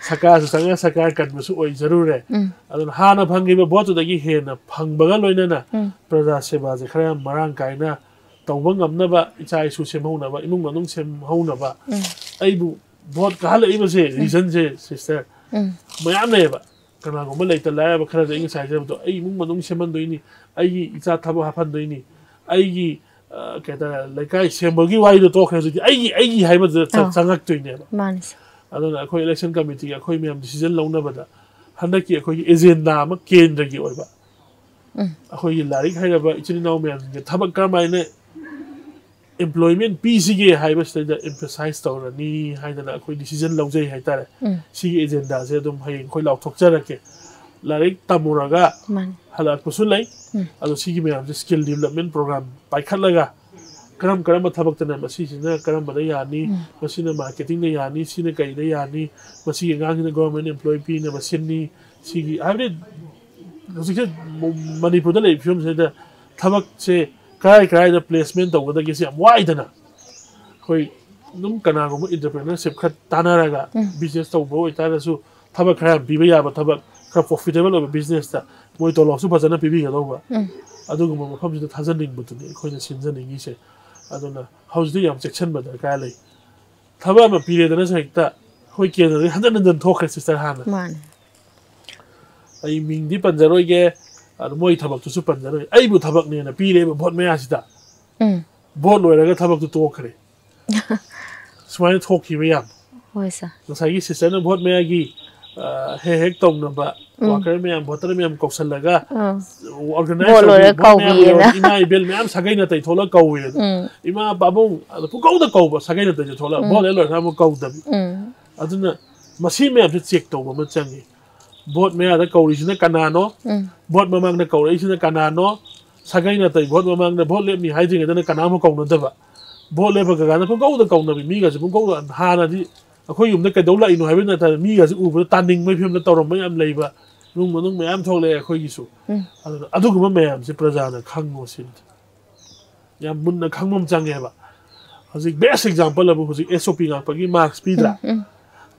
ꯁꯔꯀꯥꯔꯁꯨ ꯆꯪꯉ ꯁꯔꯀꯥꯔ ꯀꯟꯕꯁꯨ ꯑꯣꯏꯖꯔꯨꯔꯦ꯫ ꯎꯝ꯫ ꯑꯗꯨꯅ ꯍꯥꯟꯅ ꯐꯪꯈꯤꯕ vote ꯇꯨꯗꯒꯤ ꯍꯦꯟꯅ ꯐꯪꯕꯒ ꯂꯣꯏꯅꯅ ꯎꯝ꯫ ꯄ꯭ꯔꯖꯥ ꯁꯦꯕꯥꯁꯦ ꯈꯔ ꯌꯥꯝ ꯃꯔꯥꯡ ꯀꯥꯏꯅ ꯇꯧꯕ ꯉꯝꯅꯕ, ꯏꯆꯥ ꯏꯁꯨ ꯁꯦꯝꯍꯧꯅꯕ, ꯏꯃꯨꯡ ꯃꯅꯨꯡ ꯁꯦꯝꯍꯧꯅꯕ ꯎꯝ꯫ ꯑꯩꯕꯨ vote ꯀꯥꯍꯜꯂꯛꯏꯕꯁꯦ reason ꯁꯦ sister ꯎꯝ꯫ ꯃꯌꯥꯝ ꯂꯩꯌꯦꯕ꯫ ꯀꯅꯥꯒꯨꯝꯕ ꯂꯩꯇ ꯂꯥꯏꯔꯕ ꯈꯔꯗꯤ ꯑꯩ ꯉꯁꯥꯏ ꯍꯥꯏꯖꯕꯗꯣ ꯑꯩ ꯏꯃꯨꯡ ꯃꯅꯨꯡ ꯁꯦꯝꯍꯟꯗꯣꯏꯅꯤ, ꯑꯩꯒꯤ ꯏꯆꯥ ꯊꯕꯛ ꯍꯥꯞꯍꯟꯗꯣꯏꯅꯤ, ꯑꯩꯒꯤ ꯑ, ꯀꯩ ꯍꯥꯏꯇꯥꯔꯦ, ꯂꯩꯀꯥꯏ ꯁꯦꯝꯕꯒꯤ ꯋꯥꯔꯤꯗꯣ ꯇꯣꯛꯈ꯭ꯔꯦ꯫ ꯍꯧꯖꯤꯛꯇꯤ ꯑꯩꯒꯤ ꯑꯩꯒꯤ ꯍꯥꯏꯕꯗꯨꯗ ꯆ- ꯑꯥ꯫ ꯆꯪꯉꯛꯇꯣꯏꯅꯦꯕ꯫ ꯃꯥꯅꯤ, ꯁꯥꯔ꯫ ꯑꯗꯨꯅ ꯑꯩꯈꯣꯏ election committee ꯒꯤ ꯑꯩꯈꯣꯏ ꯃꯌꯥꯝ decision ꯂꯧꯅꯕꯗ ꯍꯟꯗꯛꯀꯤ ꯑꯩꯈꯣꯏꯒꯤ agenda ꯑꯃ ꯀꯦꯟꯗ꯭ꯔꯒꯤ ꯑꯣꯏꯕ ꯎꯝ꯫ ꯑꯩꯈꯣꯏꯒꯤ ꯂꯥꯏꯔꯤꯛ ꯍꯩꯔꯕ ꯏꯆꯤꯜ ꯏꯅꯥꯎ ꯃꯌꯥꯝꯁꯤꯡꯁꯦ ꯊꯕꯛ ꯀꯔꯝꯍꯥꯏꯅ employment ꯄꯤꯁꯤꯒꯦ ꯍꯥꯏꯕꯁꯤꯗ emphasize ꯇꯧꯔꯅꯤ ꯍꯥꯏꯗꯅ ꯑꯩꯈꯣꯏ decision ꯂꯧꯖꯩ ꯍꯥꯏꯇꯥꯔꯦ꯫ ꯎꯝ꯫ ꯁꯤꯒꯤ agenda ꯁꯦ ꯑꯗꯨꯝ ꯍꯌꯦꯡ ꯑꯩꯈꯣꯏ ꯂꯥꯎꯊꯣꯛꯆꯔꯛꯀꯦ꯫ ꯂꯥꯏꯔꯤꯛ ꯇꯝꯃꯨꯔꯒ ꯃꯥꯅꯤ꯫ ꯍꯜꯂꯛꯄꯁꯨ ꯂꯩ꯫ ꯎꯝ꯫ ꯑꯗꯣ ꯁꯤꯒꯤ ꯃꯌꯥꯝꯁꯦ skill development program ꯄꯥꯏꯈꯠꯂꯒ ꯀꯔꯝ ꯀꯔꯝꯕ ꯊꯕꯛꯇꯅ ꯃꯁꯤꯁꯤꯅ ꯀꯔꯝꯕꯗ ꯌꯥꯅꯤ, ꯃꯁꯤꯅ ꯃꯥꯔꯀꯦꯇꯤꯡꯗ ꯌꯥꯅꯤ, ꯁꯤꯅ ꯀꯩꯗ ꯌꯥꯅꯤ, ꯃꯁꯤꯒꯤ ꯑꯉꯥꯡꯁꯤꯅ ꯒꯣꯔꯃꯦꯟ ꯑꯦꯝꯄ꯭ꯂꯣꯏ ꯄꯤꯅꯕ ꯁꯤꯟꯅꯤ, ꯁꯤꯒꯤ ꯍꯥꯏꯕꯗꯤ ꯍꯧꯖꯤꯛꯁꯦ ꯃꯅꯤꯄꯨꯔꯗ ꯂꯩꯔꯤꯕ ꯐꯤꯕꯝꯁꯤꯗ ꯊꯕꯛꯁꯦ ꯀꯔꯥꯏ ꯀꯔꯥꯏꯗ ꯄ꯭ꯂꯦꯁꯃꯦꯟ ꯇꯧꯒꯗꯒꯦꯁꯦ ꯌꯥꯝ ꯋꯥꯏꯗꯅ꯫ ꯑꯩꯈꯣꯏ ꯑꯗꯨꯝ ꯀꯅꯥꯒꯨꯝꯕ ꯏꯟꯇꯔꯄ꯭ꯔꯤꯅꯔꯁꯤꯞ ꯈꯔ ꯇꯥꯟꯅꯔꯒ ꯕꯤꯖꯤꯅꯦꯁ ꯇꯧꯕ ꯑꯣꯏꯇꯥꯔꯒꯁꯨ ꯊꯕꯛ ꯈꯔ ꯌꯥꯝ ꯄꯤꯕ ꯌꯥꯕ ꯊꯕꯛ ꯈꯔ ꯄ꯭ꯔꯣꯐꯤꯇꯦꯕꯜ ꯑꯣꯏꯕ ꯕꯤꯖꯤꯅꯦꯁꯇ ꯃꯣꯏ ꯇꯣꯂꯣꯞꯁꯨ ꯐꯖꯅ ꯄꯤꯕꯤꯒꯗꯧꯕ ꯑꯗꯨꯒꯨꯝꯕ ꯃꯐꯝꯁꯤꯗ ꯊꯥꯖꯅꯤꯡꯕꯗꯨꯅꯤ ꯑꯩꯈꯣꯏꯅ ꯁꯤꯟꯖꯅꯤꯡꯉꯤꯁꯦ꯫ ꯑꯗꯨꯅ ꯍꯧꯖꯤꯛꯇꯤ ꯌꯥꯝ ꯆꯦꯛꯁꯤꯟꯕ ꯗꯔꯀꯥꯔ ꯂꯩ꯫ ꯊꯕꯛ ꯑꯃ ꯄꯤꯔꯦꯗꯅꯁꯨ ꯍꯦꯛꯇ ꯑꯩꯈꯣꯏ ꯀꯦꯟꯗ꯭ꯔꯗꯒꯤ ꯍꯟꯖꯟ ꯍꯟꯖꯟ ꯊꯣꯛꯈ꯭ꯔꯦ ꯁꯤꯁꯇꯔ ꯍꯥꯟꯅ꯫ ꯃꯥꯅꯦ꯫ ꯑꯩ ꯃꯤꯡꯗꯤ ꯄꯟꯖꯔꯣꯏꯒꯦ, ꯑꯗꯣ ꯃꯣꯏ ꯊꯕꯛꯇꯨꯁꯨ ꯄꯟꯖꯔꯣꯏ꯫ ꯑꯩꯕꯨ ꯊꯕꯛꯅꯦꯅ ꯄꯤꯔꯦꯕ ꯚꯣꯠ ꯃꯌꯥꯁꯤꯗ꯫ ꯎꯝ꯫ ꯚꯣꯠ ꯂꯣꯏꯔꯒ ꯊꯕꯛꯇꯨ ꯇꯣꯛꯈ꯭ꯔꯦ꯫ ꯁꯨꯃꯥꯏꯅ ꯊꯣꯛꯈꯤꯕ ꯌꯥꯝ꯫ ꯍꯣꯏ ꯁꯥꯔ꯫ ꯉꯁꯥꯏꯒꯤ ꯁꯤꯁꯇꯔꯅ ꯚꯣꯠ ꯃꯌꯥꯒꯤ ꯑ, ꯍꯦꯛ ꯍꯦꯛ ꯇꯧꯅꯕ ꯎꯝ꯫ ꯋꯥꯀꯔ ꯃꯌꯥꯝ, ꯚꯣꯇꯔ ꯃꯌꯥꯝ ꯀꯧꯁꯜꯂꯒ ꯑꯥ꯫ ꯑꯣꯔꯒꯅꯥꯏꯖ ꯚꯣꯠ ꯂꯣꯏꯔ ꯇꯧꯕꯤ, ꯚꯣꯠ ꯃꯌꯥ ꯀꯧꯕꯤꯑꯅ꯫ ꯂꯣꯏꯔ ꯏꯃꯥ ꯏꯕꯦꯜ ꯃꯌꯥꯝ ꯁꯥꯒꯩ ꯅꯥꯇꯩ ꯊꯣꯛꯂꯒ ꯀꯧꯋꯦꯗꯅ꯫ ꯎꯝ꯫ ꯏꯃꯥ ꯄꯥꯕꯨꯡ ꯑꯗ ꯄꯨꯡꯀꯧꯗ ꯀꯧꯕ ꯁꯥꯒꯩ ꯅꯥꯇꯩꯁꯦ ꯊꯣꯛꯂꯒ ꯎꯝ꯫ ꯚꯣꯠ ꯍꯦꯛ ꯂꯣꯏꯔꯒ ꯑꯃꯨꯛ ꯀꯧꯗꯕꯤ꯫ ꯎꯝ꯫ ꯑꯗꯨꯅ ꯃꯁꯤ ꯃꯌꯥꯝꯁꯦ ꯆꯦꯛ ꯇꯧꯕ ꯑꯃ ꯆꯪꯉꯤ꯫ ꯚꯣꯠ ꯃꯌꯥꯗ ꯀꯧꯔꯤꯁꯤꯅ ꯀꯅꯥꯅꯣ? ꯎꯝ꯫ ꯚꯣꯠ ꯃꯃꯥꯡꯗ ꯀꯧꯔꯛꯏꯁꯤꯅ ꯀꯅꯥꯅꯣ? ꯁꯥꯒꯩ ꯅꯥꯇꯩ ꯚꯣꯠ ꯃꯃꯥꯡꯗ ꯚꯣꯠ ꯂꯦꯞꯅꯤ ꯍꯥꯏꯗ꯭ꯔꯤꯉꯩꯗꯅ ꯀꯅꯥ ꯑꯃ ꯀꯧꯅꯗꯕ꯫ ꯚꯣꯠ ꯂꯦꯞꯄ ꯀꯥꯟꯗ ꯄꯨꯡꯀꯧꯗ ꯀꯧꯅꯕꯤ, ꯃꯤꯒꯁꯦ ꯄꯨꯡꯀꯧꯗ, ꯍꯥꯟꯅꯗꯤ ꯑꯩꯈꯣꯏ ꯌꯨꯝꯗ ꯀꯩꯗꯧ ꯂꯥꯛꯏꯅꯣ ꯍꯥꯏꯕ ꯅꯠꯇꯅ ꯃꯤꯒꯁꯦ ꯎꯕꯗ ꯇꯥꯅꯤꯡꯕꯒꯤ ꯐꯤꯕꯝꯗ ꯇꯧꯔꯝꯕ ꯌꯥꯝ ꯂꯩꯕ, ꯏꯃꯨꯡ ꯃꯅꯨꯡ ꯃꯌꯥꯝ ꯊꯣꯛꯂꯛꯑꯦ ꯑꯩꯈꯣꯏꯒꯤꯁꯨ꯫ ꯎꯝ꯫ ꯑꯗꯨꯅ ꯑꯗꯨꯒꯨꯝꯕ ꯃꯌꯥꯝꯁꯦ ꯄ꯭ꯔꯖꯥꯅ ꯈꯪꯉꯣ ꯁꯤꯅꯤ꯫ ꯌꯥꯝ ꯃꯨꯟꯅ ꯈꯪꯕ ꯑꯃ ꯆꯪꯉꯦꯕ꯫ ꯍꯧꯖꯤꯛ ꯕꯦꯁ ꯑꯦꯛꯖꯥꯝꯄꯜ ꯑꯃ ꯍꯧꯖꯤꯛ ꯑꯦꯁ ꯑꯣ ꯄꯤ ꯉꯥꯛꯄꯒꯤ ꯃꯥꯔꯛꯁ ꯄꯤꯗ꯭ꯔꯥ? ꯎꯝ, ꯎꯝ꯫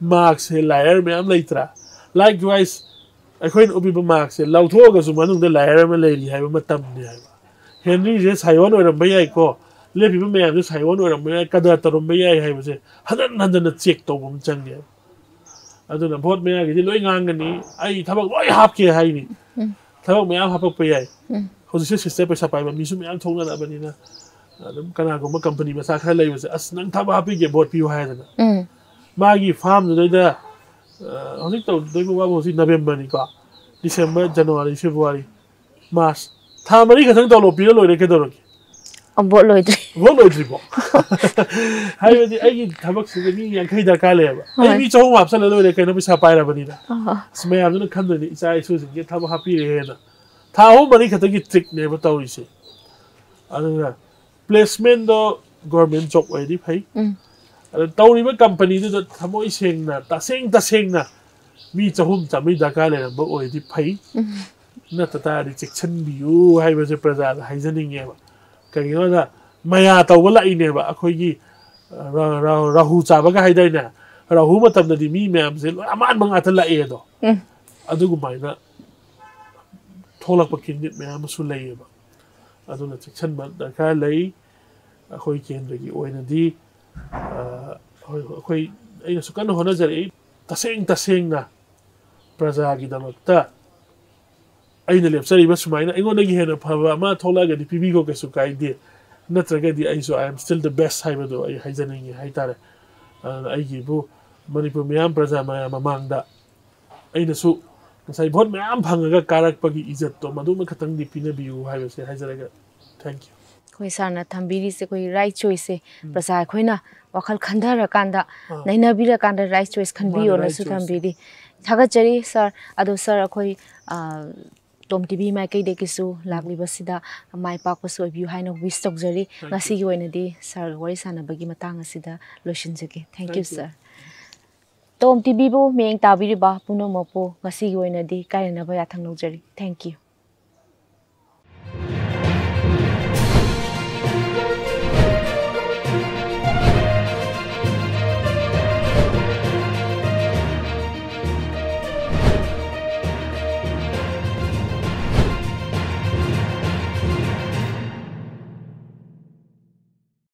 ꯃꯥꯔꯛꯁꯦ ꯂꯥꯏꯌꯔ ꯃꯌꯥꯝ ꯂꯩꯇ꯭ꯔꯥ? ꯂꯥꯏꯛ ꯋꯥꯏꯁ ꯑꯩꯈꯣꯏꯅ ꯎꯠꯄꯤꯕ ꯃꯥꯔꯛꯁꯦ ꯂꯧꯊꯣꯛꯑꯒꯁꯨ ꯃꯅꯨꯡꯗ ꯂꯥꯏꯌꯔ ꯑꯃ ꯂꯩꯔꯤ ꯍꯥꯏꯕ ꯃꯇꯝꯅꯤ ꯍꯥꯏꯕ꯫ ꯍꯦꯅꯔꯤꯁꯦ ꯁꯥꯏꯑꯣꯟ ꯑꯣꯏꯔꯝꯕ ꯌꯥꯏꯀꯣ, ꯂꯦꯞꯄꯤꯕ ꯃꯌꯥꯝꯁꯦ ꯁꯥꯏꯑꯣꯟ ꯑꯣꯏꯔꯝꯕ ꯌꯥꯏ, ꯀꯗꯔ ꯇꯧꯔꯝꯕ ꯌꯥꯏ ꯍꯥꯏꯕꯁꯦ ꯍꯟꯖꯟ ꯍꯟꯖꯟꯅ ꯆꯦꯛ ꯇꯧꯕ ꯑꯃ ꯆꯪꯉꯦꯕ꯫ ꯑꯗꯨꯅ ꯚꯣꯠ ꯃꯌꯥꯒꯤꯗꯤ ꯂꯣꯏ ꯉꯥꯡꯒꯅꯤ, ꯑꯩ ꯊꯕꯛ ꯂꯣꯏ ꯍꯥꯞꯀꯦ ꯍꯥꯏꯅꯤ꯫ ꯎꯝ꯫ ꯊꯕꯛ ꯃꯌꯥꯝ ꯍꯥꯄꯛꯄ ꯌꯥꯏ꯫ ꯎꯝ꯫ ꯍꯧꯖꯤꯛꯁꯦ ꯁꯤꯁꯇꯔ ꯄꯩꯁꯥ ꯄꯥꯏꯕ ꯃꯤꯁꯨ ꯃꯌꯥꯝ ꯊꯣꯛꯅꯔꯛꯑꯕꯅꯤꯅ ꯑꯗꯨꯝ ꯀꯅꯥꯒꯨꯝꯕ ꯀꯝꯄꯅꯤ ꯃꯆꯥ ꯈꯔ ꯂꯩꯕꯁꯦ, "ꯑꯁ, ꯅꯪ ꯊꯕꯛ ꯍꯥꯞꯄꯤꯒꯦ, ꯚꯣꯠ ꯄꯤꯌꯨ" ꯍꯥꯏꯗꯅ꯫ ꯎꯝ꯫ ꯃꯥꯒꯤ ꯐꯥꯔꯝꯗꯨꯗꯩꯗ, ꯑ, ꯍꯧꯖꯤꯛ ꯇꯧꯗꯣꯏꯕ ꯋꯥꯕꯨ ꯍꯧꯖꯤꯛ ꯅꯕꯦꯝꯕꯔꯅꯤꯀꯣ, ꯗꯤꯁꯦꯝꯕꯔ, ꯖꯅꯋꯥꯔꯤ, ꯐꯦꯕ꯭ꯔꯨꯋꯥꯔꯤ, ꯃꯥꯔꯆ, ꯊꯥ ꯃꯔꯤ ꯈꯛꯇꯪ ꯇꯣꯂꯣꯞ ꯄꯤꯔ ꯂꯣꯏꯔꯦ, ꯀꯩꯗꯧꯔꯒꯦ? ꯑ, ꯚꯣꯠ ꯂꯣꯏꯗ꯭ꯔꯤ꯫ ꯚꯣꯠ ꯂꯣꯏꯗ꯭ꯔꯤꯕꯣ? ꯍꯥꯏꯕꯗꯤ ꯑꯩꯒꯤ ꯊꯕꯛꯁꯤꯗ ꯃꯤ ꯌꯥꯡꯈꯩ ꯗꯔꯀꯥꯔ ꯂꯩꯌꯦꯕ, ꯑꯩ ꯍꯣꯏ꯫ ꯃꯤ ꯆꯍꯨꯝ ꯍꯥꯞꯆꯜꯂ ꯂꯣꯏꯔꯦ ꯀꯩꯅꯣ, ꯄꯩꯁꯥ ꯄꯥꯏꯔꯕꯅꯤꯅ꯫ ꯑ, ꯑꯁ, ꯃꯌꯥꯝꯗꯨꯅ ꯈꯟꯗꯣꯏꯅꯤ, ꯏꯆꯥ ꯏꯁꯨꯁꯤꯡꯁꯦ ꯊꯕꯛ ꯍꯥꯞꯄꯤꯔꯦꯅ꯫ ꯊꯥ ꯑꯍꯨꯝ ꯃꯔꯤ ꯈꯛꯇꯒꯤ ꯇ꯭ꯔꯤꯛꯅꯦꯕ ꯇꯧꯔꯤꯁꯦ꯫ ꯑꯗꯨꯅ ꯄ꯭ꯂꯦꯁꯃꯦꯟꯗꯣ ꯒꯣꯔꯃꯦꯟ ꯖꯣꯕ ꯑꯣꯏꯔꯗꯤ ꯐꯩ꯫ ꯎꯝ ꯑꯗ ꯇꯧꯔꯤꯕ ꯀꯝꯄꯅꯤꯗꯨꯗ ꯊꯃꯣꯏ ꯁꯦꯡꯅ, ꯇꯁꯦꯡ ꯇꯁꯦꯡꯅ ꯃꯤ ꯆꯍꯨꯝ ꯆꯥꯝꯃꯔꯤ ꯗꯔꯀꯥꯔ ꯂꯩꯔꯝꯕ ꯑꯣꯏꯔꯗꯤ ꯐꯩ꯫ ꯎꯝ ꯅꯠꯇ ꯇꯥꯔꯗꯤ ꯆꯦꯛꯁꯤꯟꯕꯤꯌꯨ ꯍꯥꯏꯕꯁꯦ ꯄ꯭ꯔꯖꯥꯗ ꯍꯥꯏꯖꯅꯤꯡꯉꯦꯕ꯫ ꯀꯩꯒꯤꯅꯣꯗ ꯃꯌꯥ ꯇꯧꯕ ꯂꯥꯛꯏꯅꯦꯕ ꯑꯩꯈꯣꯏꯒꯤ, ꯔ- ꯔ- ꯔꯥꯍꯨ ꯆꯥꯕꯒ ꯍꯥꯏꯗꯥꯏꯅꯦ? ꯔꯥꯍꯨ ꯃꯇꯝꯗꯗꯤ ꯃꯤ ꯃꯌꯥꯝꯁꯦ ꯂꯣꯏ ꯑꯃꯥꯟꯕ ꯉꯥꯛꯇ ꯂꯥꯛꯑꯦ ꯑꯗꯣ꯫ ꯎꯝ ꯑꯗꯨꯒꯨꯝꯃꯥꯏꯅ ꯊꯣꯛꯂꯛꯄ ꯀꯦꯟꯗꯤꯗꯦꯠ ꯃꯌꯥꯝ ꯑꯃꯁꯨ ꯂꯩꯌꯦꯕ꯫ ꯑꯗꯨꯅ ꯆꯦꯛꯁꯤꯟꯕ ꯗꯔꯀꯥꯔ ꯂꯩ꯫ ꯑꯩꯈꯣꯏ ꯀꯦꯟꯗ꯭ꯔꯒꯤ ꯑꯣꯏꯅꯗꯤ ꯑ, ꯍꯣꯏ, ꯑꯩꯈꯣꯏ, ꯑꯩꯅꯁꯨ ꯀꯟꯅ ꯍꯣꯠꯅꯖꯔꯛꯏ꯫ ꯇꯁꯦꯡ ꯇꯁꯦꯡꯅ ꯄ꯭ꯔꯖꯥꯒꯤꯗꯃꯛꯇ ꯑꯩꯅ ꯂꯦꯞꯆꯔꯤꯕ ꯁꯨꯃꯥꯏꯅ ꯑꯩꯉꯣꯟꯗꯒꯤ ꯍꯦꯟꯅ ꯐꯕ ꯑꯃ ꯊꯣꯛꯂꯛꯑꯒꯗꯤ ꯄꯤꯕꯤꯈꯣ, ꯀꯩꯁꯨ ꯀꯥꯏꯗꯦ꯫ ꯅꯠꯇ꯭ꯔꯒꯗꯤ ꯑꯩꯁꯨ "I am still the best" ꯍꯥꯏꯕꯗꯣ ꯑꯩ ꯍꯥꯏꯖꯅꯤꯡꯉꯤ ꯍꯥꯏꯇꯥꯔꯦ꯫ ꯑꯗꯨꯅ ꯑꯩꯒꯤꯕꯨ ꯃꯅꯤꯄꯨꯔ ꯃꯤꯌꯥꯝ, ꯄ꯭ꯔꯖꯥ ꯃꯌꯥꯝ ꯃꯃꯥꯡꯗ ꯑꯩꯅꯁꯨ ꯉꯁꯥꯏ ꯚꯣꯠ ꯃꯌꯥꯝ ꯐꯪꯉꯒ ꯀꯥꯔꯛꯄꯒꯤ ꯏꯖꯠꯇꯣ ꯃꯗꯨꯃ ꯈꯛꯇꯪꯗꯤ ꯄꯤꯅꯕꯤꯌꯨ ꯍꯥꯏꯕꯁꯦ ꯍꯥꯏꯖꯔꯒ, thank you꯫ ꯑꯩꯈꯣꯏ ꯁꯥꯔꯅ ꯊꯝꯕꯤꯔꯤꯁꯦ ꯑꯩꯈꯣꯏ ꯔꯥꯏꯠ ꯆꯣꯏꯁꯁꯦ ꯄ꯭ꯔꯖꯥ ꯑꯩꯈꯣꯏꯅ ꯋꯥꯈꯜ ꯈꯟꯊꯔꯀꯥꯟꯗ, ꯑꯥ꯫ ꯅꯩꯅꯕꯤꯔꯀꯥꯟꯗ ꯔꯥꯏꯠ ꯆꯣꯏꯁ ꯈꯟꯕꯤꯌꯣꯅꯁꯨ ꯆꯣꯏꯁꯁꯦ꯫ ꯊꯝꯕꯤꯔꯤ꯫ ꯊꯥꯒꯠꯆꯔꯤ ꯁꯥꯔ꯫ ꯑꯗꯣ ꯁꯥꯔ, ꯑꯩꯈꯣꯏ ꯑ, ꯇꯣꯝ ꯇꯤꯚꯤ ꯃꯥꯏꯀꯩꯗꯒꯤꯁꯨ ꯂꯥꯛꯂꯤꯕꯁꯤꯗ ꯃꯥꯏ ꯄꯥꯛꯄꯁꯨ ꯑꯣꯏꯕꯤꯌꯨ ꯍꯥꯏꯅ ꯋꯤꯁ ꯇꯧꯖꯔꯤ꯫ you꯫ ꯉꯁꯤꯒꯤ ꯑꯣꯏꯅꯗꯤ ꯁꯥꯔꯒ ꯋꯥꯔꯤ ꯁꯥꯟꯅꯕꯒꯤ ꯃꯇꯥꯡ ꯑꯁꯤꯗ ꯂꯣꯏꯁꯤꯟꯖꯒꯦ꯫ Thank you, Thank you꯫ ꯁꯥꯔ꯫ ꯇꯣꯝ ꯇꯤꯚꯤꯕꯨ ꯃꯤꯠꯌꯦꯡ ꯇꯥꯕꯤꯔꯤꯕ ꯄꯨꯝꯅꯃꯛꯄꯨ ꯉꯁꯤꯒꯤ ꯑꯣꯏꯅꯗꯤ ꯀꯥꯏꯅꯅꯕ ꯌꯥꯊꯪ ꯂꯧꯖꯔꯤ꯫ Thank you꯫